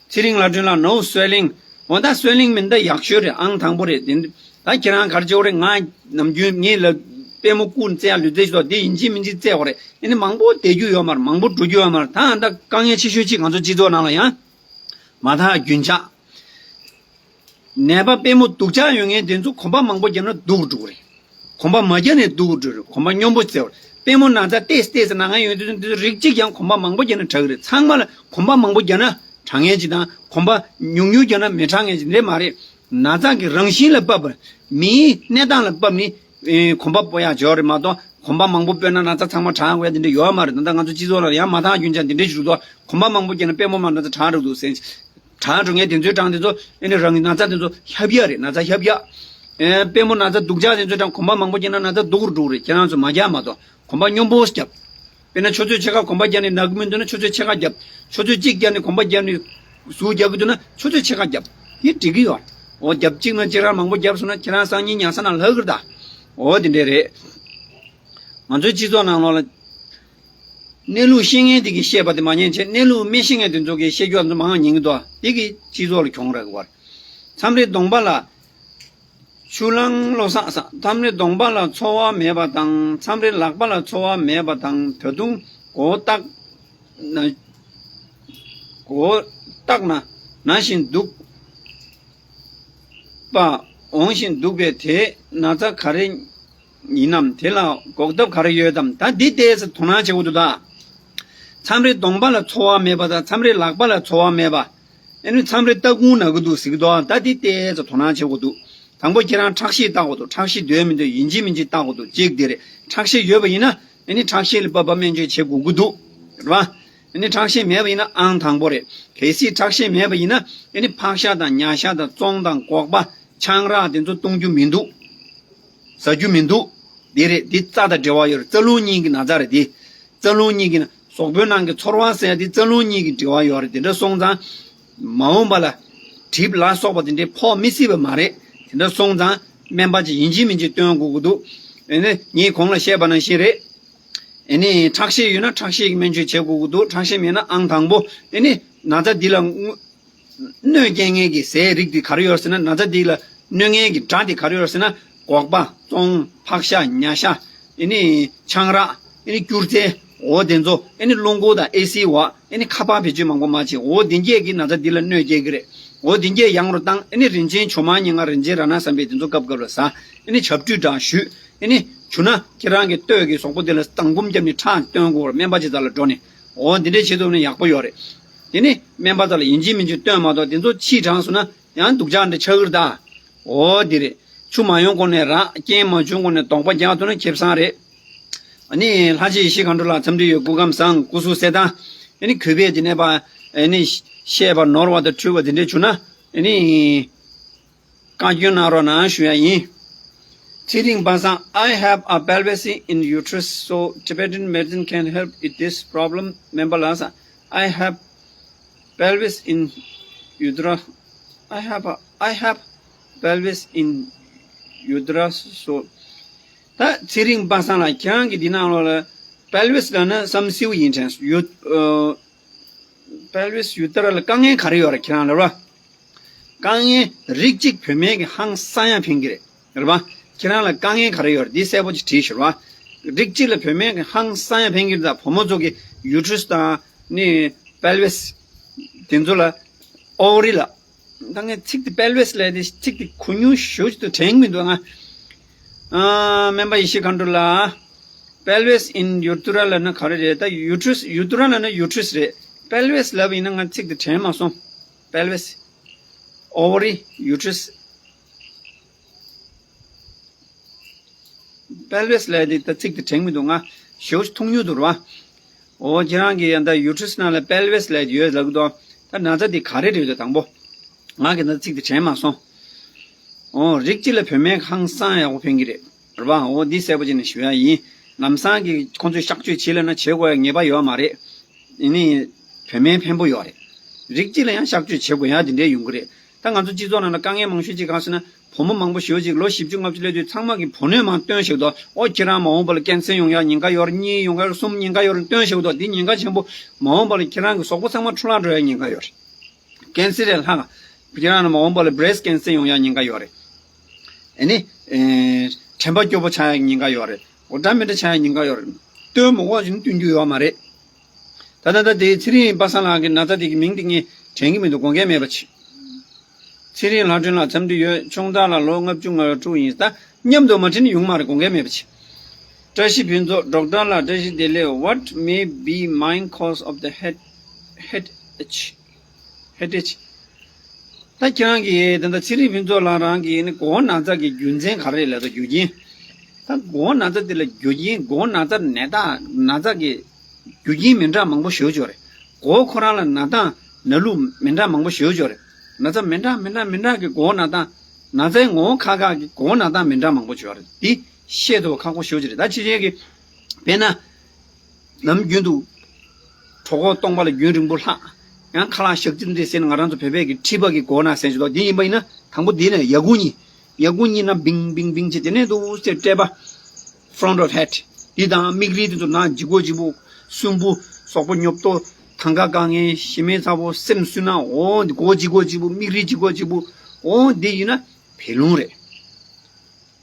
ཚེ་རིང་ལྷ་སྒྲོན་ལགས། No swelling. འོ་ད་སུའེ་ལིང་མིན་ད་ཡག་ཤོས་རེད། ཨང་དང་པོ་རེད། དེ་ད་ཁྱེད་རང་ག་རེ་བྱེད་དགོས་རེད། ང་ནམ་རྒྱུན་ངེད་ལ་པུས་མོ་བཀུག་བཙལ་ཡ་ལུས་རྩལ་ཞིག་འདུག་དེ་ཡིན་གཅིག་མིན་གཅིག་བཙལ་དགོས་རེད། ཨ་ནི་མང་པོ་བསྡད་རྒྱུ་ཡོད་མ་རེད། མང་པོ་འགྲོ་རྒྱུ་ཡོད་མ་རེད། ད་ད་དཀའ་ངལ་ཆེ་ཤོས་གཅིག་ང་ཚོ་སྤྱི་ཚོགས་ནང་ལ་ཡང་མ་དག་རྒྱུན་ཆགས། ནད་པ་པུས་མོ་སྡུག་ཅག་ཡོད་མཁན་དེ་ཚོ་གོམ་པ་མང་པོ་བརྒྱབ་ན་སྡུག་རུ་འགྲོ་གི་རེད། གོམ་པ་མ་བརྒྱབ་ནས་སྡུག་རུ་འགྲོ་གི་རེད། གོམ་པ་སྙོམས་པོ་བཙལ་བར། པུས་མོ་ན་ཚ་ཏོག་ཙམ་ཏོག་ཙམ་ན་མཁན་ཡོད་དུས་དེ་ཚོ་རིགས་གཅིག་ཀྱང་གོམ་པ་མང་པོ་བརྒྱབ་ན་དྲག་གི་རེད། ཚང་མ་ལ་གོམ་པ་མང་པོ་བརྒྱབ་ན་དྲག་མཁན་ཅིག་དང་། གོམ་པ་ཉུང་ཉུང་བརྒྱབ་ན་མི་དྲག་མཁན་ཅིག་རེད་མ་རེད། ན་ཚ་གི་རང་བཞིན་ལ་བབས་པ། མིའི་གནས་སྟངས་ལ་བབས་ནས་ཨེ་གོམ་པ་སྤོ་ཡག་ཅིག་ཡོད་རེད་མ་གཏོགས། གོམ་པ་མང་པོ་སྤོས་ན་ན་ཚ་ཚང་མ་དྲག་དགོས་ཡ་དེ་འདྲ་ཡོད་མ་རེད། ད་ལྟ་ང་ཚོ་སྤྱི་ཚོགས་ལ་ཡང་མ་དག་རྒྱུན་ཆགས་འདི་འདྲ་ཞིག་འདུག་གོམ་པ་མང་པོ་བརྒྱབ་ན་པུས་མོ་མ་ན་ཚ་དྲག་འགྲོ་འདུག་ཟེར། དྲག་འགྲོ་མཁན་དེ་ཚོའི་གྲངས་དེ་ཚོ་ཨེ་ནི་རང་གི་ན་ཚ་དེ་ཚོ་ཧབ་ཡ་རེད། ན་ཚ་ཧབ་ཡ། ཨེ་པུས་མོ་ན་ཚ་སྡུག་ཅག་དེ་ཚོའི་གྲངས་གོམ་པ་མང་པོ་བརྒྱབ་ན་ན་ཚ་སྡུག་རུ་འགྲོ་གི་རེད། ཁྱེད་རང་ཚོ་མ་རྒྱབ་མ་གཏོགས། གོམ་པ་སྙོམས་པོ་རྒྱབ། དཔེར་ན་ཆུ་ཚོད་ཕྱེད་ཀ་གོམ་པ་བརྒྱབ་ནས་ན་གི་མི་འདུག་ན་ཆུ་ཚོད་ཕྱེད་ཀ་རྒྱབ། ཆུ་ཚོད་གཅིག་བརྒྱབ་ནས་གོམ་པ་བརྒྱབ་ནས་ཟུག་རྒྱག་གི་འདུག་ན་ཆུ་ཚོད་ཕྱེད་ཀ་རྒྱབ། དེ་འགྲིག་གི་ཡོད། འོ་རྒྱབ་གཅིག་ན་གཅིག་རང་མང་པོ་བརྒྱབ་སོང་ན་ཁྱེད་རང་སང་ཉིན་ཉལ་ས་ནང་ལྷག་གི་རེད་ད། འོ་དེ་འདྲས་རེད། ང་ཚོའི་སྤྱི་ཚོགས་ནང་ལོགས་ལ་གནས་ལུགས་ཤེས་མཁན་དེ་གིས་བཤད་པ་དེ་མ་ཉན་བྱས། གནས་ལུགས་མི་ཤེས་མཁན་དེ་ཚོ་གིས་བཤད་རྒྱུ་ང་ཚོ་མང་ཉན་གི་འདུག་དེ་གིས་སྤྱི་ཚོགས་ལ་གྱོང་རག་གི་བར། མཚམས་རེ་གདོང་པ་ལ་ཆུ་གླང་བློ་བཟང་ས། མཚམས་རེ་གདོང་པ་ལ་ཚོར་བ་མེད་པ་དང་། མཚམས་རེ་ལག་པ་ལ་ཚོར་བ་མེད་པ་དང་། ད་དུང་མགོ་བཏགས་ན། མགོ་བཏགས་ན་ན་བཞིན་འདུག་པ། འོང་བཞིན་འདུག་པས། དེ་ན་ཚ་ག་རེ་ཡིན་ནམ། དེ་ལ་འགོག་ཐབས་ག་རེ་ཡོད་དམ། ད་འདི་ཏོག་ཙམ་དོ་སྣང་བྱེད་དགོས་འདུག་ད། མཚམས་རེ་གདོང་པ་ལ་ཚོར་བ་མེད་པ་དང་། མཚམས་རེ་ལག་པ་ལ་ཚོར་བ་མེད་པ། ཨ་ནི་མཚམས་རེ་ལྟ་སྐུང་ན་གི་འདུག་ཟེར་གི་འདུག་ད་འདི་ཏོག་ཙམ་དོ་སྣང་བྱེད་དགོས་འདུག་དང་པོ་ཁྱེད་རང་ཁྲག་ཤེད་བལྟ་དགོས་འདུག་ཁྲག་ཤེད་སྡོད་མི་སྡོད་ཡིན་གཅིག་མིན་གཅིག་བལྟ་དགོས་འདུག་གཅིག་དེ་རེད། ཁྲག་ཤེད་ཡོད་པ་ཡིན་ན་ཨ་ནི་ཁྲག་ཤེད་ལ་བབས་པ་སྨན་བཅོས་བྱེད་དགོས་ཀྱི་འདུག་རེད་པ། ཨ་ནི་ཁྲག་ཤེད་མེད་པ་ཡིན་ན་ཨང་དང་པོ་རེད། གལ་སྲིད་ཁྲག་ཤེད་མེད་པ་ཡིན་ན་ཨ་ནི་ཕག་ཤ་དང་ཉ་ཤ་དང་ཙོང་དང་སྒོག་པ། ཆང་རག་དེ་ཚོ་བཏུང་རྒྱུ་མི་འདུག་ཟ་རྒྱུ་མི་འདུག་འདི་རེད། འདི་རྩ་དང་འབྲེལ་བ་ཡོད་རེད། རྩ་རླུང་གཉིས་ཀྱི་ན་ཚ་རེད་འདི། རྩ་རླུང་གཉིས་ཀྱི་ན། གཟུགས་པོའི་ནང་གི་ཚོར་བ་ཟེར་ཡ་དེ་རྩ་རླུང་གཉིས་ཀྱི་འབྲེལ་བ་ཡོད་རེད། དེ་འདྲ་སོང་ཙང་མ་འོངས་པ་ལ་གྲིབ་ལ་སོགས་པ་དེ་འདྲའི་ཕོག་མི་སྲིད་པ་མ་རེད། དེ་འདྲ་སོང་ཙང་སྨན་པ་ཅིག་ཡིན་གཅིག་མིན་གཅིག་སྟོན་དགོས་ཀྱི་འདུག་ཨ་ནི་ངས་གོང་ལ་བཤད་པ་ནང་བཞིན་རེད། ཨ་ནི་ཁྲག་ཤེད་ཡོད་ན་ཁྲག་ཤེད་ཀྱི་སྨན་བཅོས་བྱེད་དགོས་ཀྱི་འདུག་ཁྲག་ཤེད་མེད་ན་ཨང་དང་པོ། ཨ་ནི་ན་ཚ་འདི་ལ་དངོས་གནོད་སྐྱེལ་མཁན་གྱི་ཟས་རིགས་དེ་ག་རེ་ཡོད་ཟེར་ན། ན་ཚ་འདི་ལ་གནོད་མཁན་གྱི་དགྲ་དེ་ག་རེ་ཡོད་ཟེར་ན། སྒོག་པ། ཙོང་། ཕག་ཤ། ཉ་ཤ། ཨ་ནི་ཆང་རག་ཨ་ནི་སྐྱུར་རྫས། འོ་དེ་ཚོ། ཨ་ནི་རླུང་ཁུག་དང་ཨེ་སི་འོག་ཨ་ནི་ཁ་པར་བེད་སྤྱོད་མང་པོ་མ་བྱེད། འོ་དེ་འགས་ཀྱི་ན་ཚ་འདི་ལ་གནོད་སྐྱེལ་གྱི་རེད། འོ་དེ་འགས་ཡང་རུ་བཏང་། ཨ་ནི་རིན་ཆེན་ཇོ་མང་སྙན་ངག་རིན་ཆེན་རཏྣ་བསམ་འཕེལ་དེ་ཚོ་སྐབས་སྐབས་ལ་ཟ། ཨ་ནི་ཇབ་ཁྲུས་འདྲ་བཞུས། ཨ་ནི་བྱུང་ན་ཁྱེད་རང་གི་སྟོད་ཀྱི་གཟུགས་པོ་དེ་ལ་ལྡང་སྐོམ་བརྒྱབ་ནས་ཁྲག་བཏོན་དགོས་རེད། སྨན་པ་ཅིག་རྩ་ལ་འགྲོ་ནས། འོ་འདི་འདྲས་བྱེད་ཐུབ་ན་ཡག་པོ་ཡོད་རེད། དེ་ནི་སྨན་པ་རྩ་ལ་ཡིན་གཅིག་མིན་གཅིག་སྟོན་མ་གཏོགས། དེ་ཚོ་ཕྱིས་དྲགས་སོང་ན་ཡང་སྡུག་ཅག་འདྲ་ཆགས་ཀྱི་རེད་ད། འོ་འདི་རེད། ཆུ་མ་ཡོང་གོང་ནས་རགས། རྐྱེན་མ་བྱུང་གོང་ནས་དོགས་པ་རྒྱག་ཐུབ་ན་ཁེ་བཟང་རེད། ཨ་ནི་ལྷ་རྗེ་ཡེ་ཤེས་མཁའ་འགྲོ་ལགས་འཚམས་འདྲི་ཡོད། སྐུ་ཁམས་བཟང་། སྐུ་གཟུགས་གསལ་ཐང་། ཨ་ནི་གུས་པས་དེ་ནས་པ་ཨ་ནི་བཤད་པ་ནོར་བ་དང་འཁྲུལ་བ་དེ་འདྲས་བྱུང་ན་ཨ་ནི་བཀའ་བཀྱོན་གནང་རོགས་གནང་ཞུ་ཡ་ཡིན། ཚེ་རིང་པ་སངས། I have a pelvis in uterus, so Tibetan medicine can help with this problem. སྨན་པ་ལགས། I have pelvis in uterus. I have a, I have pelvis in uterus, so. ད་ཚེ་རིང་པ་སངས་ལགས། ཁྱེད་རང་གི་འདི་ནང་ལོགས་ལ་ པེལ་ཝིས་ལབ་ན་བསམ་སེའུ་ཡིན་དྲན་སོང་། ཡུ་ཨ། པེལ་ཝིས་ཡུ་ཏི་ར་ལ་དཀའ་ངལ་ག་རེ་ཡོད་རེད་ཁྱེད་རང་ལབ་ར། དཀའ་ངལ་རིགས་གཅིག་བུད་མེད་ཀྱི་ཧང་སང་ཡང་ཕན་གྱི་རེད། རེད་པ། ཁྱེད་རང་ལ་དཀའ་ངལ་ག་རེ་ཡོད་རེད་འདི་གསལ་པོ་ཅིག་བྲིས་ཤོག་ར། རིགས་གཅིག་ལ་བུད་མེད་ཀྱི་ཧང་སང་ཡང་ཕན་གྱི་རེད། ད་བུ་མོ་ཚོ་གི་ཡུ་ཊི་རི་སི་དང་ནི་པེལ་ཝིས་དེ་ཚོ་ལ་ཨོ་ཝ་རི་ལ། ད་ངས་ཚིག་དེ་པེལ་ཝིས་ལབ་དེ་ཚིག་དེ་གུ་ཉུང་ཞེ་པོ་ཅིག་ཏུ་དྲན་གྱི་མི་འདུག་ང་། ཨ། སྨན་པ་ཡེ་ཤེས་མཁའ་འགྲོ་ལགས། པེལ་ཝིས་ཨིན་ཡུ་ཏི་ར་ལབ་ན་ག་རེ་རེད། ད་ཡུ་ཊི་རི་སི། ཡུ་ཏི་ར་ལབ་ན་ཡུ་ཊི་རི་སི་རེད། པེལ་ཝིས་ལབ་ཡིན་ན་ང་ཚིག་དེ་དྲན་མ་སོང་། པེལ་ཝིས། ཨོ་ཝ་རི། ཡུ་ཊི་རི་སི། པེལ་ཝིས་ལབ་དེ་ད་ཚིག་དེ་དྲན་མི་འདུག་ང་ཞེ་པོ་ཅིག་མཐོང་མྱོང་འདུག་ར། འོ་ཁྱེད་རང་གིས་ཡང་ད་ཡུ་ཊི་རི་སི་ནང་ལ་པེལ་ཝིས་ལབ་ཡོད་ལབ་གི་འདུག་ད་ན་ཚ་དེ་ག་རེ་རེད་འདུག་དང་པོ། ང་གིས་ད་ཚིག་དེ་དྲན་མ་སོང་། འོ་རིགས་གཅིག་ལ་བུད་མེད་ཧང་སང་ཡག་པོ་ཕན་གྱི་རེད། རེད་པ། འོ་འདི་གསལ་པོ་བྱས་ནས་ཞུ་ཡ་ཡིན། ལམ་སང་གི་ཁོང་ཚོས་གཤག་བཅོས་བྱེད་ལབ་ན་བྱེད་དགོས་ཡ་ངེས་པ་ཡོད་མ་རེད། ཡིན་ནའི་བུད་མེད་ཕན་པོ་ཡོད་རེད། རིགས་གཅིག་ལ་ཡང་གཤག་བཅོས་བྱེད་དགོས་ཡ་དེ་འདྲའི་ཡོང་གི་རེད། ད་ང་ཚོ་སྤྱི་ཚོགས་ནང་ལ་དཀའ་ངལ་མང་ཤོས་ཅིག་གང་ཟེར་ན། བུ་མོ་མང་པོ་ཞེ་པོ་ཅིག་ལོ་བཞི་བཅུ་ལྔ་བཅུ་སླེབས་དུས་ཚང་མ་གིས་བུ་སྣོད་མང་སྟོན་བཞག་འདུག་ཨོ་ཁྱེད་རང་མ་འོངས་པ་ལ་ཀན་སར་ཡོང་ཡ་ཉེན་ཁ་ཡོད་རེད། གཉིས་ཡོང་ཡ་རེད། གསུམ་ཉེན་ཁ་ཡོད་རེད། སྟོན་བཞག་འདུག་འདི་ཉེན་ཁ་ཆེན་པོ། མ་འོངས་པ་ལ་ཁྱེད་རང་གི་གཟུགས་པོ་ཚང་མ་འཕྲོ་བརླག་འགྲོ་ཡ་ཉེན་ཁ་ཡོད་རེད། ཀན་སར་ལས་ལྷག་ཁྱེད་རང་ལ་མ་འོངས་པ་ལ་བྷི་རེ་སི་ཊི་ཀན་སར་ཡོང་ཡ་ཉེན་ཁ་ཡོད་རེད། ཨ་ནི། ཨེ། དྲན་པ་སྐྱོ་པོ་ཆགས་ཡ་ཉེན་ཁ་ཡོད་རེད། འོ་འདྲ་མི་འདྲ་ཆགས་ཡ་ཉེན་ཁ་ཡོད་རེད། སྟོན་མ་དགོས་ཅིག་སྟོན་རྒྱུ་ཡོད་མ་རེད། ད་ད་ད་དེ་ཚེ་རིང་པ་སངས་ལགས་ཀྱི་ན་ཚ་དེ་གི་མིང་དེ་ངས་དྲན་གྱི་མི་འདུག་དགོངས་འགལ་མེད་པ་བྱེད། ཚེ་རིང་ལྷ་སྒྲོན་ལགས་འཚམས་འདྲི་ཡོད། ཆུང་བདག་ལ་ལོ་ལྔ་བཅུ་ང་དྲུག་ཡིན། ད་མཉམ་དུ་མ་བྲིས་ན་ཡོང་མ་རེད། དགོངས་འགལ་མེད་པ་བྱེད། བཀྲ་ཤིས་ཕུན་ཚོགས། ཌོག་ཊར་ལགས་བཀྲ་ཤིས་བདེ་ལེགས། What may be main cause of the head headache? Headache. ད་ཁྱེད་རང་གིས་ད་ལྟ་ཚེ་རིང་ཕུན་ཚོགས་ལགས་རང་གིས་ནི་མགོ་བོ་ན་ཚ་གི་རྒྱུ་མཚན་ག་རེ་ལབ་ད་རྒྱུ་རྐྱེན། ད་མགོ་བོ་ན་ཚ་དེ་ལ་རྒྱུ་རྐྱེན། མགོ་བོ་ན་ཚ་ནད་རྟགས་ན་ཚ་གི་རྒྱུ་རྐྱེན་མི་འདྲ་མང་པོ་ཞེ་པོ་ཅིག་ཡོད་རེད། མགོ་བོ་ཁོ་རང་ལ་ན་སྟངས་ན་ལུགས་མི་འདྲ་མང་པོ་ཞེ་པོ་ཅིག་ཡོད་རེད། ན་ཚ་མི་འདྲ་མི་འདྲ་མི་འདྲ་གི་མགོ་བོ་ན་སྟངས། ན་ཚའི་ངོ་བོ་ཁག་ཁག་གི་མགོ་བོ་ན་སྟངས་མི་འདྲ་མང་པོ་ཅིག་ཡོད་རེད། འདི་ཤེས་ཐུབ་པ་ཁག་པོ་ཞེ་པོ་ཅིག་རེད། ད་ཕྱི་རྒྱལ་གྱི་དཔེར་ན། ནམ་རྒྱུན་དུ་གྲོད་ཁོག་སྟོང་པ་ལ་རྒྱུན་རིང་པོ་ལྷག་ཡང་ཁ་ལག་ཞག་ཅིག་འདི་ཟེར་ན་ང་རང་ཚོ་བོད་པའི་གི་མཁྲིས་པ་གི་མགོ་ན་ཟེར་ཞིག་འདུག་འདི་ཡིན་པ་ཡིན་ན་དང་པོ་འདི་ནས་ཡ་ཁུ་གཉིས། ཡ་ཁུ་གཉིས་ན་བིང་བིང་བིང་བྱེད་དེ་ནས་འདུག་ཟེར་སྤྲད་པ། Front of head འདི་དང་མིག་རིལ་དེ་ཚོ་ན་ལྗིད་ཁོག་ལྗིད་པོ། གསུམ་པོ་གཟུགས་པོ་ཉོབ་ཏོ། ཐང་ག་དཀའ་ངལ། ཞེ་མེར་ཚ་པོ། སེམས་སུན་ན། འོ་འདི་མགོ་ལྗིད་ཁོག་ལྗིད་པོ། མིག་རིལ་ལྗིད་ཁོག་ལྗིད་པོ། འོ་འདི་ཡིན་ན་བད་རླུང་རེད།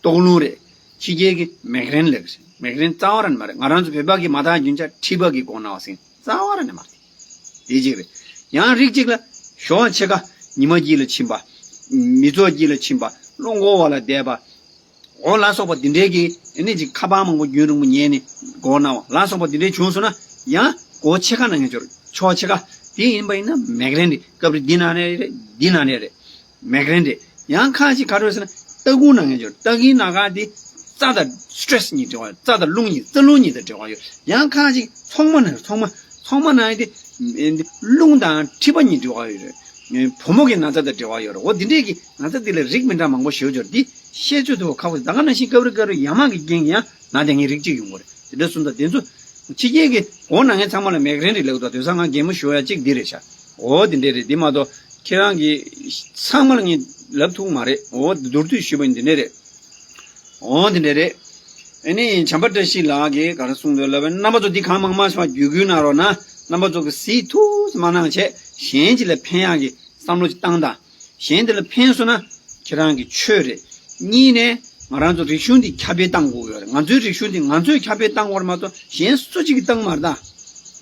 ལྟོགས་རླུང་རེད། ཕྱི་རྒྱལ་གྱི་མེག་རེན་ལབ་ཀྱི་རེད། མེག་རེན་རྩ་བ་ར་ནས་མ་རེད། ང་རང་ཚོ་བོད་པ་གི་མ་དག་རྒྱུན་ཆགས་མཁྲིས་པ་གི་མགོ་ན་བ་ཟེར་རྩ་བ་ར་ནས་མ་རེད། དེ་གཅིག་རེད། ཡང་རིགས་གཅིག་ལ་ཞོགས་ཆེ་ཁ་ཉི་མ་དཀྱིལ་ལ་ཕྱིན་པ། མི་ཚོགས་དཀྱིལ་ལ་ཕྱིན་པ། རླངས་འཁོར་བ་ལ་བསྡད་པ། འོ་ལ་སོགས་པ་འདི་འདྲའི་གི་ཨ་ནི་ཅིག་ཁ་པར་མང་པོ་རྒྱུན་རིང་པོ་ཉན་ནས་མགོ་ན་བ་ལ་སོགས་པ་འདི་འདྲའི་བྱུང་སོང་ན་ཡང་མགོ་ཆེ་ཁ་ན་ངེས་ཅོར་ཕྱོགས་ཆེ་ཁ་དེ་ཡིན་པ་ཡིན་ན་མེག་རེན་རེད། སྐབས་རེ་འདི་ན་ནས་རེད། འདི་ན་ནས་རེད། མེག་རེན་རེད། ཡང་ཁ་ཅིག་ག་རེ་ཟེར་ན་སྟ་གོན་ན་ངེས་ཅོར་སྟ་གོན་ན་ག་དེ་རྩ་དང་སི་ཊེ་རེ་སི་གཉིས་འབྲེལ་བ་ཡོད། རྩ་དང་རླུང་གཉིས། རྩ་རླུང་གཉིས་དང་འབྲེལ་བ་ཡོད། ཡང་ཁ་ཅིག་ཚོགས་མ་ན་ཚོགས་མ་ཚོགས་མ་ན་དེ་རླུང་དང་མཁྲིས་པ་གཉིས་འབྲེལ་བ་ཡོད་རེད། བུ་མོ་གི་ན་ཚ་དང་འབྲེལ་བ་ཡོད་རེད། འོ་འདི་འདྲས་ཀྱི་ན་ཚ་འདི་ལ་རིགས་མི་འདྲ་མང་པོ་ཞེ་པོ་ཅིག་ཡོད་རེད། འདི་ཤེས་ཚོད་ཐུབ་པ་ཁག་པོ་རེད། ད་ག་ནང་བཞིན་སྐབས་རེ་སྐབས་རེ་ཡ་མ་གི་རྐྱེན་གྱིས་ཡང་ན་དེ་ངས་རིགས་གཅིག་ཡོང་གི་རེད། དེ་འདྲ་སོང་ཙང་དེ་ཚོ་ཕྱི་རྒྱལ་གྱི་འོ་ན་ངས་ཚང་མ་ལ་མེག་རེན་རེད་ལབ་འདུག་དེང་སང་ང་གད་མོ་ཤོར་ཡ་གཅིག་འདི་རེད་ཤག་འོ་འདི་འདྲས་རེད། འདི་མ་གཏོགས་ཁྱེད་རང་གི་ཚང་མ་ལ་ངས་ལབ་ཐུབ་མ་རེད། འོ་མདོར་བསྡུས་ཞུས་པ་ཡིན། འདི་འདྲས་རེད། འོ་འདི་འདྲས་རེད། ཨ་ནི་བྱམས་པ་བཀྲ་ཤིས་ལགས་ཀྱིས་ག་རེ་གསུངས་འདུག་ལབ་པ་ཡིན་ན། རྣམ་པ་ཚོ་འདི་གང་མང་མང་ཞིག་བརྒྱུད་སྐུལ་གནང་རོགས་གནང་། རྣམ་པ་ཚོ་གིས་གཟིགས་ཐུབ་ཙམ་མ་གནང་བྱས་གཞན་ཅིག་ལ་ཕན་ཡག་གི་བསམ་བློ་ཅིག་བཏང་དང་། གཞན་དེ་ལ་ཕན་སོང་ན་ཁྱེད་རང་གི་ཆོས་རེད། གཉིས་ནས་ང་རང་ཚོ་རིག་གཞུང་འདི་ཁྱབ་སྤེལ་གཏང་དགོས་ཡོད་རེད། ང་ཚོའི་རིག་གཞུང་འདི་ང་ཚོས་ཁྱབ་སྤེལ་གཏང་དགོས་རེད་མ་གཏོགས་གཞན་སུ་གཅིག་གིས་གཏང་མ་རེད་ད།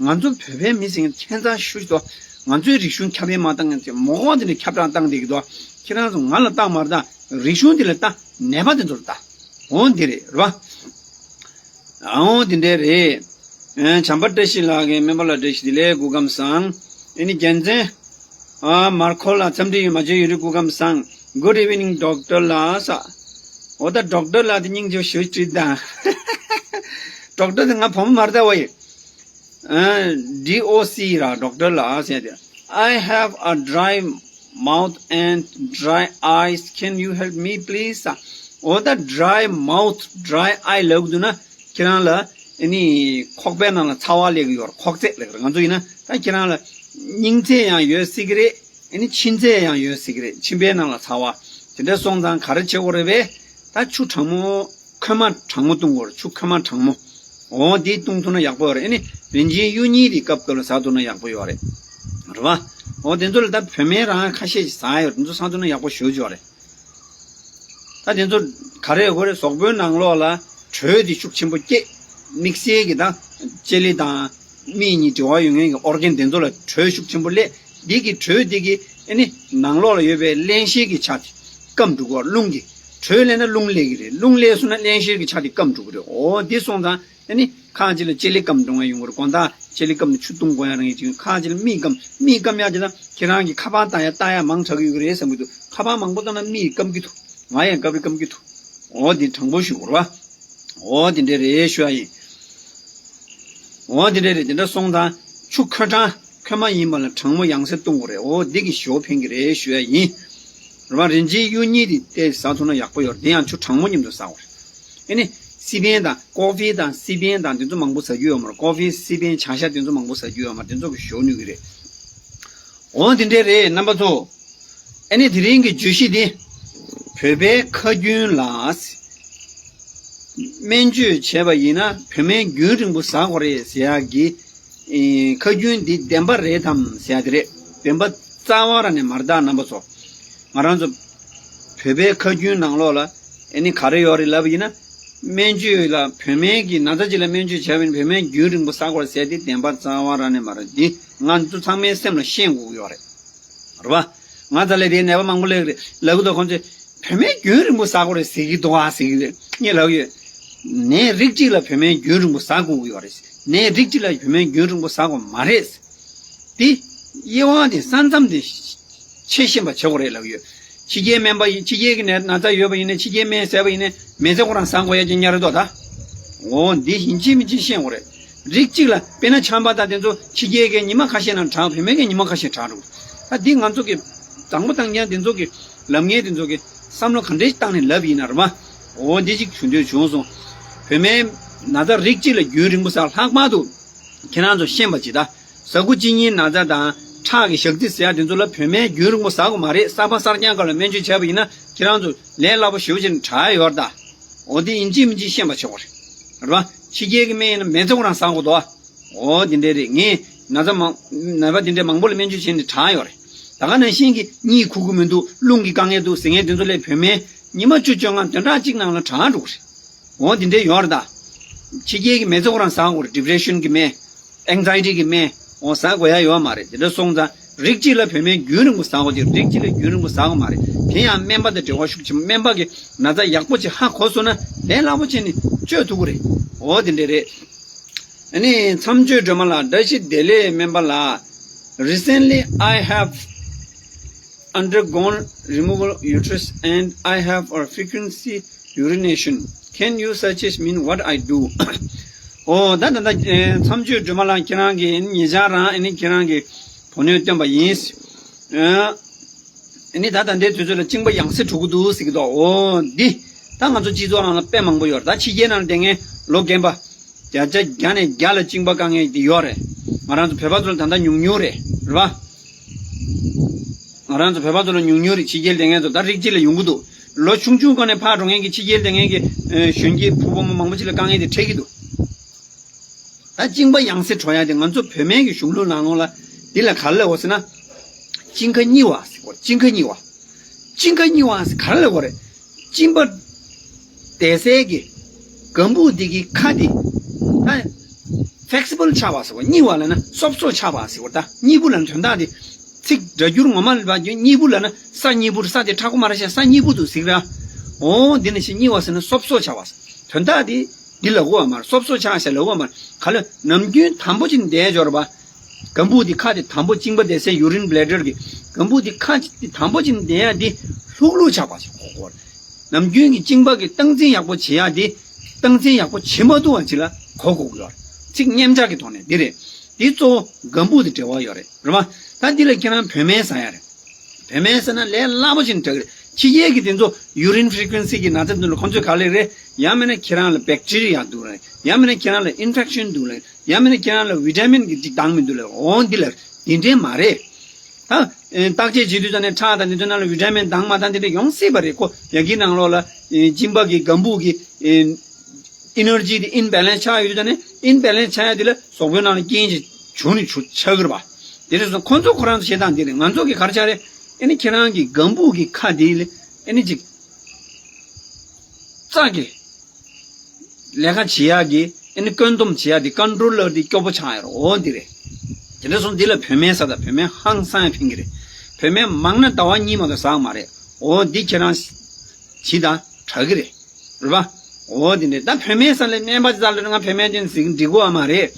ང་ཚོ་བོད་པའི་མི་ཟེར་མཁན་ཁྱད་མཚར་ཤོས་ཤིག་འདུག་ང་ཚོའི་རིག་གཞུང་ཁྱབ་སྤེལ་མ་བཏང་མཁན་དེ་མོ་གོ་དེ་འདྲ་ཁྱབ་བསྒྲགས་བཏང་བསྡད་ཀྱི་འདུག་ཁྱེད་རང་ཚོ་ང་ལ་བཏང་མ་རེད་ད། རིག་གཞུང་འདི་ལ་ད་ནད་པ་དེ་ཚོར་ད། འོ་འདི་རེད་རེད་པ། འོ་འདི་འདྲས་རེད། ཨ། བྱམས་པ་བཀྲ་ཤིས་ལགས་ཀྱིས་སྨན་པ་ལགས་བཀྲ་ཤིས་བདེ་ལེགས། སྐུ་ཁམས་བཟང་། ཨ་ནི་རྒྱལ་མཚན། ཨ། མར་ཁོ་ལགས་འཚམས་འདྲི་ཡོད། མ་བརྗེད་ཡོད་རེད། སྐུ་ཁམས་བཟང་། Good evening ཌོག་ཊར་ལགས་ཟེར། འོ་ད་ཌོག་ཊར་ལགས་དེ་སྙིང་རྗེ་ཞེ་པོ་ཅིག་དང་། ཌོག་ཊར་དེ་ང་བུ་མོ་མ་རེད་ད་བ་ཡི། ཨ། ཌི་ཨོ་སི་ར་ཌོག་ཊར་ལགས་ཟེར་ཏེ། I have a dry mouth and dry eyes. Can you help me, please? འོ་ད་dry mouth, dry eye ལབ་དུས་ན་ཁྱེད་རང་ལ་ཨ་ནི་ཁོག་པའི་ནང་ལ་ཚ་བ་སླེབས་ཀྱི་ཡོད་རེད། ཁོག་ཚད་ལབ་ཀྱི་རེད། ང་ཚོ་ཡིན་ན་ད་ཁྱེད་རང་ལ་སྙིང་ཚད་ཡང་ཡོད་སྲིད་ཀྱི་རེད། ཨ་ནི་མཆིན་ཚད་ཡང་ཡོད་སྲིད་ཀྱི་རེད། མཆིན་པའི་ནང་ལ་ཚ་བ། དེ་འདྲ་སོང་ཙང་ག་རེ་བྱེད་དགོས་རེད་པས། ད་ཆུ་གྲང་མོ། ཁོལ་མ་གྲང་མོ་བཏུང་དགོས་རེད། ཆུ་ཁོལ་མ་གྲང་མོ། འོ་འདི་བཏུང་ཐུབ་ན་ཡག་པོ་ཡོད་རེད། ཨ་ནི་རིན་ཆེན་གཡུ་བརྙིལ་དེ་སྐབས་སྐབས་ལ་ཟ་ཐུབ་ན་ཡག་པོ་ཡོད་རེད། རེད་བ། འོ་དེ་ཚོ་ལ་ད་བུད་མེད་རང་ཁ་ཤས་ཤིག་ཟ་ཡོད་རེད། དེ་ཚོ་ཟ་ཐུབ་ན་ཡག་པོ་ཞེ་པོ་ཅིག་ཡོད་རེད། ད་དེ་ཚོ་ག་རེ་ཡོད་རེད། གཟུགས་པོའི་ནང་ལོགས་ལ་དྲོད་དེ་ཤུགས་ཆེན་པོ་སྐྱེད། དམིགས་བསལ་གྱི་ད་ལྕེ་ལེ་དང་མིག་གཉིས་འབྲེལ་བ་ཡོད་མཁན་གྱི་ཨོར་གན་དེ་ཚོ་ལ་དྲོད་ཤུགས་ཆེན་པོ་སླེབས། འདི་གི་དྲོད་འདི་གི་ཨ་ནི་ནང་ལོགས་ལ་ཡོད་པའི་བརླན་གཤེར་གྱི་ཆ་དེ་སྐམ་འགྲོ་གི་རེད། རླུང་གི་དྲོད་སླེབས་ན་རླུང་སླེབས་ཀྱི་རེད། རླུང་སླེབས་སོང་ན་བརླན་གཤེར་གྱི་ཆ་དེ་སྐམ་འགྲོ་གི་རེད། འོ་འདི་སོང་ཙང་ཨ་ནི་ཁ་ཅིག་ལ་ལྕེ་ལེ་སྐམ་འགྲོ་མཁན་ཡོང་གི་རེད། དགོང་དག་ལྕེ་ལེ་སྐམ་ནས་ཆུ་བཏུང་དགོས་ཡ་རང་ཡིན་ཅིག་ཁ་ཅིག་ལ་མིག་སྐམ། མིག་སྐམ་ཡ་དེ་ན་ཁྱེད་རང་གི་ཁ་པར་བཏང་ཡ་ལྟ་ཡ་མང་དྲགས་ཀྱི་ཡོད་ཀྱི་རེད་བསམ་གྱི་འདུག་ཁ་པར་མང་པོ་བཏང་ན་མིག་སྐམ་གྱི་འདུག་ང་ཡང་སྐབས་རེ་སྐམ་གྱི་འདུག་འོ་འདི་དྲང་པོ་ཞུ་དགོས་རེད་བ། འོ་འདི་འདྲ་རེད་ཞུ་ཡ་ཡིན། འོ་འདི་འདྲ་རེད། དེ་འདྲ་སོང་ཙང་ཆུ་ཁོལ་གྲང་ཁོལ་མ་ཡིན་པ་ལ་གྲང་མོ་ཡང་སེ་བཏུང་དགོས་རེད། འོ་འདི་གི་ཞོ་ཕན་གྱི་རེད་ཞུ་ཡ་ཡིན། རེད་བ། རིན་ཆེན་གཡུ་བརྙིལ་དེ་ཏོག་ཙམ་ཟ་ཐུབ་ན་ཡག་པོ་ཡོད་རེད། དེ་ཡང་ཆུ་གྲང་མོ་མཉམ་དུ་ཟ་དགོས་རེད། ཨ་ནི་སི་པན་དང་ཀོ་ཧྥེ་དང་སི་པན་དང་དེ་ཚོ་མང་པོ་ཟ་རྒྱུ་ཡོད་མ་རེད། ཀོ་ཧྥེ་སི་པན་བྱ་ཤ་དེ་ཚོ་མང་པོ་ཟ་རྒྱུ་ཡོད་མ་རེད། དེ་ཚོ་གི་ཞོ་ནུས་ཀྱི་རེད། འོ་དེ་འདྲས་རེད་རྣམ་པ་ཚོ། ཨ་ནི་དེ་རིང་གི་བརྗོད་གཞི་འདི། བོད་པའི་ཁ་རྒྱུན་ལ། སྨན་བཅོས་བྱས་པ་ཡིན་ན་བོད་སྨན་རྒྱུན་རིང་པོ་ཟ་དགོས་རེད་ཟེར་ཡག་གི་ཨེ། ཁ་རྒྱུན་འདི་བདེན་པ་རེད་དམ་ཟེར་ཡག་དེ་རེད། བདེན་པ་རྩ་བ་རང་ནས་མ་རེད་ད་རྣམ་པ་ཚོ། ང་རང་ཚོ་བོད་པའི་ཁ་རྒྱུན་ནང་ལོགས་ལ་ཨ་ནི་ག་རེ་ཡོད་རེད་ལབ་པ་ཡིན་ན། སྨན་བཅོས་ལ་བོད་སྨན་གྱི་ན་ཚ་ཅིག་ལ་སྨན་བཅོས་བྱས་པ་ཡིན་ན་བོད་སྨན་རྒྱུན་རིང་པོ་ཟ་དགོས་རེད་ཟེར་ཡག་དེ་བདེན་པ་རྩ་བ་རང་ནས་མ་རེད། འདི་ང་ཚོ་ཚང་མའི་སེམས་ལ་ཤེས་དགོས་ཀྱི་ཡོད་རེད། རེད་པ། ང་ཚོ་ལ་དེའི་ནད་པ་མང་པོ་སླེབས་ཀྱི་རེད། ལབ་ཀྱི་འདུག་ཁོང་ཚོས་བོད་སྨན་རྒྱུན་རིང་པོ་ཟ་དགོས་རེད་ཟེར་གྱི་འདུག་ཨ་ཟེར་གྱི་རེད། ངས་ལབ་ཀྱི་ཡོད། ནད་རིགས་གཅིག་ལ་བོད་སྨན་རྒྱུན་རིང་པོ་ཟ་དགོས་ཀྱི་ཡོད་རེད། ནད་རིགས་གཅིག་ལ་བོད་སྨན་རྒྱུན་རིང་པོ་ཟ་དགོས་མ་རེད། འདི་དབྱེ་བ་དེ་ས་མཚམས་དེ་ཕྱེ་ཤེས་པ་བྱེད་དགོས་རེད་ལབ་ཀྱི་ཡོད། ཕྱི་རྒྱལ་སྨན་པ་ཡིན། ཕྱི་རྒྱལ་གྱི་ནད་ན་ཚ་ཡོད་པ་ཡིན་ན་ཕྱི་རྒྱལ་སྨན་ཟས་པ་ཡིན་ན་མི་ཚེ་ཁོ་རང་བཟང་དགོས་ཡ་གཅིག་ཉར་འདུག་ད། འོ་འདི་ཡིན་གཅིག་མིན་གཅིག་ཤེས་དགོས་རེད། རིགས་གཅིག་ལ་དཔེར་ན་ཆམ་པ་དང་དེ་ཚོ་ཕྱི་རྒྱལ་གྱི་ཉི་མ་ཁ་ཤས་ནང་དྲག་བོད་སྨན་གྱི་ཉི་མ་ཁ་ཤས་དྲག་འགྲོ། ད་འདི་ང་ཚོ་གི་དང་པོ་དང་མཉམ་དེ་ཚོ་གི་ལབ་མཁན་དེ་ཚོ་གི་བསམ་བློ་ག་འདྲས་བཏང་ནས་ལབ་ཡིན་ན་རེད་མ། འོ་འདི་གཅིག་ཞུ་འདོད་བྱུང་སོང་། བོད་སྨན་ན་ཚ་རིགས་གཅིག་ལ་རྒྱུན་རིང་པོ་ཟ། ལྷག་པར་དུ་ཁྱེད་རང་ཚོ་ཤེས་པ་ཅིག་ད། ཟ་ཁུ་གཅིན་སྙི་ན་ཚ་དང་ཁྲག་གི་ཞག་རྩི་ཟེར་ཡ་དེ་ཚོ་ལ་བོད་སྨན་རྒྱུན་རིང་པོ་ཟ་དགོས་མ་རེད། གསར་པ་གསར་རྐྱང་སྐབས་ལ་སྨན་བཅོས་བྱས་པ་ཡིན་ན་ཁྱེད་རང་ཚོ་ལས་སླ་པོ་ཞེ་པོ་ཅིག་ནས་དྲག་ཡོད་རེད་ད། འོ་དེ་ཡིན་གཅིག་མིན་གཅིག་ཤེས་པ་བྱེད་དགོས་རེད། རེད་པ། ཕྱི་རྒྱལ་གྱི་སྨན་ཡིན་ན་མི་ཚེ་ཁོ་རང་བཟང་དགོས་དོ། འོ་དེ་འདྲས་རེད། ངས་ན་ཚ་མང་ན་ཚ་དེ་འདྲས་མང་པོ་ལ་སྨན་བཅོས་བྱས་ནས་དྲག་ཡོད་རེད། ད་ག་ནང་བཞིན་གྱི་གཉིད་ཁུག་གི་མི་འདུག་རླུང་གི་དཀའ་ངལ་འདུག་ཟེར་མཁན་དེ་ཚོ་ལ་བོད་སྨན་ཉི་མ་བཅུ་བཅོ་ལྔ་བདུན་ཕྲག་གཅིག་ནང་ལ་དྲག་འགྲོ་གི་རེད། འོ་དེ་འདྲས་ཡོད་རེད་ད། ཕྱི་རྒྱལ་གྱི་མི་ཚེ་ཁོ་རང་བཟང་དགོས་རེད། ཌི་པི་རེ་ཤན་གྱི་སྨན། ཨེང་ཛའི་ཊི་གི་སྨན། འོ་ཟ་དགོས་ཡ་ཡོད་མ་རེད། དེ་འདྲ་སོང་ཙང་རིགས་གཅིག་ལ་བོད་སྨན་རྒྱུན་རིང་པོ་ཟ་དགོས་ཀྱི་རེད། རིགས་གཅིག་ལ་རྒྱུན་རིང་པོ་ཟ་དགོས་མ་རེད། དེ་ཡང་སྨན་པ་དང་འབྲེལ་བ་ཤུགས་ཆེན་པོ། སྨན་པ་གིས་ན་ཚ་ཡག་པོ་ཅིག་ཧ་གོ་སོང་ན་ལས་སླ་པོ་བྱས་ནས་བཅོས་ཐུབ་ཀྱི་རེད། འོ་དེ་འདྲ་རེད། ཨ་ནི་མཚམས་གཅོད་སྒྲོལ་མ་ལགས། བཀྲ་ཤིས་བདེ་ལེགས་སྨན་པ་ལགས། Recently I have undergone removal uterus and I have a frequency urination. Can you suggest me what I do? ཨོ་ད་ད་ད་མཚམས་གཅོད་སྒྲོལ་མ་ལགས། ཁྱེད་རང་གིས་ཉེ་ཆར་རང་ཨ་ནི་ཁྱེད་རང་གི་བུ་སྣོད་བཏོན་པ་ཡིན། ཨ་ནི་ད་ད་ལྟའི་དུས་ཚོད་ལ་གཅིན་པ་ཡང་སེ་འགྲོ་གི་འདུག་ཟེར་གྱི་འདུག་ཨོ་འདི་ད་ང་ཚོ་སྤྱི་ཚོགས་ནང་ལ་དཔེ་མང་པོ་ཡོད་རེད། ད་ཕྱི་རྒྱལ་ནང་ལ་བསྡད་མཁན་ལོ་རྒན་པ་བརྒྱ་ཆ་བརྒྱ་ནས་བརྒྱ་ལ་གཅིན་པ་དཀའ་ངལ་འདི་ཡོད་རེད། ང་རང་ཚོ་བོད་པ་ཚོ་ལ་ད་ལྟ་ཉུང་ཉུང་རེད། རེད་པ། ང་རང་ཚོ་བོད་པ་ཚོ་ལ་ཉུང་ཉུང་རེད། ཕྱི་རྒྱལ་བསྡད་མཁན་ཚོ་ད་རིགས་གཅིག་ལ་ཡོང་གི་འདུག་ལོ་ཆུང་ཆུང་སྒང་ནས་ཕར་འགྲོ་མཁན་གྱི་ཕྱི་རྒྱལ་བསྡད་མཁན་གྱི་ཨ་གཞོན་སྐྱེས་ཕྲུ་གུ་མང་པོ་ཅིག་ལ་དཀའ་ངལ་དེ་འཕྲད་ཀྱི་འདུག་ད་གཅིན་པ་ཡང་སེ་འགྲོ་ཡ་དེ་ང་ཚོ་བོད་སྨན་གྱི་གཞུང་ལུགས་ནང་ལོགས་ལ་འདི་ལ་ག་རེ་ལབ་དགོས་ཟེར་ན། གཅིན་ཁ་སྙི་བ་ཟེར་གོ། གཅིན་ཁ་སྙི་བ། གཅིན་ཁ་སྙི་བ་ཟེར་ག་རེ་ལབ་དགོས་རེད། གཅིན་པ་བསྡད་སའི་གི་སྒམ་པོ་འདི་གི་ཁ་འདི་ད་ཕེག་སི་བལ་ཆགས་པ་ཟེར་གོ། སྙི་བ་ལབ་ན་སོབ་སོབ་ཆགས་པ་ཟེར་གོ། ད་སྙི་པོ་ལབ་ན་དོན་དག་འདི་ཚིག་སྒྲ་སྒྱུར་ངོ་མ་ལ་བ་སྙི་པོ་ལབ་ན་ས་སྙི་པོ། ས་དེ་མཁྲེགས་པོ་མ་རེད་ཤག་ས་སྙི་པོ་འདུག་ཟེར་གི་ར། འོ་འདི་ནང་བཞིན་སྙི་བ་ཟེར་ན་སོབ་སོབ་ཆགས་པ་ཟེར། དོན་དག་འདི་འདི་ལབ་དགོས་པ་མ་རེད། སོབ་སོབ་ཆགས་ཤག་ལབ་དགོས་པ་མ་རེད། ག་ལ་ནམ་རྒྱུན་དམ་པོ་ཅིག་བསྡད་འཇོག་རེད་པ། སྒམ་པོ་འདི་ཁ་དེ་དམ་པོ། གཅིན་པ་བསྡད་སའི་ཡུ་རིན་བྷི་ལེ་ཌར་གྱི་སྒམ་པོ་འདི་ཁ་དེ་དམ་པོ་ཅིག་བསྡད་ཡ་འདི་ལྷུག་ལྷུག་ཆགས་པ་ཞིག་གོ་དགོས་རེད། ནམ་རྒྱུན་གྱི་གཅིན་པ་གི་སྟངས་འཛིན་ཡག་པོ་བྱེད་ཡ་འདི་སྟངས་འཛིན་ཡག་པོ་བྱེད་མ་ཐུབ་པ་ཅིག་ལ་གོ་དགོས་ཀྱི་ཡོད་རེད། ཚིག་མཉམ་འཇོག་གི་ཐོག་ནས་འདི་རེད། འདི་གཙོ་བོ་སྒམ་པོ་དེ་འབྲེལ་བ་ཡོད་རེད། རེད་པ། ད་འདི་ལ་ཁྱེད་རང་བོད་སྨན་ཟ་ཡ་རེད། བོད་སྨན་ཟ་ན་ལས་སླ་པོ་ཅིག་འགྲིག་གི་རེད། ཕྱི་རྒྱལ་གྱི་དེ་ཚོ་ཡུ་རིན་ཕི་རི་ཀུ་ཨེན་སི་གི་ན་ཚ་འདི་ལ་ཁོང་ཚོས་ག་ལབ་རེད། ཡང་མིན་ན་ཁྱེད་རང་ལ་བེག་ཊི་རི་ཡ་འདུག་ལབ། ཡང་མིན་ན་ཁྱེད་རང་ལ་ཨིན་ཕེག་ཤན་འདུག་ལབ། ཡང་མིན་ན་ཁྱེད་རང་ལ་བི་ཊ་མིན་གྱི་ཅིག་འདང་མི་འདུག་ལབ། འོ་འདི་ལ་དེ་འདྲས་མ་རེད། ད་བརྟག་དཔྱད་བྱེད་དུས་ཙམ་ནས་ཁྲག་དང་དེ་ཚོ་ནང་ལ་བི་ཊ་མིན་འདང་མ་འདང་དེ་འདྲས་ཡོང་སྲིད་པ་རེད། ཁོ་ཡ་གི་ནང་ལོགས་ལ་གཅིན་པ་གི་སྒམ་པོ་གི་ ཨེ་ནར་ཇི་དེ་ཨིམ་བེ་ལེན་སི་ཆགས་ཡོད་དུས་ད་ནི་ཨིམ་བེ་ལེན་སི་ཆགས་ཡ་དེ་ལ་གཟུགས་པོའི་ནང་ལ་རྐྱེན་ཅིག་བྱུང་ནས་བྱུང་ཆགས་ཀྱི་རེད་པ། དེ་རེད་སོང་ཁོང་ཚོ་ཁོ་རང་ཚོ་བྱེད་སྟངས་དེ་རེད། ང་ཚོ་གི་ག་རེ་ཆགས་རེད། ཨེ་ནི་ཁྱེད་རང་གི་སྒམ་པོ་གི་ཁ་དེ་ལ་ཨེ་ནི་ཅིག་རྩ་གི་ལས་ཀ་བྱེད་ཡག་གི་ཨེ་ནི་བཀོད་འདོམས་བྱེད་ཡག་དེ་ཀོན་ཊོ་ལར་དེ་སྐྱོ་པོ་ཆགས་ཡོད་རེད། འོ་འདི་རེད། དེ་འདྲ་སོང་འདི་ལ་བོད་སྨན་ཟ་དང་བོད་སྨན་ཧང་སང་ཡང་ཕན་གི་རེད། བོད་སྨན་མང་ན་ཟླ་བ་གཉིས་མ་གཏོགས་ཟ་གི་མ་རེད། འོ་འདི་ཁྱེད་རང་བྱེད་དང་དྲག་གི་རེད། རེད་པ། འོ་འདི་འདྲས་ད་བོད་སྨན་ཟ་ལས་སྨན་པ་ཅིག་ཟ་ལ་ང་བོད་སྨན་ཅན་ཟིག་འགྲིག་གོ་བ་མ་རེད།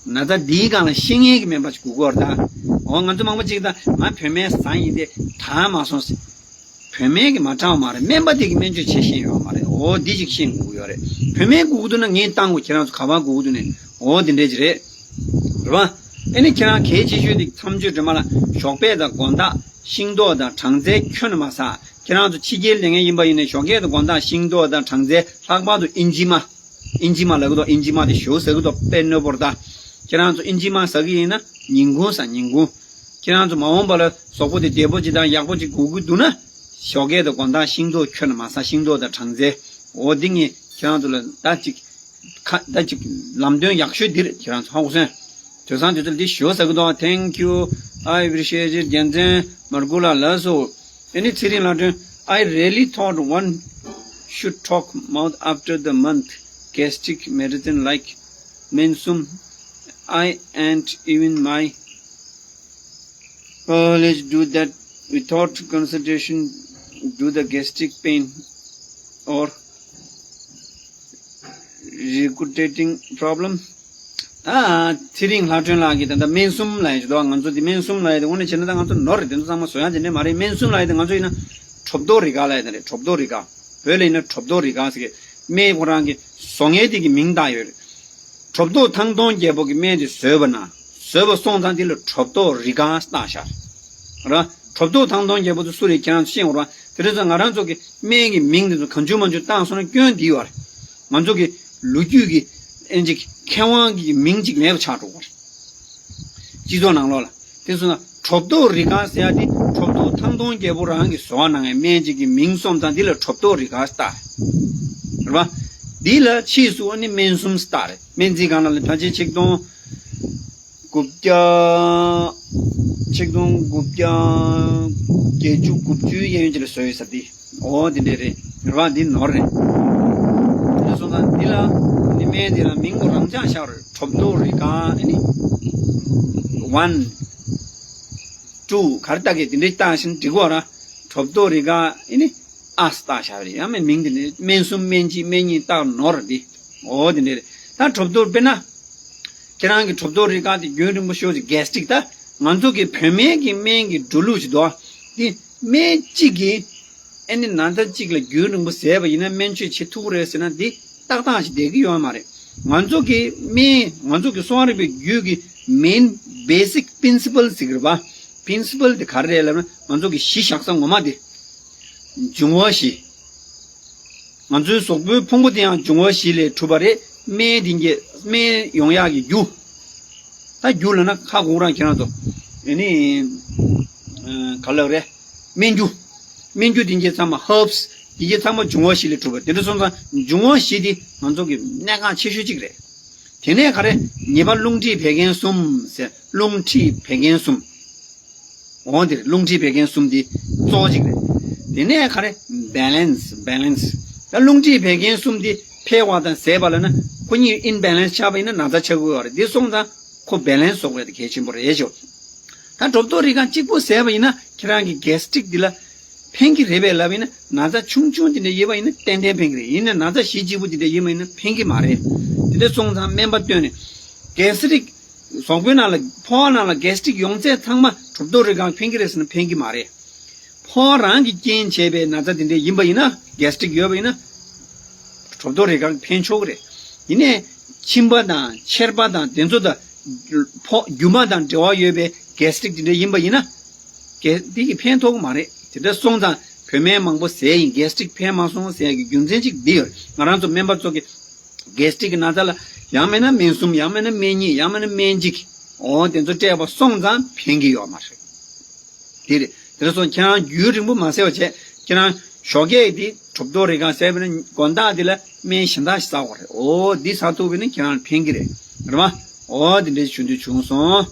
ན་ཚ་འདིའི་སྒང་ལ་ཤེས་མཁན་གྱི་སྨན་པ་ཅིག་དགོས་ཀྱི་ཡོད་རེད་ད། འོ་ང་ཚོ་མང་པོ་ཅིག་ད་ང་བོད་སྨན་ཟ་ཡིན་ཏེ་དྲག་མ་སོང་ཟེར། བོད་སྨན་གྱིས་མ་དྲག་པ་མ་རེད། སྨན་པ་དེ་གིས་སྨན་བཅོས་བྱེད་ཤེས་ཡོད་མ་རེད། འོ་འདི་ཅིག་ཤེས་དགོས་ཀྱི་ཡོད་རེད། བོད་སྨན་དགོས་ཀྱི་འདུག་ན་ངས་བཏང་དགོས། ཁྱེད་རང་ཚོ་ག་པར་དགོས་ཀྱི་འདུག་ནས། འོ་འདི་འདྲས་ཅིག་རེད། རེད་པ། ཨེ་ནི་ཁྱེད་རང་གལ་ཆེ་ཤོས་དེ་མཚམས་གཅོད་སྒྲོལ་མ་ལ་ཞོགས་པ་དང་དགོང་དག་ཤིང་ཏོག་དང་སྦྲང་རྩི་ཁྱོན་ནས་མ་ཟ། ཁྱེད་རང་ཚོ་ཕྱི་རྒྱལ་སླེབས་མཁན་ཡིན་པ་ཡིན་ན་ཞོགས་ཀས་དང་དགོང་དག་ཤིང་ཏོག་དང་སྦྲང་རྩི། ལྷག་པར་དུ་ཨིན་ཇི་མ། ཨིན་ཇི་མ་ལབ་ཀྱི་འདུག་ཨིན་ཇི་མ་དེ་ཞེ་པོ་ཟ་གི་འདུག་དཔེ་གནོད་པ་རེད་ད། ཁྱེད་རང་ཚོ་ཨིན་ཇི་མ་ཟ་གི་ཡིན་ན་ཉིན་གུང་ཟ། ཉིན་གུང་། ཁྱེད་རང་ཚོ་མ་འོངས་པ་ལ་གཟུགས་པོ་དེ་བདེ་པོ་ཅིག་དང་ཡག་པོ་ཅིག་དགོས་ཀྱི་འདུག་ན། ཞོགས་ཀས་དང་དགོང་དག་ཤིང་ཏོག་ཁྱོན་ནས་མ་ཟ། ཤིང་ཏོག་དང་སྦྲང་རྩི། འོ་འདི་ངས་ཁྱེད་རང་ཚོ་ལ་ད་ཅིག་ཁ་ད་ཅིག་ལམ་སྟོན་ཡག་ཤོས་འདི་རེད། ཁྱེད་རང་ཚོ་ཧ་གོ་སོང་། དེང་སང་དུས་ཚོད་འདི་ཞེ་པོ་ཟ་གི་འདུག Thank you. I appreciate it. རྒྱལ་མཚན་མར་ཁུ་ལགས་ལགས་སོ། ཨེ་ནི་ཚེ་རིང་ལྷ་སྒྲོན། I really thought one should talk mouth after the month gastric medicine like Mensum. I and even my colleagues do that without consultation. Do the gastric pain or regurgitating problem. ད་ཚེ་རིང་ལྷ་སྒྲོན་ལགས་ཀྱིས་ད་ལྟ་སྨན་གསུམ་ལབ་ཡ་ཅིག་འདུག་ང་ཚོ་འདི་སྨན་གསུམ་ལབ་ཡ་དེ་དངོས་གནས་བྱས་ན་ད་ང་ཚོ་ནོར་རེད། དེ་ཚོ་ཚང་མ་བཟོ་ཡ་དེ་འདྲ་མ་རེད། སྨན་གསུམ་ལབ་ཡ་དེ་ང་ཚོ་ཡིན་ན་གྲོད་མདོག་རིགས་ཁ་ལབ་ཡ་དེ་རེད། གྲོད་མདོག་རིགས་ཁ། བོད་ལ་ཡིན་ན་གྲོད་མདོག་རིགས་ཁ་ཟེར་གི། སྨན་ཁོ་རང་གི་བཟོ་མཁན་དེ་གི་མིང་བཏགས་ཡོད་རེད། གྲོད་མདོག་ཐང་སྟོང་རྒྱལ་པོ་གི་སྨན་དེ་བཟོས་པ་ན། བཟོས་པ་སོང་ཙང་དེ་ལ་གྲོད་མདོག་རིགས་ཁ་བཏགས་ཤག་ར། གྲོད་མདོག་ཐང་སྟོང་རྒྱལ་པོ་དེ་སུ་རེད་ཁྱེད་རང་ཚོ་ཤེས་དགོས་ར། དེ་རེད་ཙང་ང་རང་ཚོ་གི་སྨན་གྱི་མིང་དེ་ཚོ་གང་བྱུང་མང་བྱུང་བཏགས་སོང་ན་སྐྱོན་འདི་ཡོད་རེད། ང་ཚོ་གི་ལོ་རྒྱུས་ཀྱི་ཨེ་ཅིག་མཁས་དབང་གི་མིང་ཅིག་མེད་པ་ཆགས་འགྲོ་གི་རེད། སྤྱི་ཚོགས་ནང་ལོགས་ལ། དེ་སོང་ན་གྲོད་མདོག་རིགས་ཁ་ཟེར་ཡ་དེ་གྲོད་མདོག་ཐང་སྟོང་རྒྱལ་པོ་རང་གིས་བཟོ་བ་གནང་བའི་སྨན་ཅིག་གི་མིང་སོང་ཙང་འདི་ལ་གྲོད་མདོག་རིགས་ཁ་ཟེར། རེད་པ། འདི་ལ་ཕྱིས་སུ་ཨ་ནི་སྨན་གསུམ་ཟེར་རེད། སྨན་རྩིས་ཁང་ནང་ལ་ཕལ་ཆེར་ཆིག་སྟོང་དགུ་བརྒྱ། ཆིག་སྟོང་དགུ་བརྒྱ་བརྒྱད་ཅུ་དགུ་བཅུའི་གཡས་གཡོན་ཅིག་ལ་བཟོས་ཡོད་ས་འདི། འོ་འདི་འདྲས་རེད། རེད་པ། འདི་ནོར་རེད། དེ་སོང་ཙང་འདི་ལ་ནི་སྨན་འདི་ལ་མིང་པོ་རང་འཇགས་བཞག་རེད། གྲོད་མདོག་རིགས་ཁ་ཨ་ནི་ཝན་ཊུ་ག་རེ་བཏགས་ཀྱི་འདི་འདྲས་བཏགས་ཤིང་འགྲིག་གོ་ར། གྲོད་མདོག་རིགས་ཁ་ཨ་ནི་ཨ་ཟེར་བཏགས་བཞག་རེད། ཡང་མིན་མིང་འདི་ནི་སྨན་གསུམ་སྨན་གཅིག་སྨན་གཉིས་བཏགས་ནོར་འདི། འོ་འདི་འདྲས་རེད། ད་གྲོད་མདོག་དཔེར་ན། ཁྱེད་རང་གི་གྲོད་མདོག་རིགས་ཁ་དེ་རྒྱུན་རིང་པོ་ཤོར་ཅིག་གེ་སི་ཊིག་ད། ང་ཚོ་གི་བོད་སྨན་གྱི་སྨན་གྱི་འགྲོ་ལུགས་ཅིག་འདུག་ཨ། དེ་སྨན་གཅིག་གིས་ཨ་ནི་ན་ཚ་གཅིག་ལ་རྒྱུན་རིང་པོ་ཟས་པ་ཡིན་ན་སྨན་བཅོས་བྱེད་ཐུབ་ཀྱི་རེད་ཟེར་ན་འདི་ཏག་ཏག་ཅིག་བསྡད་ཀྱི་ཡོད་མ་རེད། ང་ཚོ་གི་སྨན་ང་ཚོ་གི་གསོ་བ་རིག་པའི་རྒྱུད་ཀྱི་མེན་བེ་སིག་པིན་སི་པལ་ཟེར་གྱི་རེད་པ། པིན་སི་པལ་དེ་ག་རེ་རེད་ལབ་ན་ང་ཚོ་གི་གཞི་བཞག་ས་ངོ་མ་དེ། འབྱུང་བ་བཞི། ང་ཚོའི་གཟུགས་པོའི་ཕུང་པོ་དེ་ཡང་འབྱུང་བ་བཞི་ལས་གྲུབ་པ་རེད། སྨན་དེ་གྱི་སྨན་ཡོང་ཡག་གི་རྒྱུ། ད་རྒྱུ་ལབ་ན་ཁ་སྒོ་རང་ཁྱེད་རང་ཚོ། ཨེ་ནི། ཨ། ག་ལབ་རེད། སྨན་རྒྱུ། སྨན་རྒྱུ་དེ་གྱི་ཚང་མ་ཧརབ་སི། དེ་གྱི་ཚང་མ་འབྱུང་བ་བཞི་ལས་གྲུབ་པ། དེ་འདྲ་སོང་ཙང་འབྱུང་བ་བཞི་དེ་ང་ཚོ་གི་གནད་འགག་ཆེ་ཤོས་གཅིག་རེད། དེ་ནས་ག་རེ། ཉེས་པ་རླུང་མཁྲིས་བད་ཀན་གསུམ་ཟེར། རླུང་མཁྲིས་བད་ཀན་གསུམ། འོ་འདིར་རླུང་མཁྲིས་བད་ཀན་གསུམ་འདི་གཙོ་བོ་གཅིག་རེད། དེ་ནས་ག་རེ། བེ་ལེན་སི། བེ་ལེན་སི། ད་རླུང་མཁྲིས་བད་ཀན་གསུམ་འདི་འཕེལ་བ་དང་ཟད་པ་ལབ་ན་ཁོ་གཉིས་ཨིམ་བེ་ལེན་སི་ཆགས་པ་ཡིན་ན་ན་ཚ་ཆགས་ཀྱི་ཡོད་རེད། འདི་སོང་ཙང་ཁོ་བེ་ལེན་སི་བཟོ་དགོས་དེ་གལ་ཆེན་པོ་རེད་ཤོག་ད་གྲོད་མདོག་རིགས་ཁ་གཅིག་པོ་ཟས་པ་ཡིན་ན་ཁྱེད་རང་གི་གེ་སི་ཊིག་འདི་ལ་ཕན་གྱི་རེད་པས་ལབ་ཡིན་ན་ན་ཚ་ཆུང་ཆུང་དེ་འདྲ་ཡིན་པ་ཡིན་ན་ཏན་ཏན་ཕན་གྱི་རེད། ཡིན་ན་ན་ཚ་གཞི་གཅིག་པུ་དེ་འདྲ་ཡིན་པ་ཡིན་ན་ཕན་གྱི་མ་རེད། དེ་འདྲ་སོང་ཙང་སྨན་པ་བསྟེན་ནས་གེ་སི་ཊིག་གཟུགས་པོའི་ནང་ལ་ཕོ་བ་ནང་ལ་གེ་སི་ཊིག་ཡོང་ཚད་ཚང་མ་གྲོད་མདོག་རིགས་ཁ་ཕན་གྱི་རེད་ཟེར་ན་ཕན་གྱི་མ་རེད། ཕོ་བ་རང་གི་རྐྱེན་བྱས་པའི་ན་ཚ་དེ་འདྲ་ཡིན་པ་ཡིན་ན་གེ་སི་ཊིག་ཡོད་པ་ཡིན་ན་གྲོད་མདོག་རིགས་ཁ་ཕན་ཆོག་གི་རེད། ཡིན་ནའི་མཆིན་པ་དང་མཆེར་པ་དང་དེ་ཚོ་དང་ཕོ་རྒྱུ་མ་དང་འབྲེལ་བ་ཡོད་པའི་གེ་སི་ཊིག་དེ་འདྲ་ཡིན་པ་ཡིན་ན་གེ་དེ་གིས་ཕན་ཐོགས་ཀྱི་མ་རེད། དེ་འདྲ་སོང་ཙང་བོད་སྨན་མང་པོ་ཟས་ཡིན་གེ་སི་ཊིག་ཕན་མ་སོང་ཟེར་ཡ་གི་རྒྱུ་མཚན་གཅིག་འདི་ཡོད་རེད། ང་རང་ཚོ་སྨན་པ་ཚོ་གི་གེ་སི་ཊིག་གི་ན་ཚ་ལ་ཡང་མིན་ན་སྨན་གསུམ་ཡང་མིན་ན་སྨན་གཉིས་ཡང་མིན་ན་སྨན་གཅིག་འོ་དེ་ཚོ་སྤྲད་པ་སོང་ཙང་ཕན་གྱི་ཡོད་མ་རེད། དེ་རེད། དེ་འདྲ་སོང་ཁྱེད་རང་རྒྱུན་རིང་པོ་མ་ཟས་པ་བྱས་ཁྱེད་རང་ཞོགས་ཀས་དེ་ གྲུབ་ཐོབ་རེ་གང་ཟས་པ་ཡིན་ན་དགོང་དག་དེ་ལ་སྨན་གཞན་དག་ཞིག་ཟ་དགོས་རེད། འོ་འདི་ཟ་ཐུབ་པ་ཡིན་ན་ཁྱེད་རང་ལ་ཕན་གི་རེད། རེད་བ། འོ་དེ་འདྲ་ཞུ་འདོད་བྱུང་སོང་།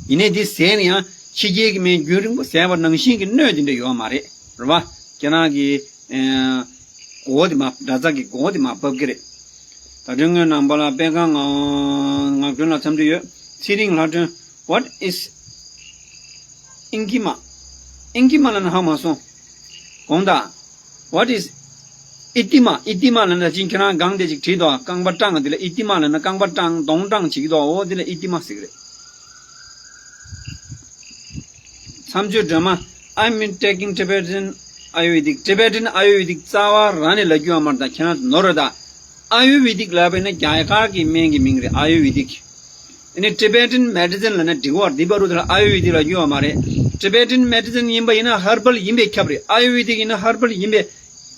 ཡིན་ནའི་འདི་ཟས་ན་ཡང་ཕྱི་རྒྱལ་གྱི་སྨན་རྒྱུན་རིང་པོ་ཟས་པ་ནང་བཞིན་གྱི་གནོད་དེ་འདྲ་ཡོད་མ་རེད། རེད་བ། ཁྱེད་རང་གི་ཨེ་མགོ་བོ་དེ་མ་འདྲ་ཚ་གི་མགོ་བོ་དེ་མ་བབས་ཀྱི་རེད། ད་དྲན་ངོས་ནང་པ་ལ་དཔེ་ཁང་ངག་སྒྲོན་ལ་འཚམས་འདྲི་ཡོད། ཚེ་རིང་ལྷ་སྒྲོན། What is ཨིན་ཀི་མ། ཨིན་ཀི་མ་ལ་ན་ཧ་མ་སོང་། དགོངས་དག What is ཨི་ཏི་མ། ཨི་ཏི་མ་ལ་ན་ཅིང་ཁྱེད་རང་གང་དེ་ཅིག་བྲིས་དོ། རྐང་པ་སྐྲངས་དེ་ལ་ཨི་ཏི་མ་ལ་ན། རྐང་པ་སྐྲངས་གདོང་སྐྲངས་བྱེད་ཀྱི་དོ། འོ་དེ་ལ་ཨི་ཏི་མ་ཟེར་གི་རེད། མཚམས་གཅོད་སྒྲོལ་མ། I'm taking Tibetan Ayurvedic. Tibetan Ayurvedic རྩ་བ་རང་ནས་ལབ་རྒྱུ་ཡོད་མ་རེད། ད་ཁྱེད་རང་ཚོ་ནོར་རེད་ད། ཨ་ཡུར་ཝེ་དིག་ལབ་པ་ཡིན་ན་རྒྱ་གར་གྱི་སྨན་གྱི་མིང་རེད། ཨ་ཡུར་ཝེ་དིག་ཨ་ནི་Tibetan medicine ལབ་ན་འགྲིག་གི་རེད། འདི་བར་དུ་ལ་ཨ་ཡུར་ཝེ་དིག་ལབ་རྒྱུ་ཡོད་མ་རེད། Tibetan medicine ཡིན་པ་ཡིན་ན་herbal ཡིན་པས་ཁྱབ་རེད། ཨ་ཡུར་ཝེ་དིག་ཡིན་ན་herbal ཡིན་པས།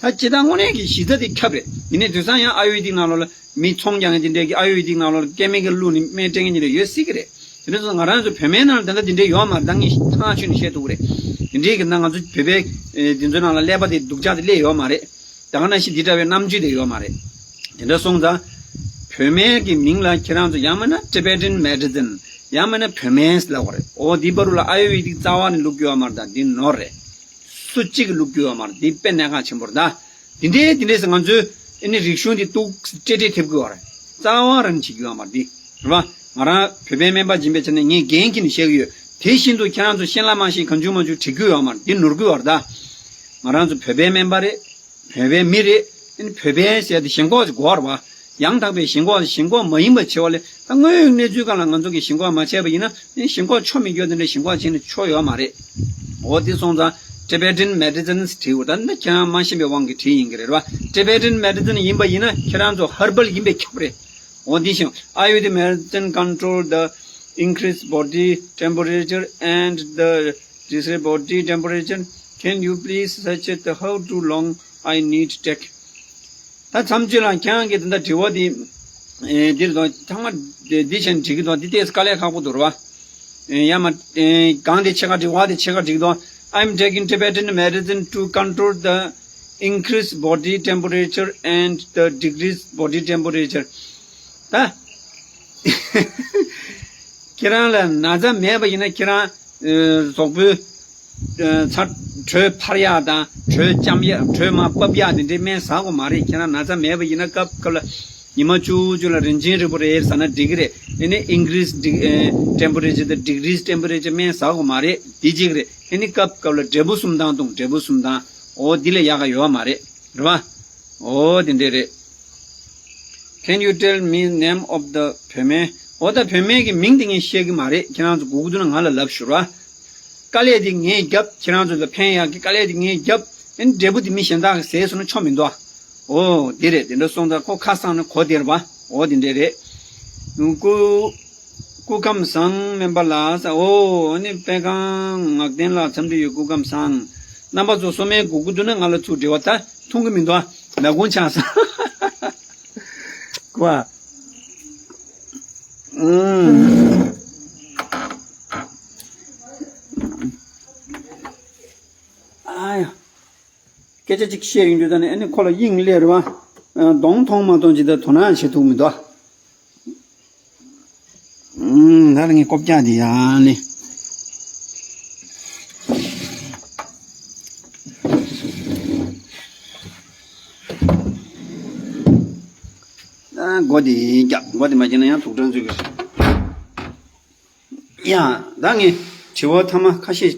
ད་ཇི་ལྟར་དངོས་གནས་ཀྱི་གཞི་རྩ་དེ་ཁྱབ་རེད། ཡིན་ནའི་དུས་སང་ཡང་ཨ་ཡུར་ཝེ་དིག་ནང་ལོགས་ལ་མི་ཚོང་རྒྱག་མཁན་དེ་འདྲས་ཀྱིས་ཨ་ཡུར་ཝེ་དིག་ནང་ལོགས་ལ་སྐྱེ་དམན་གྱི་བླུགས་ནས་སྨན་སྤྲད་མཁན་དེ་འདྲས་ཡོད་སྲིད་ཀྱི་རེད། དེ་འདྲ་སོང་ང་རང་ཚོ་བོད་སྨན་ནང་ལ་ད་ལྟ་དེ་འདྲས་ཡོད་མ་རེད། ད་ངས་ཐང་ཆོད་ནས་བཤད་ཐུབ་ཀྱི་རེད། དེ་འདྲས་ཀྱི་ན་ང་ཚོ་བོད་པའི་ཨེ་དེ་ཚོའི་ནང་ལ་ཀླད་པ་དེ་སྡུག་ཅག་དེ་སླེབས་ཡོད་མ་རེད། ད་ག་ནང་བཞིན་འདི་འདྲ་བའི་རྣམ་དཔྱོད་དེ་ཡོད་མ་རེད། དེ་འདྲ་སོང་ཙང་། བོད་སྨན་གྱི་མིང་ལ་ཁྱེད་རང་ཚོ་ཡང་མིན་ན་Tibetan medicine ཡང་མིན་ན་བོད་སྨན་ལབ་དགོས་རེད། འོ་འདི་བར་དུ་ལ་ཨ་ཡུར་ཝེ་དིག་རྩ་བ་ནས་བླུག་རྒྱུ་ཡོད་མ་རེད། ད་འདི་ནོར་རེད། སུ་གཅིག་གིས་བླུག་རྒྱུ་ཡོད་མ་རེད། འདི་དཔེ་གནད་འགག་ཆེན་པོ་རེད་ད། འདི་འདྲའི་འདི་འདྲའི་ཟེར་ང་ཚོའི་ཨ་ནི་རིག་གཞུང་འདི་ཏོག་ཙམ་བཀྲེས་བཀྲེས་ཐེབས་དགོས་པ་རེད། རྩ་བ་རང་བྱེད་རྒྱུ་ཡོད་མ་རེད་འདི། རེད་པ། ང་རང་བོད་པའི་སྨན་པ་ཡིན་པའི་ཆ་ནས་ངས་འགན་འཁྱེར་ནས་བཤད་ཀྱི་ཡོད། དེ་བཞིན་དུ་ཁྱེད་རང་ཚོ་ཤེས་ལ་མ་ཤེས་གང་བྱུང་མང་བྱུང་བྲི་རྒྱུ་ཡོད་མ་རེད། འདི་ནོར་རྒྱུ་ཡོད་རེད་ད། ང་རང་ཚོ་བོད་པའི་སྨན་པ་རེད། བོད་པའི་མི་རེད། ཨ་ནི་བོད་པའི་ཟེར་དེ་ཞེན་ཁོག་ཅིག་དགོས་རེད་པ། ཡང་དག་པའི་ཞེན་ཁོག་ཞེན་ཁོག་མ་ཡིན་པ་བྱེད་པ་ལས། ད་དངོས་ཡོད་གནས་ཚུལ་སྒང་ལ་ང་ཚོ་གིས་ཞེན་ཁོག་མ་བྱས་པ་ཡིན་ན། ཨ་ནི་ཞེན་ཁོག་ཆོ་མི་རྒྱུ་དེ་འདྲ་ཞེན་ཁོག་བྱས་ནས་ཆོ་ཡོད་མ་རེད། འོ་དེ་སོང་ཙང་Tibetan medicines བྲིས་འོ། ད་ནི་ཁྱེད་རང་མ་ཤེས་པའི་དབང་གིས་བྲིས་ཡིན་གྱི་རེད་པ། Tibetan medicine ཡིན་པ་ཡིན་ན་ཁྱེད་རང་ཚོ་herbal ཡིན་པས་ཁྱབ་རེད། འོ་འདི་བཞིན་Ayurvedic medicine control the increased body temperature and the decreased body temperature. Can you please suggest how too long I need take? ད་མཚམས་གཅོད་ལ་ཁྱེད་རང་གིས་ད་ལྟ་དྲི་བ་འདི། ཨེ་འདིར་དང་ཚང་མ་འདི་བྱས་ནས་འགྲིག་གི་འདུག་འདི་ཏོག་ཙམ་དཀའ་ལས་ཁག་པོ་འདུག་རེད་པ། ཨེ་ཡ་མ་ཨེ་གང་དེ་ཕྱེད་ཀ་འགྲིག་པ་དེ་ཕྱེད་ཀ་འགྲིག་འདུག I'm taking Tibetan medicine to control the increased body temperature and the decreased body temperature. ད་ཁྱེད་རང་ལ་ན་ཚ་མེད་པ་ཡིན་ན་ཁྱེད་རང་ཨེ་གཟུགས་པོའི་ཚ། དྲོད་འཕར་ཡག་དང་དྲོད་སྐམ་ཡག་དྲོད་མར་བབས་ཡག་དེ་འདྲའི་སྨན་ཟ་དགོས་མ་རེད། ཁྱེད་རང་ན་ཚ་མེད་པ་ཡིན་ན་སྐབས་སྐབས་ལ་ཉི་མ་བཅུ་བཅུ་ལ་རིན་ཆེན་རིལ་བུ་རེ་ཟ་ན་འགྲིག་གི་རེད། ཨེ་ནི་increase deg- ཨེ་temperature དང་decrease temperature སྨན་ཟ་དགོས་མ་རེད། འདི་གཅིག་རེད། ཨེ་ནི་སྐབས་སྐབས་ལ་འབྲས་བུ་གསུམ་ཐང་བཏུང་། འབྲས་བུ་གསུམ་ཐང་། འོ་འདི་ལས་ཡག་ག་ཡོད་མ་རེད། རེད་པ། འོ་དེ་འདྲས་རེད། Can you tell me name of the བོད་སྨན། འོ་ད་བོད་སྨན་གྱི་མིང་དེ་ངས་ཤེས་ཀྱི་མ་རེད། ཁྱེད་རང་ཚོ་སྒུག་གི་འདུག་ན་ང་ལ་ལབ་ཤོག་ར། དཀའ་ལས་དེ་ངས་བརྒྱབ། ཁྱེད་རང་ཚོ་ལ་ཕན་ཡག་གི་དཀའ་ལས་དེ་ངས་བརྒྱབ། ཨ་ནི་འབྲས་བུ་དེ་མི་གཞན་དག་གིས་ཟས་སོང་ན་ཆོ་མི་འདུག་འོ་དེ་རེད། དེ་འདྲ་སོང་ཙང་ཁོ་ཁ་སང་ནས་གོ་བདེ་རེད་པ། འོ་དེ་འདྲས་རེད། སྐུ། སྐུ་ཁམས་བཟང་སྨན་པ་ལགས། འོ་ཨ་ནི་དཔེ་ཁང་ངག་ལྡན་ལགས་འཚམས་འདྲི་ཡོད། སྐུ་ཁམས་བཟང་། རྣམ་པ་ཚོ་གསོ་སྨན་དགོས་ཀྱི་འདུག་ན་ང་ལ་ཚུར་འབྲེལ་བ། ད་འཐུང་གི་མི་འདུག་ཨ། ལག་ཁུང་ཆག་སོང་། ཀུ་ཨ། ཨུམ། ཨ་ཡ། སྐད་ཆ་གཅིག་བཤད་ཡོང་དུས་ད་ནི་ཨ་ནི་ཁོ་ལ་དབྱིངས་སླེབས་རེད་པ། གདོང་མཐོང་མ་མཐོང་ཅིག་ད་དོ་སྣང་བྱེད་ཐུབ་མི་འདུག་ཨུམ། ད་ལ་ངས་ཀོ་བཀྱག་འདི་ཡང་ནི། ཨ་མགོ་འདི་བཀྱག་མགོ་འདི་མ་བཀྱག་ན་ཡང་དུག་སྦྲང་འཛུལ་གི་རེད། ཡ། ད་ངས་དྲི་བ་ཐ་མ་ཁ་ཤས་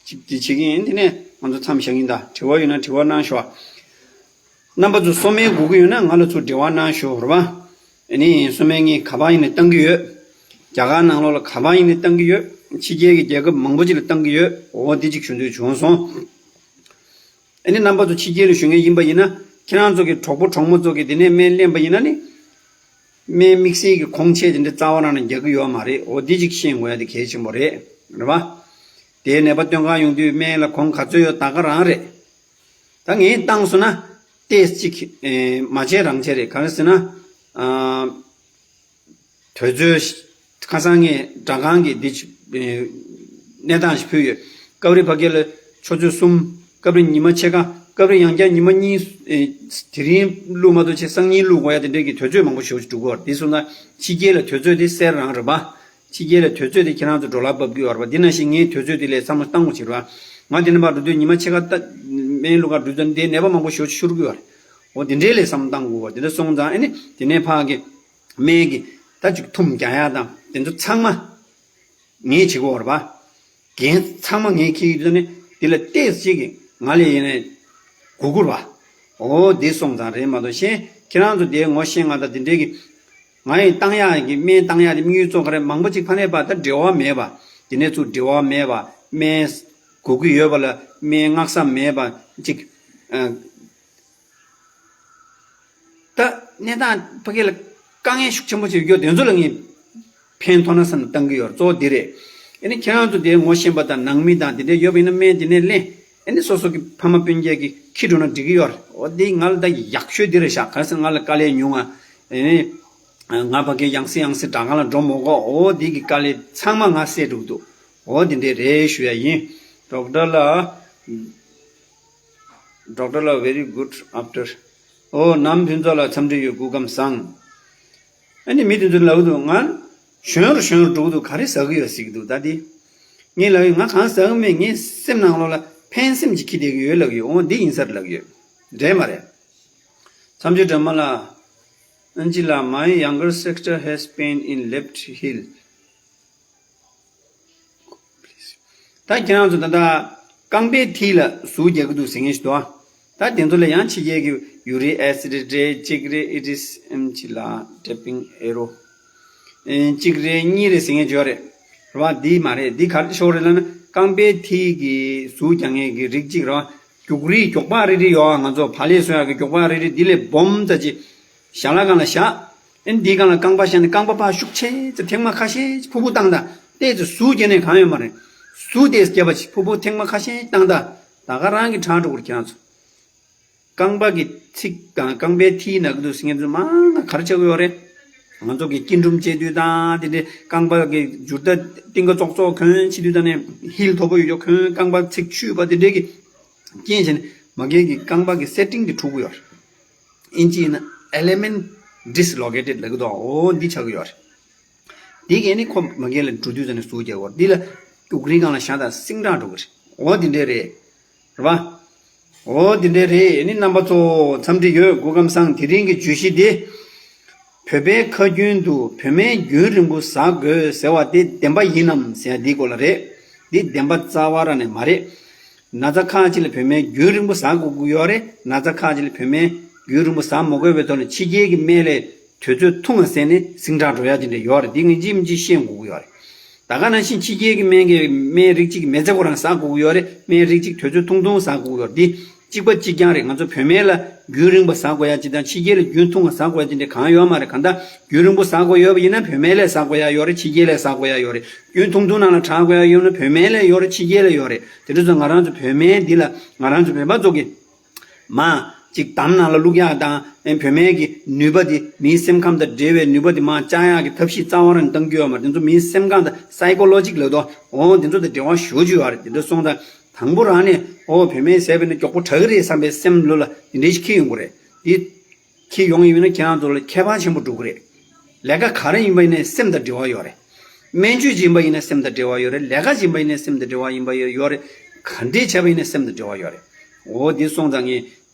ཅིག་འདི་བྱེད་ཀྱི་ཡིན། དེ་ནས་ང་ཚོ་མཚམས་བཞག་གི་ཡིན། ད་དྲི་བ་ཡོད་ན་དྲི་བ་གནང་ཤོག་རྣམ་པ་ཚོ་གསོ་སྨན་དགོས་ཀྱི་ཡོད་ན་ང་ལ་ཚུར་འབྲེལ་བ་གནང་ཤོག་རེད་པ། ཨ་ནི་གསོ་སྨན་ངས་ག་པར་ཡིན་ནའི་བཏང་གི་ཡོད། རྒྱ་གར་ནང་ལོགས་ལ་ག་པར་ཡིན་ནའི་བཏང་གི་ཡོད། ཕྱི་རྒྱལ་གྱི་རྒྱལ་ཁབ་མང་པོ་ཅིག་ལ་བཏང་གི་ཡོད། འོ་འདི་གཅིག་ཞུ་འདོད་བྱུང་སོང་། ཨ་ནི་རྣམ་པ་ཚོ་ཕྱི་རྒྱལ་ལ་བཞུགས་མཁན་ཡིན་པ་ཡིན་ན་ཁྱེད་རང་ཚོ་གི་གྲོགས་པོ་གྲོགས་མོ་ཚོ་གིས་དེ་ནས་སྨན་ལེན་པ་ཡིན་ན་ནི། སྨན་དམིགས་བསལ་གྱི་གོང་ཆེ་དེ་འདྲ་རྩ་བ་རང་ནས་རྒྱག་གི་ཡོད་མ་རེད། འོ་འདི་གཅིག་ཤེས་དགོས་ཡ་དེ་གལ་ཆེན་པོ་རེད། རེད་པ། དེའི་ནད་པ་སྟོན་ག་ཡོང་དུས་སྨན་ལ་གོང་ག་ཚོད་ཡོད་ད་ག་རང་རེད། ད་ངས་བཏང་སོང་ན་ཏོག་ཙམ་ཅིག་ཨེ་མ་བྱས་རང་བྱས་རེད། ག་རེ་ཟེར་ན། ཨ། དུས་ཚོད་ཁ་སང་ངས་སྦྲག་ཁང་གི་འདི་ཨེ་གནས་སྟངས་ཤིག་ཕུལ་ཡོད། སྐབས་རེ་ཕ་གི་ལ་ཆུ་ཚོད་གསུམ། སྐབས་རེ་ཉི་མ་ཕྱེད་ཀ། སྐབས་རེ་ཡང་བསྐྱར་ཉི་མ་གཉིས། ཨེ། དེ་རིང་བླུག་མ་གཏོགས་ཆེ་སང་ཉིན་བླུག་དགོས་ཡ་དེ་འདྲས་ཀྱི་དུས་ཚོད་མང་པོ་ཞེ་པོ་ཅིག་འགྲོ་གི་ཡོད་རེད། དེ་སོང་ཙང་ཕྱི་རྒྱལ་ལ་དུས་ཚོད་དེ་གསལ་རང་རེད་པ། ཕྱི་རྒྱལ་ལ་དུས་ཚོད་དེ་ཁྱེད་རང་ཚོ་འགྲོ་ལ་བབས་ཀྱི་ཡོད་རེད་པ། དེ་ནང་བཞིན་ངས་དུས་ཚོད་དེ་ལས་བསམ་བློ་བཏང་དགོས་ཀྱི་རེད་པ། ང་དེ་ནས་ཕར་འགྲོ་དུས་ཉི་མ་ཕྱེད་ཀ་ལྟ། སྨན་བླུག་ག་འགྲོ་དུས་དེ་ནད་པ་མང་པོ་ཞེ་པོ་ཅིག་ཤོར་གྱི་ཡོད་རེད། འོ་དེ་འདྲས་ལས་བསམ་བློ་བཏང་དགོས་པ། དེ་འདྲ་སོང་ཙང་ཨ་ནི་དེ་ནས་ཕར་གྱི་སྨན་གྱི་ད་ཅིག་ཐུམ་རྒྱག་ཡ་དང་དེ་ཚོ་ཚང་མ་ངས་བྱེད་དགོས་རེད་པ། འགན་ཚང་མ་ངས་འཁྱེར་ཡོད་དུས་ནི་དེ་ལ་ཏོག་ཙམ་ཅིག་གིས་ང་ལས་ཡིན་ནའི་སྒུག་དགོས་རེད་པ། འོ་དེ་སོང་ཙང་རེད་མ་གཏོགས་གཞན་ཁྱེད་རང་ཚོ་དེ་ངོ་ཤེས་ང་དང་དེ་འདྲས་ཀྱི་ང་ཡིས་བཏང་ཡག་གི་སྨན་བཏང་ཡག་དེ་དམིགས་ཡུལ་གཙོ་ག་རེ་མང་པོ་ཅིག་ཕ་ནས་པ་ད་འབྲེལ་བ་མེད་པ། དེ་ནས་ཚུར་འབྲེལ་བ་མེད་པ། སྨན་དགོས་ཀྱི་ཡོད་པ་ལ་སྨན་མངགས་ས་མེད་པ་ཅིག་ཨ། ད་གནས་སྟངས་ཕ་གི་ལ་དཀའ་ངལ་ཤུགས་ཆེན་པོ་ཅིག་ཡོད་དེ་ཚོ་ལ་ངས་ཕན་ཐོགས་ན་བསམ་ནས་བཏང་གི་ཡོད་རེད། གཙོ་བོ་འདི་རེད། ཨ་ནི་ཁྱེད་རང་ཚོ་དེ་ངོ་ཤེས་པ་དང་ནང་མི་དང་དེ་འདྲ་ཡོད་པ་ཡིན་ན་སྨན་དེ་ནས་ལེན། ཨ་ནི་སོ་སོ་གི་ཕ་མ་སྤུན་མཆེད་ཀྱིས་འཁྱེར་འགྲོ་ན་འགྲིག་གི་ཡོད་རེད། འོ་དེ་ང་ལ་ད་ཡག་ཤོས་འདི་རེད་ཤག་ག་རེ་ཟེར་ང་ལ་དཀའ་ལས་ཉུང་ང་། ཨ་ནི་ང་ཕ་གི་ཡང་སེ་ཡང་སེ་དྲ་སྒང་ལ་འགྲོ་མ་དགོས། འོ་དེ་གི་དཀའ་ལས་ཚང་མ་ང་སེལ་འགྲོ་གི་འདུག་འོ་དེ་འདྲས་རེད་ཞུ་ཡ་ཡིན། ཌོག་ཊར་ལགས། ཌོག་ཊར་ལགས། Very good after. ཨོ། ནམ་ཕུན་ཚོགས་ལགས། འཚམས་འདྲི་ཡོད། སྐུ་ཁམས་བཟང་། ཨ་ནི་མི་དེ་ཚོ་ལབ་འདུག་ང་གཞོན་རུ་གཞོན་རུ་འགྲོ་གི་འདུག་ག་རེ་ཟ་གི་ཡོད་ཟེར་གི་འདུག་ད་དེ་ངས་ལབ་ཡོད། ང་གང་ཟ་གི་མེད། ངའི་སེམས་ནང་ལོགས་ལ་ཕན་སེམས་ཅིག་འཁྱེར་བསྡད་གི་ཡོད་ལབ་ཡོད། འོ་འདི་ཡིན་ས་རེད་ལབ་ཡོད། རེད་མ་རེད། མཚམས་གཅོད་སྒྲོལ་མ་ལགས། ཨན་ཅི་ལགས། My younger sister has pain in left heel. ད་ཁྱེད་རང་ཚོ་ད་ལྟ་རྐང་པའི་མཐིལ་ལ་ཟུག་རྒྱག་གི་འདུག་ཟེར་མཁན་ཞིག་འདུག་ད་དེ་ཚོ་ལ་ཡང་ཕྱི་རྒྱལ་གྱི་ཡུ་རིག་ཨེ་སི་ཌི་རེད། གཅིག་རེད། It is ཨེམ་ཆི་ལ་ཊེ་པིང་ཨེ་རོ། གཅིག་རེད། གཉིས་རེད་ཟེར་མཁན་ཅིག་ཡོད་རེད། རེད་བ། འདི་མ་རེད། འདི་ག་རེ་ཤོར་རེད་ལབ་ན་རྐང་པའི་མཐིལ་གྱི་ཟུག་རྒྱག་མཁན་གྱི་རིགས་གཅིག་རེད་བ། མགྱོགས་རིལ་མགྱོགས་པ་རིལ་རིལ་ཡོད་ཨ། ང་ཚོ་བག་ལེབ་བཟོ་ཡག་གི་མགྱོགས་པ་རིལ་རིལ་འདི་ལས་སྦོམ་ཙམ་ཅིག་ཞལ་ལག་སྒང་ལ་བཞག་ཨེ་འདིའི་སྒང་ལ་རྐང་པ་བཞག་ནས་རྐང་པ་ཕར་ཤུགས་ཆེ་ཙམ་ཐེངས་མ་ཁ་ཤས་ཕུར་བུ་བཏང་དང་ཏོག་ཙམ་ཟུག་རྒྱག་ནས་གང་ཡོད་མ་རེད། ཟུག་ཏོག་ཙམ་རྒྱབ་པ་ཅིག་ཕུར་བུ་ཐེངས་མ་ཁ་ཤས་བཏང་དང་ད་ག་རང་གི་ཁྲག་འགྲོ་གི་རེད་ཁྱེད་རང་ཚོ། རྐང་པ་གི་ཚིགས་དང་རྐང་པའི་མཐིལ་ན་གི་འདུག་ཟེར་མཁན་ཚོ་མང་ང་ག་རེ་ཆགས་ཀྱི་ཡོད་རེད། ང་ཚོ་གི་སྐྱིལ་ཀྲུང་བྱེད་དུས་དང་དེ་འདྲའི་རྐང་པ་གི་འཇུར་རྟ་རྟིང་ག་ཙོག་ཙོག་གོན་བྱེད་དུས་དང་ནས་ཧིལ་མཐོ་པོ་ཡོད་ཀྱོག་གོན་རྐང་པ་ཚིགས་ཆུད་པ་དེ་འདྲའི་གི་རྐྱེན་བྱས་ནས་མ་གི་གི་རྐང་པ་གི་སེ་ཊིང་དེ་འཁྲུག་གི་ཡོད་རེད། ཨིན་ཇི་ཡིན་ན་ཨེ་ལི་མེན་ཊི་ཌི་སི་ལོ་ཀེ་ཊེཌ་ལབ་ཀྱི་འདུག་འོ་འདི་ཆགས་ཀྱི་ཡོད་རེད། འདི་གས་ནི་ཁོ་མ་གས་ལ་འགྲོ་དུས་ཙམ་ནས་ཟུག་རྒྱག་གོ་འདི་ལ་རྒྱུག་རིང་སྒང་ལ་བཞག་དང་སིང་དྲག་འགྲོ་གི་རེད། འོ་འདི་འདྲས་རེད། རེད་བ། འོ་འདི་འདྲས་རེད། ནི་རྣམ་པ་ཚོ་འཚམས་འདྲི་ཡོད། སྐུ་ཁམས་བཟང་། དེ་རིང་གི་བརྗོད་གཞི་འདི། བོད་པའི་ཁ་རྒྱུན་དུ་བོད་སྨན་རྒྱུན་རིང་པོ་ཟ་དགོས་ཟེར་བ་དེ་བདེན་པ་ཡིན་ནམ་ཟེར་ཡ་འདིའི་སྐོར་ལ་རེད། འདི་བདེན་པ་རྩ་བ་རང་ནས་མ་རེད། ན་ཚ་ཁག་ཅིག་ལ་བོད་སྨན་རྒྱུན་རིང་པོ་ཟ་དགོས་ཀྱི་ཡོད་རེད། ན་ཚ་ཁག་ཅིག་ལ་བོད་སྨན་རྒྱུན་རིང་པོ་ཟ་མ་དགོས་པའི་ཐོག་ནས་ཕྱི་རྒྱལ་གྱི་སྨན་ལས་དུས་ཚོད་ཐུང་བ་ཟས་ནས་ཟིང་དྲག་འགྲོ་ཡ་དེ་འདྲ་ཡོད་རེད། འདི་ངས་ཡིན་གཅིག་མིན་གཅིག་ཤེས་དགོས་ཀྱི་ཡོད་རེད། ད་ག་ནང་བཞིན་ཕྱི་རྒྱལ་གྱི་སྨན་གྱི་སྨན་རིགས་གཅིག་མི་ཚེ་ཁོ་རང་ཟ་དགོས་ཀྱི་ཡོད་རེད། སྨན་རིགས་གཅིག་དུས་ཚོད་ཐུང་ཐུང་ཟ་དགོས་ཀྱི་ཡོད་རེད། འདི་གཅིག་པ་གཅིག་རྐྱང་རེད། ང་ཚོ་བོད་སྨན་ལ་རྒྱུན་རིང་པོ་ཟ་དགོས་ཡ་གཅིག་དང་ཕྱི་རྒྱལ་ལ་རྒྱུན་ཐུང་བ་ཟ་དགོས་ཡ་གཅིག་འདྲ་གང་ཡོད་མ་རེད། གང་ལྟར་རྒྱུན་རིང་པོ་ཟ་དགོས་ཡོད་པ་ཡིན་ན་བོད་སྨན་ལས་ཟ་དགོས་ཡ་ཡོད་རེད། ཕྱི་རྒྱལ་ལས་ཟ་དགོས་ཡ་ཡོད་རེད། རྒྱུན་ཐུང་ཐུང་ནང་ལ་དྲག་དགོས་ཡ་ཡོད་ན་བོད་སྨན་ལས་ཡོད་རེད། ཕྱི་རྒྱལ་ལས་ཡོད་རེད། དེ་འདྲ་ཚོ་ང་རང་ཚོ་བོད་སྨན་འདི་ལ་ང་རང་ཚོ་བོད་པ་ཚོ་གི་མ་གཅིག་དམ་ནང་ལ་བླུག་ཡག་དང་ཨེ་བོད་སྨན་གྱི་ནུས་པ་དེ་མིའི་སེམས་ཁམས་དང་འབྲེལ་བའི་ནུས་པ་དེ་མ་བཅག་ཡག་གི་ཐབས་ཤེས་རྩ་བ་རང་གཏང་རྒྱུ་ཡོད་མ་རེད། དེ་ཚོ་མིའི་སེམས་ཁམས་དང་སའི་ཀོ་ལོ་ཇིག་ལབ་དོ། འོ་དེ་ཚོ་དང་འབྲེལ་བ་ཞུ་རྒྱུ་ཡོད་རེད། དེ་འདྲ་སོང་ཙང་དང་པོ་རང་ནས་འོ་བོད་སྨན་ཟས་པ་ཡིན་ན་མགྱོགས་པོ་དྲག་གི་རེད་བསམ་པའི་སེམས་ལོ་ལ་དེ་འདྲ་ཞིག་འཁྱེར་ཡོང་གི་རེད། དེ་འཁྱེར་ཡོང་ཡིན་ན་ཁྱེད་རང་ཚོ་ལ་ཁྱད་པར་ཆེན་པོ་འགྲོ་གི་རེད། ལས་ཀ་ག་རེ་ཡིན་པ་ཡིན་ནའི་སེམས་དང་འབྲེལ་བ་ཡོད་རེད། སྨན་བཅོས་བྱེད་པ་ཡིན་ན་སེམས་དང་འབྲེལ་བ་ཡོད་རེད། ལས་ཀ་བྱེད་པ་ཡིན་ན་སེམས་དང་འབྲེལ་བ་ཡིན་པ་ཡོད་ཡོད་རེད། ག་འདྲས་བྱས་པ་ཡིན་ན་སེམས་དང་འབྲེལ་བ་ཡོད་རེད། འོ་འདི་སོང་ཙང་ངས་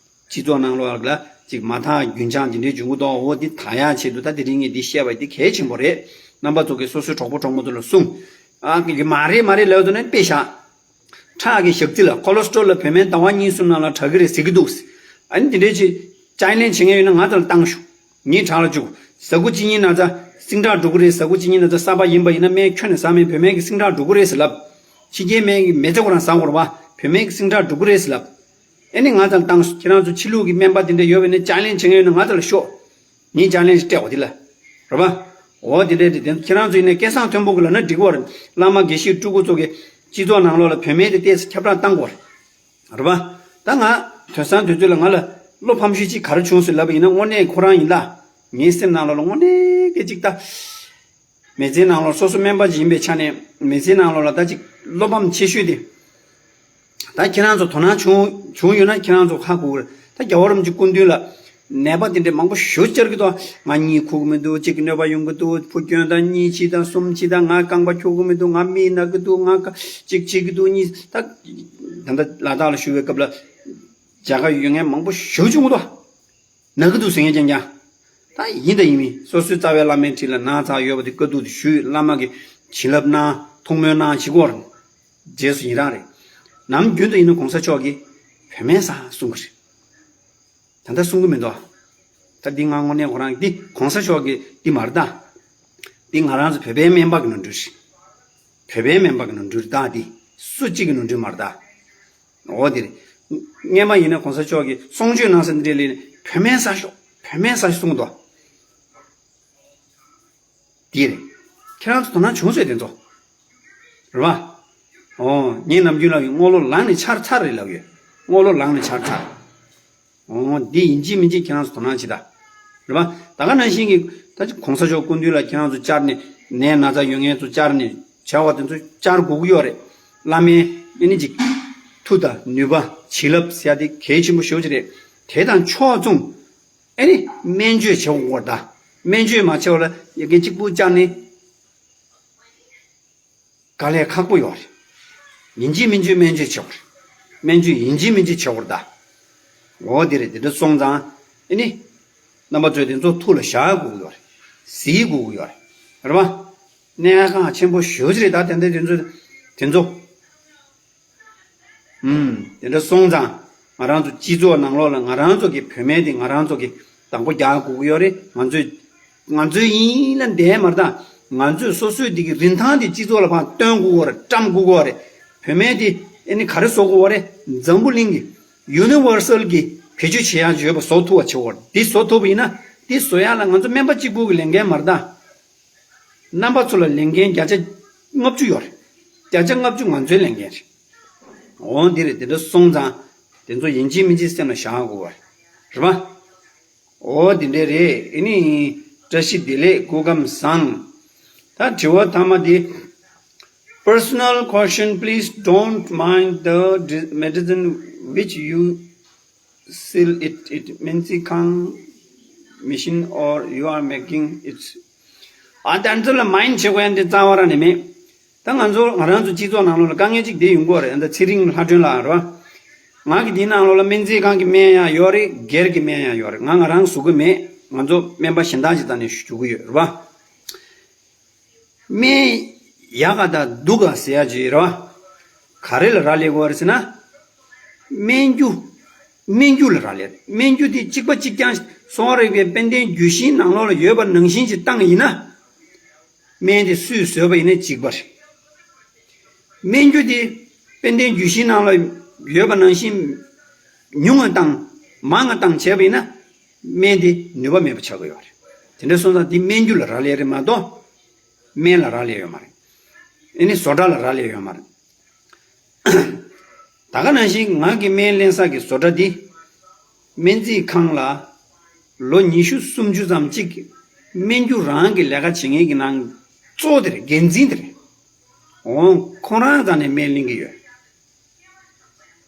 སྤྱི་ཚོགས་ནང་ལོགས་ལ་ཅིག་མ་དག་རྒྱུན་ཆགས་འདི་འདྲའི་འབྱུང་གི་འདུག་འོ་འདི་དག་ཡག་ཆེད་དུ་ད་དེ་རིང་ངས་འདི་བཤད་པ་འདི་གལ་ཆེན་པོ་རེད། རྣམ་པ་ཚོ་གིས་སོ་སོའི་གྲོགས་པོ་གྲོགས་མོ་ཚོ་ལ་གསུངས། ཨ་གི་མ་རེད་མ་རེད་ལབ་དུས་ནས་དཔེ་བཞག་ཁྲག་གི་ཞག་རྩི་ལ་ཁོ་ལེ་སི་ཊོལ་ལ་བོད་སྨན་ཟླ་བ་གཉིས་གསུམ་ནང་ལ་དྲག་གི་རེད་ཟེར་གི་འདུག་ཨ་ནི་དེ་འདྲའི་ཅིག་ཅའི་ལེན་བྱེད་མཁན་ཡོད་ན་ང་ཚོ་ལ་བཏང་ཤོག་ངས་དྲག་ལ་བཅུག་ཟ་ཁུ་གཅིན་སྙི་ན་ཚ་སིང་དྲག་འགྲོ་གི་རེད། ཟ་ཁུ་གཅིན་སྙི་ན་ཚ་གསར་པ་ཡིན་པ་ཡིན་ན་སྨན་ཁྱོན་ནས་ཟ་མེད། བོད་སྨན་གྱིས་སིང་དྲག་འགྲོ་གི་རེད་ཟེར་ལབ། ཕྱི་རྒྱལ་སྨན་གྱིས་མི་ཚེ་ཁོ་རང་ཟ་དགོས་རེད་པ། བོད་སྨན་གྱིས་སིང་དྲག་འགྲོ་གི་རེད་ཟེར་ལབ། ཨེ་ནི་ང་ཚོ་ལ་བཏང་ཤོག་ཁྱེད་རང་ཚོ་ཕྱི་ལུགས་ཀྱི་སྨན་པ་དེ་འདྲ་ཡོད་པ་ཡིན་ན་ཅའི་ལེན་བྱེད་མཁན་ཡོད་ན་ང་ཚོ་ལ་ཤོག་ངས་ཅའི་ལེན་སྤྲད་དགོས་དེ་ལ། རེད་པ། འོ་དེ་འདྲས་དེ་དེ་ཁྱེད་རང་ཚོ་ཡིན་ན་སྐལ་བཟང་མཐོན་པོ་གི་ལབ་ན་འགྲིག་གི་རེད། བླ་མ་དགེ་བཤེས་སྤྲུལ་སྐུ་ཚོ་གི་སྤྱི་ཚོགས་ནང་ལོགས་ལ་བོད་སྨན་དེ་ཏོག་ཙམ་ཁྱབ་བསྒྲགས་བཏང་དགོས་རེད། རེད་པ། ད་ང་དོན་སང་དུས་ཚོད་ལ་ང་ལ་བློ་ཕམ་ཤོས་ཅིག་ག་རེ་བྱུང་ཟེར་ལབ་པ་ཡིན་ན་དངོས་གནས་ཁོ་རང་ཡིན་ལ། ངའི་སེམས་ནང་ལོགས་ལ་དངོས་གནས་སྐད་ཅིག་ད། མི་ཚེའི་ནང་ལོགས་སོ་སོ་སྨན་པ་ཅིག་ཡིན་པའི་ཆ་ནས་མི་ཚེའི་ནང་ལོགས་ལ་ད་ཅིག་བློ་ཕམ་ཆེ་ཤོས་དེ། ད་ཁྱེད་རང་ཚོ་དོ་སྣང་བྱུང་བྱུང་ཡོད་ན་ཁྱེད་རང་ཚོ་ཧ་གོ་གི་རེད། ད་རྒྱལ་བ་རིན་པོ་ཆེ་སྐུ་མདུན་ལ་ནད་པ་དེ་འདྲའི་མང་པོ་ཞེ་པོ་ཅིག་གིས་ད་ང་གཉིད་ཁུག་གི་མི་འདུག་གཅིག་གིས་གནོད་པ་ཡོང་གི་འདུག་ཕོ་སྐྱོན་དང་གཉིད་ཆེ་དང་གསུམ་ཆེ་དང་ང་རྐང་པ་འཁྱོག་གི་མི་འདུག་ང་མིག་ན་གི་འདུག་ང་ཀ་གཅིག་བྱེད་ཀྱི་འདུག་གཉིས། ད་ད་ལྟ་ལ་ཞུ་བའི་སྐབས་ལ་རྒྱ་གར་ཡོད་མཁན་མང་པོ་ཞེ་པོ་ཅིག་འདུག་ན་གི་འདུག་ཟེར་མཁན་རྐྱང་རྐྱང་། ད་ཡིན་དང་ཡིན་མིན་སོ་སོའི་རྩ་བའི་བླ་མའི་འཁྲིས་ལ་ན་ཚ་ཡོད་པ་དེ་བཀའ་བསྡུར་དེ་ཞུས། བླ་མ་གིས་བྱིན་རླབས་གནང་ཐུགས་སྨོན་གནང་བྱེད་དགོས་རེད། རྗེས་སུ་ཡི་རང་རེད། ནམ་རྒྱུན་དུ་ཡིན་ན་གོང་ས་མཆོག་གིས་བོད་སྨན་ཟ་གསུང་གི་རེད། ད་ལྟ་གསུང་གི་མི་འདུག་ད་འདི་ང་དངོས་གནས་ཁོ་རང་འདི་གོང་ས་མཆོག་གིས་འདི་མ་རེད་ད། འདི་ང་རང་ཚོ་བོད་པའི་སྨན་པ་གི་ནོར་འཁྲུལ་རེད། བོད་པའི་སྨན་པ་གི་ནོར་འཁྲུལ་རེད་ད། འདི་སུ་གཅིག་གི་ནོར་འཁྲུལ་མ་རེད་ད། འོ་དེ་རེད། སྔས་མ་ཡིན་ན་གོང་ས་མཆོག་གིས་གསུང་ཆོས་གནང་ས་འདི་འདྲས་ལས་བོད་སྨན་ཟ་ཤོག་བོད་སྨན་ཟ་ཤོག་གསུང་གི་འདུག་འདི་རེད། ཁྱེད་རང་ཚོ་དོ་སྣང་བྱུང་ཟེར་དེ་ཚོ། རེད་པ། ཨོ་ངས་ནམ་རྒྱུན་ལབ་ཀྱི་རྔོག་ལོ་ལངས་ནས་འཆར་ཚར་རེད་ལབ་ཡོད། རྔོག་ལོ་ལངས་ནས་འཆར་ཚར། ཨོ་འདི་ཡིན་གཅིག་མིན་གཅིག་ཁྱེད་རང་ཚོ་དོ་སྣང་བྱེད་ད། རེད་པ། ད་ག་ནང་བཞིན་གྱི་ད་ཅི་གོང་ས་མཆོག་སྐུ་མདུན་ལ་ཁྱེད་རང་ཚོ་བཅར་ནས་ནད་ན་ཚ་ཡོད་མཁན་ཚོ་བཅར་ནས་བྱ་བ་དེ་ཚོ་བཅར་དགོས་ཀྱི་ཡོད་རེད། བླ་མའི་ཨེ་ནི་ཅིག་མཐུ་དང་ནུས་པ་བྱིན་རླབས་ཟེར་ཡ་དེ་གལ་ཆེན་པོ་ཞེ་པོ་ཅིག་རེད། དེ་དང་ཕྱོགས་མཚུངས། ཨེ་ནི་སྨན་བཅོས་བྱེད་དགོས་ད། སྨན་བཅོས་མ་བྱས་པ་ལ་ཡ་གི་གཅིག་པུ་བཅར་ནས་དཀའ་ལས་ཁག་པོ་ཡོད་རེད། ཡིན་གཅིག་མིན་གཅིག་སྨན་བཅོས་བྱེད་དགོས་རེད། སྨན་བཅོས་ཡིན་གཅིག་མིན་གཅིག་བྱེད་དགོས་རེད་ད། འོ་དེ་རེད། དེ་འདྲ་སོང་ཙང་ཨེ་ནི་རྣམ་པ་ཚོས་དེ་ཚོ་ཐུགས་ལ་བཞག་དགོས་ཀྱི་ཡོད་རེད། གཟིགས་དགོས་ཀྱི་ཡོད་རེད། རེད་པ། གནད་འགག་ཆེན་པོ་ཞེ་པོ་ཅིག་རེད་ད། དེ་འདྲ་དེ་ཚོ་དེ་ཚོ། ཨུམ། དེ་འདྲ་སོང་ཙང་ང་རང་ཚོ་སྤྱི་ཚོགས་ནང་ལོགས་ལ་ང་རང་ཚོ་གི་བོད་སྨན་དེ་ང་རང་ཚོ་གི་བདག་པོ་རྒྱག་དགོས་ཀྱི་ཡོད་རེད། ང་ཚོས་ང་ཚོའི་ཡིན་ལ་འདས་མ་རེད་ད། ང་ཚོས་སོ་སོའི་དེ་གི་རིན་ཐང་དེ་སྤྱི་ཚོགས་ལ་ཕར་སྟོན་དགོས་ཀྱི་ཡོད་རེད། བཀྲམ་དགོས་ཀྱི་ཡོད་རེད། བོད་སྨན་དེ་ཨེ་ནི་ག་རེ་བཟོ་དགོས་ཀྱི་ཡོད་རེད། འཛམ་བུ་གླིང་གི་ཡུ་ནི་ཝར་སལ་གི་བེད་སྤྱོད་བྱེད་ཡག་བཟོ་དགོས་ཀྱི་ཡོད་རེད། དེ་བཟོ་ཐུབ་པ་ཡིན་ན་དེ་བཟོ་ཡག་ལ་ང་ཚོ་སྨན་པ་གཅིག་པུ་གི་ལས་འགན་མ་རེད་ད། རྣམ་པ་ཚོ་ལ་ལས་འགན་བརྒྱ་ཆ་ལྔ་བཅུ་ཡོད་རེད། བརྒྱ་ཆ་ལྔ་བཅུ་ང་ཚོའི་ལས་འགན་རེད། འོ་འདི་རེད། དེ་འདྲ་སོང་ཙང་དེ་ཚོ་ཡིན་གཅིག་མིན་གཅིག་སེམས་ལ་བཞག་དགོས་པ་རེད་པ། འོ་འདི་འདྲ་རེད། ཨེ་ནི་བཀྲ་ཤིས་བདེ་ལེགས། སྐུ་ཁམས་བཟང་། ད་དྲི་བ་མཐའ་མ་འདི། Personal question, please don't mind the di- medicine which you seal it, it སྨན་རྩིས་ཁང་machine or you are making it. ཨ་ད་ཚོ་ལ་མའིན་བྱེད་དགོས་ཡ་འདི་རྩ་བ་རང་ནས་མེད། ད་ང་ཚོ་ང་རང་ཚོ་སྤྱི་ཚོགས་ནང་ལོགས་ལ་དཀའ་ངལ་ཅིག་འདི་ཡོང་གི་ཡོད་རེད། ད་ཚེ་རིང་ལྷ་སྒྲོན་ལགས་རེད་པ། ང་གི་འདི་ནང་ལོགས་ལ་སྨན་རྩིས་ཁང་གི་སྨན་ཡང་ཡོད་རེད། སྒེར་གྱི་སྨན་ཡང་ཡོད་རེད། ང་ང་རང་བཟོ་གི་མེད། ང་ཚོ་སྨན་པ་གཞན་དག་ཅིག་ད་ནས་ཞུ་གི་ཡོད་རེད་པ། སྨན་ཡག་ག་དང་སྡུག་ག་ཟེར་ཡ་ཅིག་ཡོད་རེད་པ། ག་རེ་ལ་རག་ལས་དགོས་རེད་ཟེར་ན། སྨན་རྒྱུ། སྨན་རྒྱུ་ལ་རག་ལས་རེད། སྨན་རྒྱུ་དེ་གཅིག་པ་གཅིག་རྐྱང་གསོ་བ་རིག་པའི་དཔལ་ལྡན་རྒྱུད་བཞིའི་ནང་ལོགས་ལ་ཡོད་པ་ནང་བཞིན་ཅིག་བཏང་ཡིན་ན། སྨན་དེ་སུས་བཟོས་པ་ཡིན་ན་གཅིག་པ་རེད། སྨན་རྒྱུ་དེ་དཔལ་ལྡན་རྒྱུད་བཞིའི་ནང་ལ་ཡོད་པ་ནང་བཞིན་ཉུང་ང་བཏང་མང་ང་བཏང་བྱས་པ་ཡིན་ན། སྨན་དེ་ནུས་པ་མེད་པ་ཆགས་ཀྱི་ཡོད་རེད། དེ་འདྲ་སོང་ཙང་འདི་སྨན་རྒྱུ་ལ་རག་ལས་རེད་མ་གཏོགས། སྨན་ལ་རག་ལས་ཡོད་མ་རེད། ཨེ་ནི་བཟོ་གྲྭ་ལ་རག་ལས་ཡོད་མ་རེད། ད་ག་ནང་བཞིན་ང་གི་སྨན་ལེན་ས་གི་བཟོ་གྲྭ་འདི། སྨན་རྩིས་ཁང་ལ་ལོ་ཉི་ཤུ་སུམ་ཅུ་ཙམ་གཅིག་སྨན་རྒྱུ་རང་གི་ལས་ཀ་བྱེད་མཁན་གྱི་ནང་གཙོ་བོ་དེ་རེད། འགན་འཛིན་དེ་རེད། འོང་ཁོང་རང་རྩ་ནས་སྨན་ལེན་གྱི་ཡོད།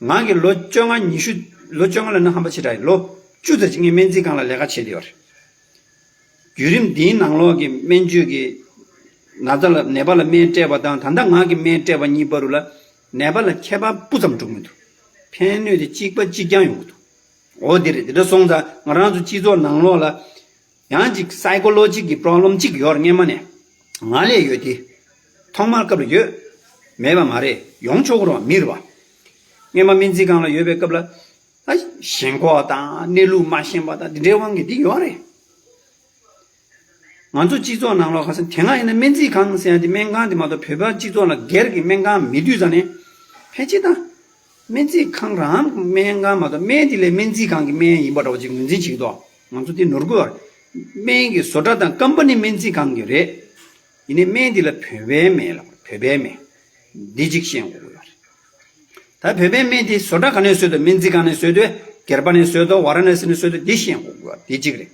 ང་གི་ལོ་བཅོ་ལྔ་ཉི་ཤུ། ལོ་བཅོ་ལྔ་ལ་ན་ཧམ་པ་ཆེ་དྲགས་ཡིན། ལོ་བཅུ་ཙམ་ཅིག་ངས་སྨན་རྩིས་ཁང་ལ་ལས་ཀ་བྱས་བསྡད་ཡོད་རེད། བརྒྱུད་རིམ་འདིའི་ནང་ལོགས་ཀྱི་སྨན་བཅོས་ཀྱི་ན་ཚ་ལ་ནད་པ་ལ་སྨན་སྤྲད་པ་དང་ད་ལྟ་ང་གི་སྨན་སྤྲད་པ་གཉིས་བར་དུ་ལ་ནད་པ་ལ་ཁྱད་པར་སྤུ་ཙམ་འགྲོ་གི་མི་འདུག་ཕན་གནོད་དེ་གཅིག་པ་གཅིག་རྐྱང་ཡོང་གི་འདུག་འོ་དེ་རེད། དེ་འདྲ་སོང་ཙང་ང་རང་ཚོ་སྤྱི་ཚོགས་ནང་ལོགས་ལ་ཡང་ཅིག་psychological གི་problem གཅིག་ཡོད་རེད། སྔན་མ་ནས་ང་ལ་ཡོད་དེ། ཐོག་མར་སྐབས་ལ་ཡོད། མེད་པ་མ་རེད། ཡོང་ཆོག་གི་རེད་པ། མི་རེད་པ། སྔན་མ་སྨན་རྩིས་ཁང་ལ་ཡོད་པའི་སྐབས་ལ། ད་ཞེན་ཁོག་དང་གནས་ལུགས་མ་ཤེས་པ་དང་འདི་འདྲའི་དབང་གིས་འདི་ཡོད་རེད། ང་ཚོ་སྤྱི་ཚོགས་ནང་ལོགས་ཁ་སང་དེ་སྔ་ཡིན་ན་སྨན་རྩིས་ཁང་ཟེར་ཡ་དེ་སྨན་ཁང་དེ་མ་གཏོགས་བོད་པ་སྤྱི་ཚོགས་ལ་སྒེར་གྱི་སྨན་ཁང་མེད་དུས་ཙང་ནས་ཕལ་ཆེར་ད་སྨན་རྩིས་ཁང་རང་སྨན་ཁང་མ་གཏོགས་སྨན་དེ་ལས་སྨན་རྩིས་ཁང་གི་སྨན་ཡིན་པ་འདྲ་བོ་ཅིག་ངོས་འཛིན་བྱེད་ཀྱི་འདུག་ང་ཚོ་དེ་ནོར་གི་ཡོད་རེད། སྨན་གྱི་བཟོ་གྲྭ་དང་ཀམ་པ་ནི་སྨན་རྩིས་ཁང་གི་རེད། ཡིན་ནའི་སྨན་འདི་ལ་བོད་པའི་སྨན་ལ་བོད་པའི་སྨན་འདི་གཅིག་ཤེས་དགོས་ཀྱི་ཡོད་རེད། ད་བོད་པའི་སྨན་དེ་བཟོ་གྲྭ་ག་ནས་བཟོས་འདུག་སྨན་རྩིས་ཁང་ནས་བཟོས་འདུག་སྒེར་པ་ནས་བཟོས་འདུག་ཝཱ་ར་ཎ་སི་ནས་བཟོས་འདུག་འདི་ཤེས་དགོས་ཀྱི་ཡོད་རེད། འདི་གཅིག་རེད།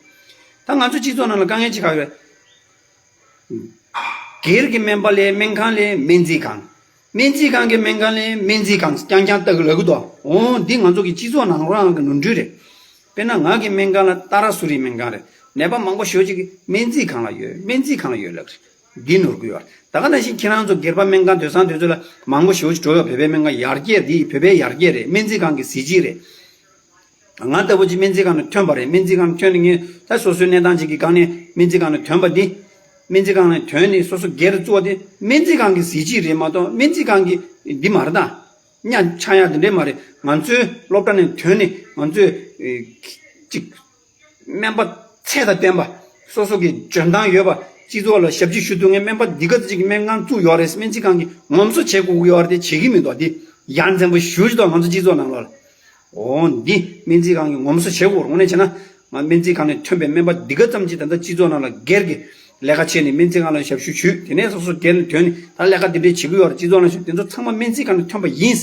ད་ང་ཚོ་སྤྱི་ཚོགས་ནང་ལ་དཀའ་ངལ་ཅིག་ག་ཡོད། སྒེར་གྱི་སྨན་པ་ལས་སྨན་ཁང་ལས་སྨན་རྩིས་ཁང་། སྨན་རྩིས་ཁང་གི་སྨན་ཁང་ལ་སྨན་རྩིས་ཁང་རྐྱང་རྐྱང་ལྟ་གི་ལབ་གི་འདུག་འོ་འདི་ང་ཚོ་གི་སྤྱི་ཚོགས་ནང་རང་གི་ནོར་འཁྲུལ་རེད། དཔེར་ན་ང་གི་སྨན་ཁང་ལ་ཏཱ་ར་སུ་རི་སྨན་ཁང་རེད། ནད་པ་མང་པོ་ཞེ་པོ་ཅིག་གིས་སྨན་རྩིས་ཁང་ལ་ཡོད། སྨན་རྩིས་ཁང་ལ་ཡོད་ལབ་གི་རེད། འདི་ནོར་གི་ཡོད་རེད། ད་ག་ནང་བཞིན་ཁྱེད་རང་ཚོ་སྒེར་པ་སྨན་ཁང་སྡོད་སའི་དུས་ཚོད་ལ་མང་པོ་ཞེ་པོ་ཅིག་འགྲོ་ཡོད། བོད་པའི་སྨན་ཁང་ཡར་རྒྱས་འདི་བོད་པའི་ཡར་རྒྱས་རེད། སྨན་རྩིས་ཁང་གི་གཟི་བརྗིད་རེད། ང་ལྟ་བུ་ཅིག་སྨན་རྩིས་ཁང་ནས་ཐོན་པ་རེད། སྨན་རྩིས་ཁང་ནས་ཐོན་ནས་ངས་ད་སོ་སོའི་གནས་སྟངས་ཅིག་གི་སྒང་ནས་སྨན་རྩིས་ཁང་ནས་ཐོན་པ་འདི། སྨན་རྩིས་ཁང་ནས་ཐོན་ནས་སོ་སོ་སྒེར་བཙུགས་པ་དེ་སྨན་རྩིས་ཁང་གི་གཟི་བརྗིད་རེད་མ་གཏོགས་སྨན་རྩིས་ཁང་གི་འདི་མ་རེད་ད། གཉའ་ཆག་ཡག་དེ་འདྲས་མ་རེད། ང་ཚོའི་སློབ་གྲྭ་ནས་ཐོན་ནས་ང་ཚོས་ཨེ་ཅིག་སྨན་པ་ཚད་དང་ལྡན་པ། སོ་སོ་གི་འཇོན་ཐང་ཡོད་པ། སྤྱི་ཚོགས་ལ་ཞབས་ཕྱི་ཞུ་ཐུབ་མཁན་སྨན་པ་འདི་ག་ཅིག་གི་སྨན་ཁང་བཙུགས་ཡོད་རེད། སྨན་རྩིས་ཁང་གིས་ངོམ་སོ་བྱེད་དགོས་ཀྱི་ཡོད་རེད་དེ་བྱེད་ཀྱི་མི་འདུག་འདི་ཡ་མཚན་པོ་ཞེ་པོ་ཅིག་འདུག་ང་ཚོ་སྤྱི་ཚོགས་ནང་ལོགས་ལ། འོ་འདི་སྨན་རྩིས་ཁང་གིས་ངོམ་སོ་བྱེད་དགོས། དངོས་གནས་བྱས་ན་ང་སྨན་རྩིས་ཁང་ནས་ཐོན་པའི་སྨན་པ་འདི་ག་ཙམ་ཅིག་ད་ལྟ་སྤྱི་ཚོགས་ནང་ལ་སྒེར་གྱི་ལས་ཀ་བྱས་ནས་སྨན་རྩིས་ཁང་ལ་ཞབས་ཞུ་ཞུས། དེ་ནས་སོ་སོ་སྒེར་ནས་ཐོན་ནས་ད་ལས་ཀ་འདི་འདྲས་བྱེད་ཀྱི་ཡོད་རེད། སྤྱི་ཚོགས་ནང་ཞུ་དེ་ཚོ་ཚང་མ་སྨན་རྩིས་ཁང་ནས་ཐོན་པ་ཡིན་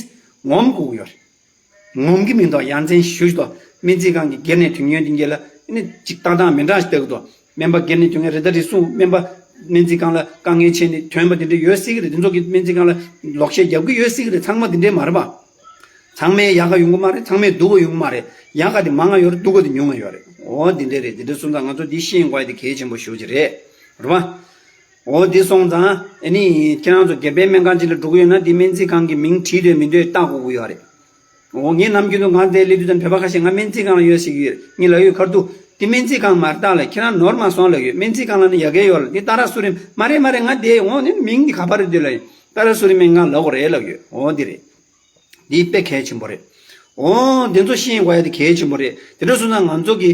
ངོམ་དགོས་ཀྱི་ཡོད་རེད། ངོམ་གྱི་མི་འདུག་ཡ་མཚན་ཞེ་པོ་ཅིག་འདུག་སྨན་རྩིས་ཁང་གི་སྒེར་ནས་ཐོན་མཁན་དེ་འདྲས་ལ་ཨ་ནི་ཅིག་ལྟ་སྟངས་མི་འདྲ་ཞིག་ལྟ་གི་འདུག་སྨན་པ་སྒེར་ནས་ཐོན་མཁན་རེད། ད་རེ་ཟུང་སྨན་པ་སྨན་རྩིས་ཁང་ལ་དཀའ་ངལ་འཕྲད་ནས་ཐོན་པ་དེ་འདྲས་ཡོད་སྲིད་ཀྱི་རེད། དེ་ཚོ་གིས་སྨན་རྩིས་ཁང་ལ་ལོག་བཤད་རྒྱབ་ཀྱི་ཡོད་སྲིད་ཀྱི་རེད། ཚང་མ་དེ་འདྲས་མ་རེད་པ། ཚང་མས་ཡག་ག་ཡོང་གི་མ་རེད། ཚང་མས་སྡུག་ག་ཡོང་གི་མ་རེད། ཡག་ག་དེ་མང་ང་ཡོད་རེད། སྡུག་ག་དེ་ཉུང་ང་ཡོད་རེད། འོ་དེ་འདྲས་རེད། དེ་འདྲས་སོང་ཙང་ང་ཚོ་འདི་ཤེས་དགོས་ཡ་དེ་གལ་ཆེན་པོ་ཞེ་པོ་ཅིག་རེད། རེད་པ། འོ་དེ་སོང་ཙང་ཨ་ནི་ཁྱེད་རང་ཚོ་སྒེར་པའི་སྨན་ཁང་ཅིག་ལ་འགྲོ་གི་ཡོད་ན་དེ་སྨན་རྩིས་ཁང་གི་མིང་བྲིས་འདུག་མི་འདུག་བལྟ་དགོས་ཀྱི་ཡོད་རེད། འོ་ངས་ནམ་རྒྱུན་དུ་ང་འདིར་སླེབས་དུས་ཙམ་བོད་པ་ཁ་ཤས་ང་སྨན་རྩིས་ཁང་ལ་ཡོད་ཟེར་གྱི་ཡོད་རེད། ངས་ལབ་ཡོད། ཁར་དུ་དེ་སྨན་རྩིས་ཁང་མ་རེད་ད་ལབ། ཁྱེད་རང་ནོར་མ་སོང་ལབ་ཡོད། སྨན་རྩིས་ཁང་ལ་ནི་ཡ་གི་ཡོད་ལབ། དེ་ཏཱ་ར་སུ་རི་མ་རེད། མ་རེད། ང་དེ་འོ་ནི་མིང་འདི་ག་པར་རེད་འདུག་ལབ་ཡོད། ཏཱ་ར་སུ་རི་སྨན་ཁང་ལབ་དགོས་རེད་ལབ་ཡོད། འོ་འདི་རེད། འདི་དཔེ་གལ་ཆེན་པོ་རེད། འོ་འདི་ཚོ་ཤེས་དགོས་ཡ་དེ་གལ་ཆེན་པོ་རེད། དེ་འདྲ་སོང་ཙང་ང་ཚོ་གི་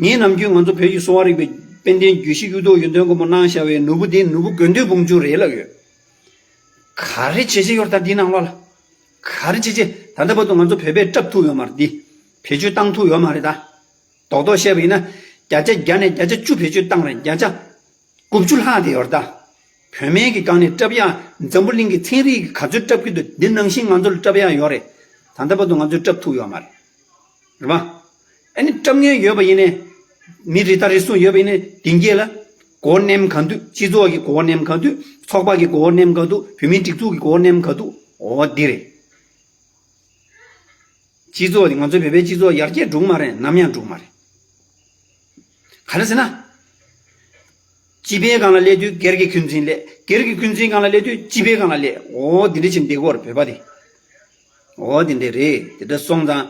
ངས་ནམ་རྒྱུན་ང་ཚོ་བོད་ཀྱི་གསོ་བ་རིག་པའི་དཔལ་ལྡན་རྒྱུད་བཞི་གཡུ་ཐོག་ཡོན་ཏན་མགོན་པོ་གནང་བཞག་པའི་ནོར་བུ་དེ་ནོར་བུ་དགོས་འདོད་བུམ་ཆུ་རེད་ལབ་ཡོད། ག་རེ་བྱེད་བྱེད་ཡོད་རེད་ད་འདི་ནང་ལོགས་ལ། ག་རེ་བྱེད་བྱེད་ད་ལྟ་བར་དུ་ང་ཚོ་བོད་པས་སྐྲབ་ཐུབ་ཡོད་མ་རེད། འདི་བེད་སྤྱོད་བཏང་ཐུབ་ཡོད་མ་རེད་ད། རྡོག་རྡོག་བཤད་པ་ཡིན་ན་བརྒྱ་ཆ་བརྒྱ་ནས་བརྒྱ་ཆ་བཅུ་བེད་སྤྱོད་བཏང་རེད། བརྒྱ་ཆ་དགུ་བཅུ་ལྷག་དེ་ཡོད་རེད་ད། བོད་སྨན་གྱི་སྒང་ནས་སྐྲབ་ཡག་འཛམ་བུ་གླིང་གི་ཚན་རིག་གིས་ག་ཚོད་སྐྲབ་ཀྱི་འདུག་འདི་ནང་བཞིན་ང་ཚོ་ལ་སྐྲབ་ཡག་ཡོད་རེད། ད་ལྟ་བར་དུ་ང་ཚོས་སྐྲབ་ཐུབ་ཡོད་མ་རེད། རེད་པ། ཨ་ནི་སྐྲབ་མཁན་ཡོད་པ་ཡིན་ནའི། མི་རེ་ད་རེ་ཟུང་ཡོད་པ་ཡིན་ནའི་དེང་གི་ལ་མགོ་བོ་མནན་ག་དུས། སྤྱི་ཚོགས་ཀྱི་མགོ་བོ་མནན་ག་དུས། ཚོགས་པ་གི་མགོ་བོ་མནན་ག་དུས། བོད་མིའི་སྒྲིག་འཛུགས་ཀྱི་མགོ་བོ་མནན་ག་དུས། འོ་འདི་རེད། སྤྱི་ཚོགས་འདི་ང་ཚོའི་བོད་པའི་སྤྱི་ཚོགས་ཡར་རྒྱས་འགྲོ་གི་མ་རེད། ནམ་ཡང་འགྲོ་གི་མ་རེད། ག་རེ་ཟེར་ན། སྤྱི་པའི་སྒང་ལ་སླེབས་དུས་སྒེར་གྱི་འཁོན་འཛིན་སླེབས། སྒེར་གྱི་འཁོན་འཛིན་སྒང་ལ་སླེབས་དུས་སྤྱི་པའི་སྒང་ལ་སླེབས། འོ་འདི་འདྲ་བྱས་ནས་བསྡད་ཀྱི་ཡོད་རེད་བོད་པ་དེ། འོ་འདི་འདྲ་རེད། དེ་འདྲ་སོང་ཙང་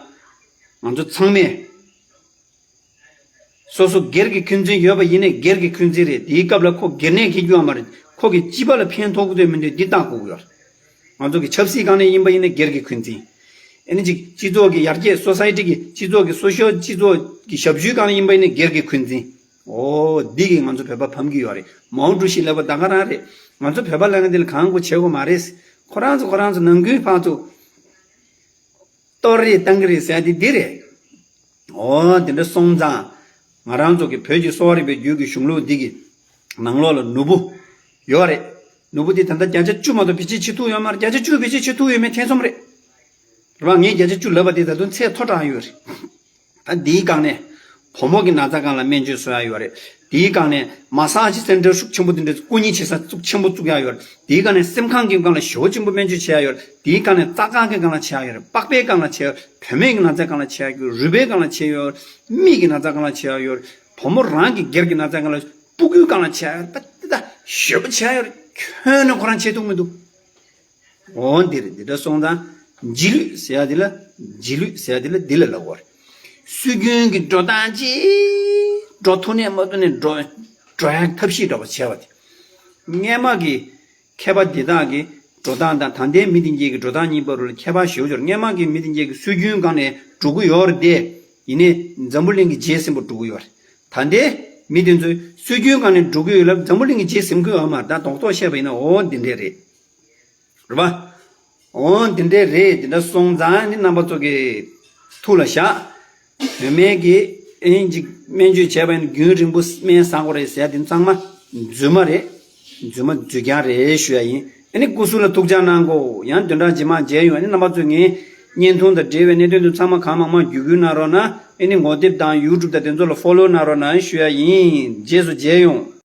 ང་ཚོ་ཚང་མས། སོ་སོ་སྒེར་གྱི་འཁོན་འཛིན་ཡོད་པ་ཡིན་ནའི་སྒེར་གྱི་འཁོན་འཛིན་རེད། དེའི་སྐབས་ལ་ཁོ་སྒེར་ནད་འཁྱེར་རྒྱུ་ཡོད་མ་རེད། ཁོ་གི་སྤྱི་པ་ལ་ཕན་ཐོགས་ཀྱི་འདུག་མི་འདུག་འདི་བལྟ་དགོས་ཀྱི་ཡོད་རེད། ང་ཚོ་གི་ཆབ་སྲིད་སྒང་ནས་ཡིན་པ་ཡིན་ན་སྒེར་གྱི་འཁོན་འཛིན། ཨ་ནི་ཅིག་སྤྱི་ཚོགས་ཀྱི་ཡར་རྒྱས་སོ་སའི་ཊི་གི་སྤྱི་ཚོགས་ཀྱི་སོ་ཤལ་སྤྱི་ཚོགས་ཀྱི་ཞབས་ཞུའི་སྒང་ནས་ཡིན་པ་ཡིན་ན་སྒེར་གྱི་འཁོན་འཛིན། འོ་འདི་གིས་ང་ཚོ་བོད་པ་ཕམ་གྱི་ཡོད་རེད། མའོ་ཀྲུའུ་ཞི་ལབ་པ་ད་ག་རང་རེད། ང་ཚོ་བོད་པ་ལབ་མཁན་དེ་ལ་གང་དགོས་བྱེད་དགོས་མ་རེད། ཁོ་རང་ཚོ་ཁོ་རང་ཚོ་ནང་ཁུལ་ཕར་ཚུར་གཏོར་རེས་བཏང་གི་རེད་ཟེར་དེ་འདི་རེད། འོ་དེ་འདྲ་སོང་ཙང་། ང་རང་ཚོ་གི་བོད་ཀྱི་གསོ་བ་རིག་པའི་རྒྱུད་ཀྱི་གཞུང་ལུགས་འདི་གི་ནང་ལོགས་ལ་ནོར་བུ་ཡོད་རེད། ནོར་བུ་འདི་ད་ལྟ་བརྒྱ་ཆ་བཅུ་མ་གཏོགས་བེད་སྤྱོད་བྱེད་ཐུབ་ཡོད་མ་རེད། བརྒྱ་ཆ་བཅུ་བེད་སྤྱོད་བྱེད་ཐུབ་ཡོད་མེད་ཐེ་ཚོམ་རེད། རེད་པ། ངས་བརྒྱ་ཆ་བཅུ་ལབ་པ་དེ་ད་དུང་ཚད་མཐོ་དྲགས་ཡོད་རེད། ད་འདིའི་སྒང་ནས་བུ་མོ་གི་ན་ཚ་སྒང་ལ་སྨན་བཅོས་བཟོ་ཡ་ཡོད་རེད། དེའི་སྒང་ནས་མ་སཱ་ཇི་སེན་ཊར་ཤུགས་ཆེན་པོ་དེ་འདྲ་སྐུ་ཉིད་བྱེད་ས་ཤུགས་ཆེན་པོ་བཙུགས་ཡ་ཡོད་རེད། དེའི་སྒང་ནས་སེམས་ཁམས་ཀྱི་སྒང་ལ་ཞེ་པོ་ཆེན་པོ་སྨན་བཅོས་བྱེད་ཡ་ཡོད་རེད། དེའི་སྒང་ནས་རྩ་ཁང་གི་སྒང་ལ་བྱེད་ཡ་ཡོད་རེད། པགས་པའི་སྒང་ལ་བྱེད་ཡ་ཡོད་རེད། བུད་མེད་ཀྱི་ན་ཚའི་སྒང་ལ་བྱེད་ཡ་ཡོད་རེད། རུས་པའི་སྒང་ལ་བྱེད་ཡ་ཡོད་རེད། མིག་གི་ན་ཚའི་སྒང་ལ་བྱེད་ཡ་ཡོད་རེད། བུ་མོ་རང་གི་སྒེར་གྱི་ན་ཚའི་སྒང་ལ། སྤུ་གུའི་སྒང་ལ་བྱེད་ཡ་ཡོད་རེད། ད་ད་ཞེ་པོ་བྱེད་ཡ་ཡོད་རེད། ཁྱོན་ནས་ཁོ་རང་བྱེད་ཐུབ་མི་འདུག་འོ་འདི་རེད། འདི་འདྲ་སོང་ཙང་རྗེས་ལུས་ཟེར་ཡ་འདི་ལ། རྗེས་ལུས་ཟེར་ཡ་འདི་ལ་འདི་ལ་ལབ་དགོས་རེད། སྲོལ་རྒྱུན་གྱི་འགྲོ་སྟངས་ཅིག་འགྲོ་ཐུབ་ནས་མ་ཐུབ་ནས་འགྲོ་འགྲོ་ཡ་ཐབས་ཤེས་འདྲ་པོ་བྱས་པ་དེ། སྔས་མ་གི་མཁས་པ་འདི་དག་གི་འགྲོ་སྟངས་དང་ད་ལྟའི་མི་དེ་འགས་ཀྱི་འགྲོ་སྟངས་གཉིས་བར་ལ་ཁྱད་པར་ཞེ་པོ་ཅིག་ཡོད་རེད། སྔས་མ་གི་མི་དེ་འགས་ཀྱི་སྲོལ་རྒྱུན་སྒང་ནས་འགྲོ་གི་ཡོད་རེད་དེ། ཡིན་ནའི་འཛམ་བུ་གླིང་གི་རྗེས་ཟིན་པོ་འགྲོ་གི་ཡོད་རེད། ད་ལྟའི་མི་དེ་ཚོས་སྲོལ་རྒྱུན་སྒང་ནས་འགྲོ་གི་ཡོད་ལབ་འཛམ་བུ་གླིང་གི་རྗེས་ཟིན་གི་ཡོད་མ་རེད། ད་རྡོག་རྡོག་བཤད་པ་ཡིན་ན་འོ་འདི་འདྲས་རེད། རེད་པ། འོ་འདི་འདྲས་རེད། འདི་འདྲ་སོང་ཙང་ནི་རྣམ་པ་ཚོ་གི་ཐུགས་ལ་བཞག་བུད་མེད་ཀྱིས་ཨེ་ཅིག་སྨན་བཅོས་བྱས་པ་ཡིན་ན་རྒྱུན་རིང་པོ་སྨན་ཟ་དགོས་རེད་ཟེར་ཡ་དེ་ཚང་མ་རྫུན་མ་རེད། རྫུན་མ་རྫུན་རྐྱང་རེད་ཞུ་ཡ་ཡིན། ཨ་ནི་སྐུ་གཟུགས་ལ་ཐུགས་ཅག་གནང་གོ། ཡང་བདུན་ཕྲག་རྗེས་མ་མཇལ་ཡོང་། ཨ་ནི་རྣམ་པ་ཚོས་ངའི་བརྙན་ཐུང་དང་འབྲེལ་བའི་གནད་དོན་དུ་ཚང་མ་གང་མང་མང་བརྒྱུད་སྐུལ་གནང་རོགས་གནང་། ཨ་ནི་ངོ་དེབ་དང་ཡུ་ཊུབ་དང་དེ་ཚོ་ལ་ཕོ་ལོ་གནང་རོགས་གནང་ཞུ་ཡ་ཡིན། རྗེས་སུ་མཇལ་ཡོང་།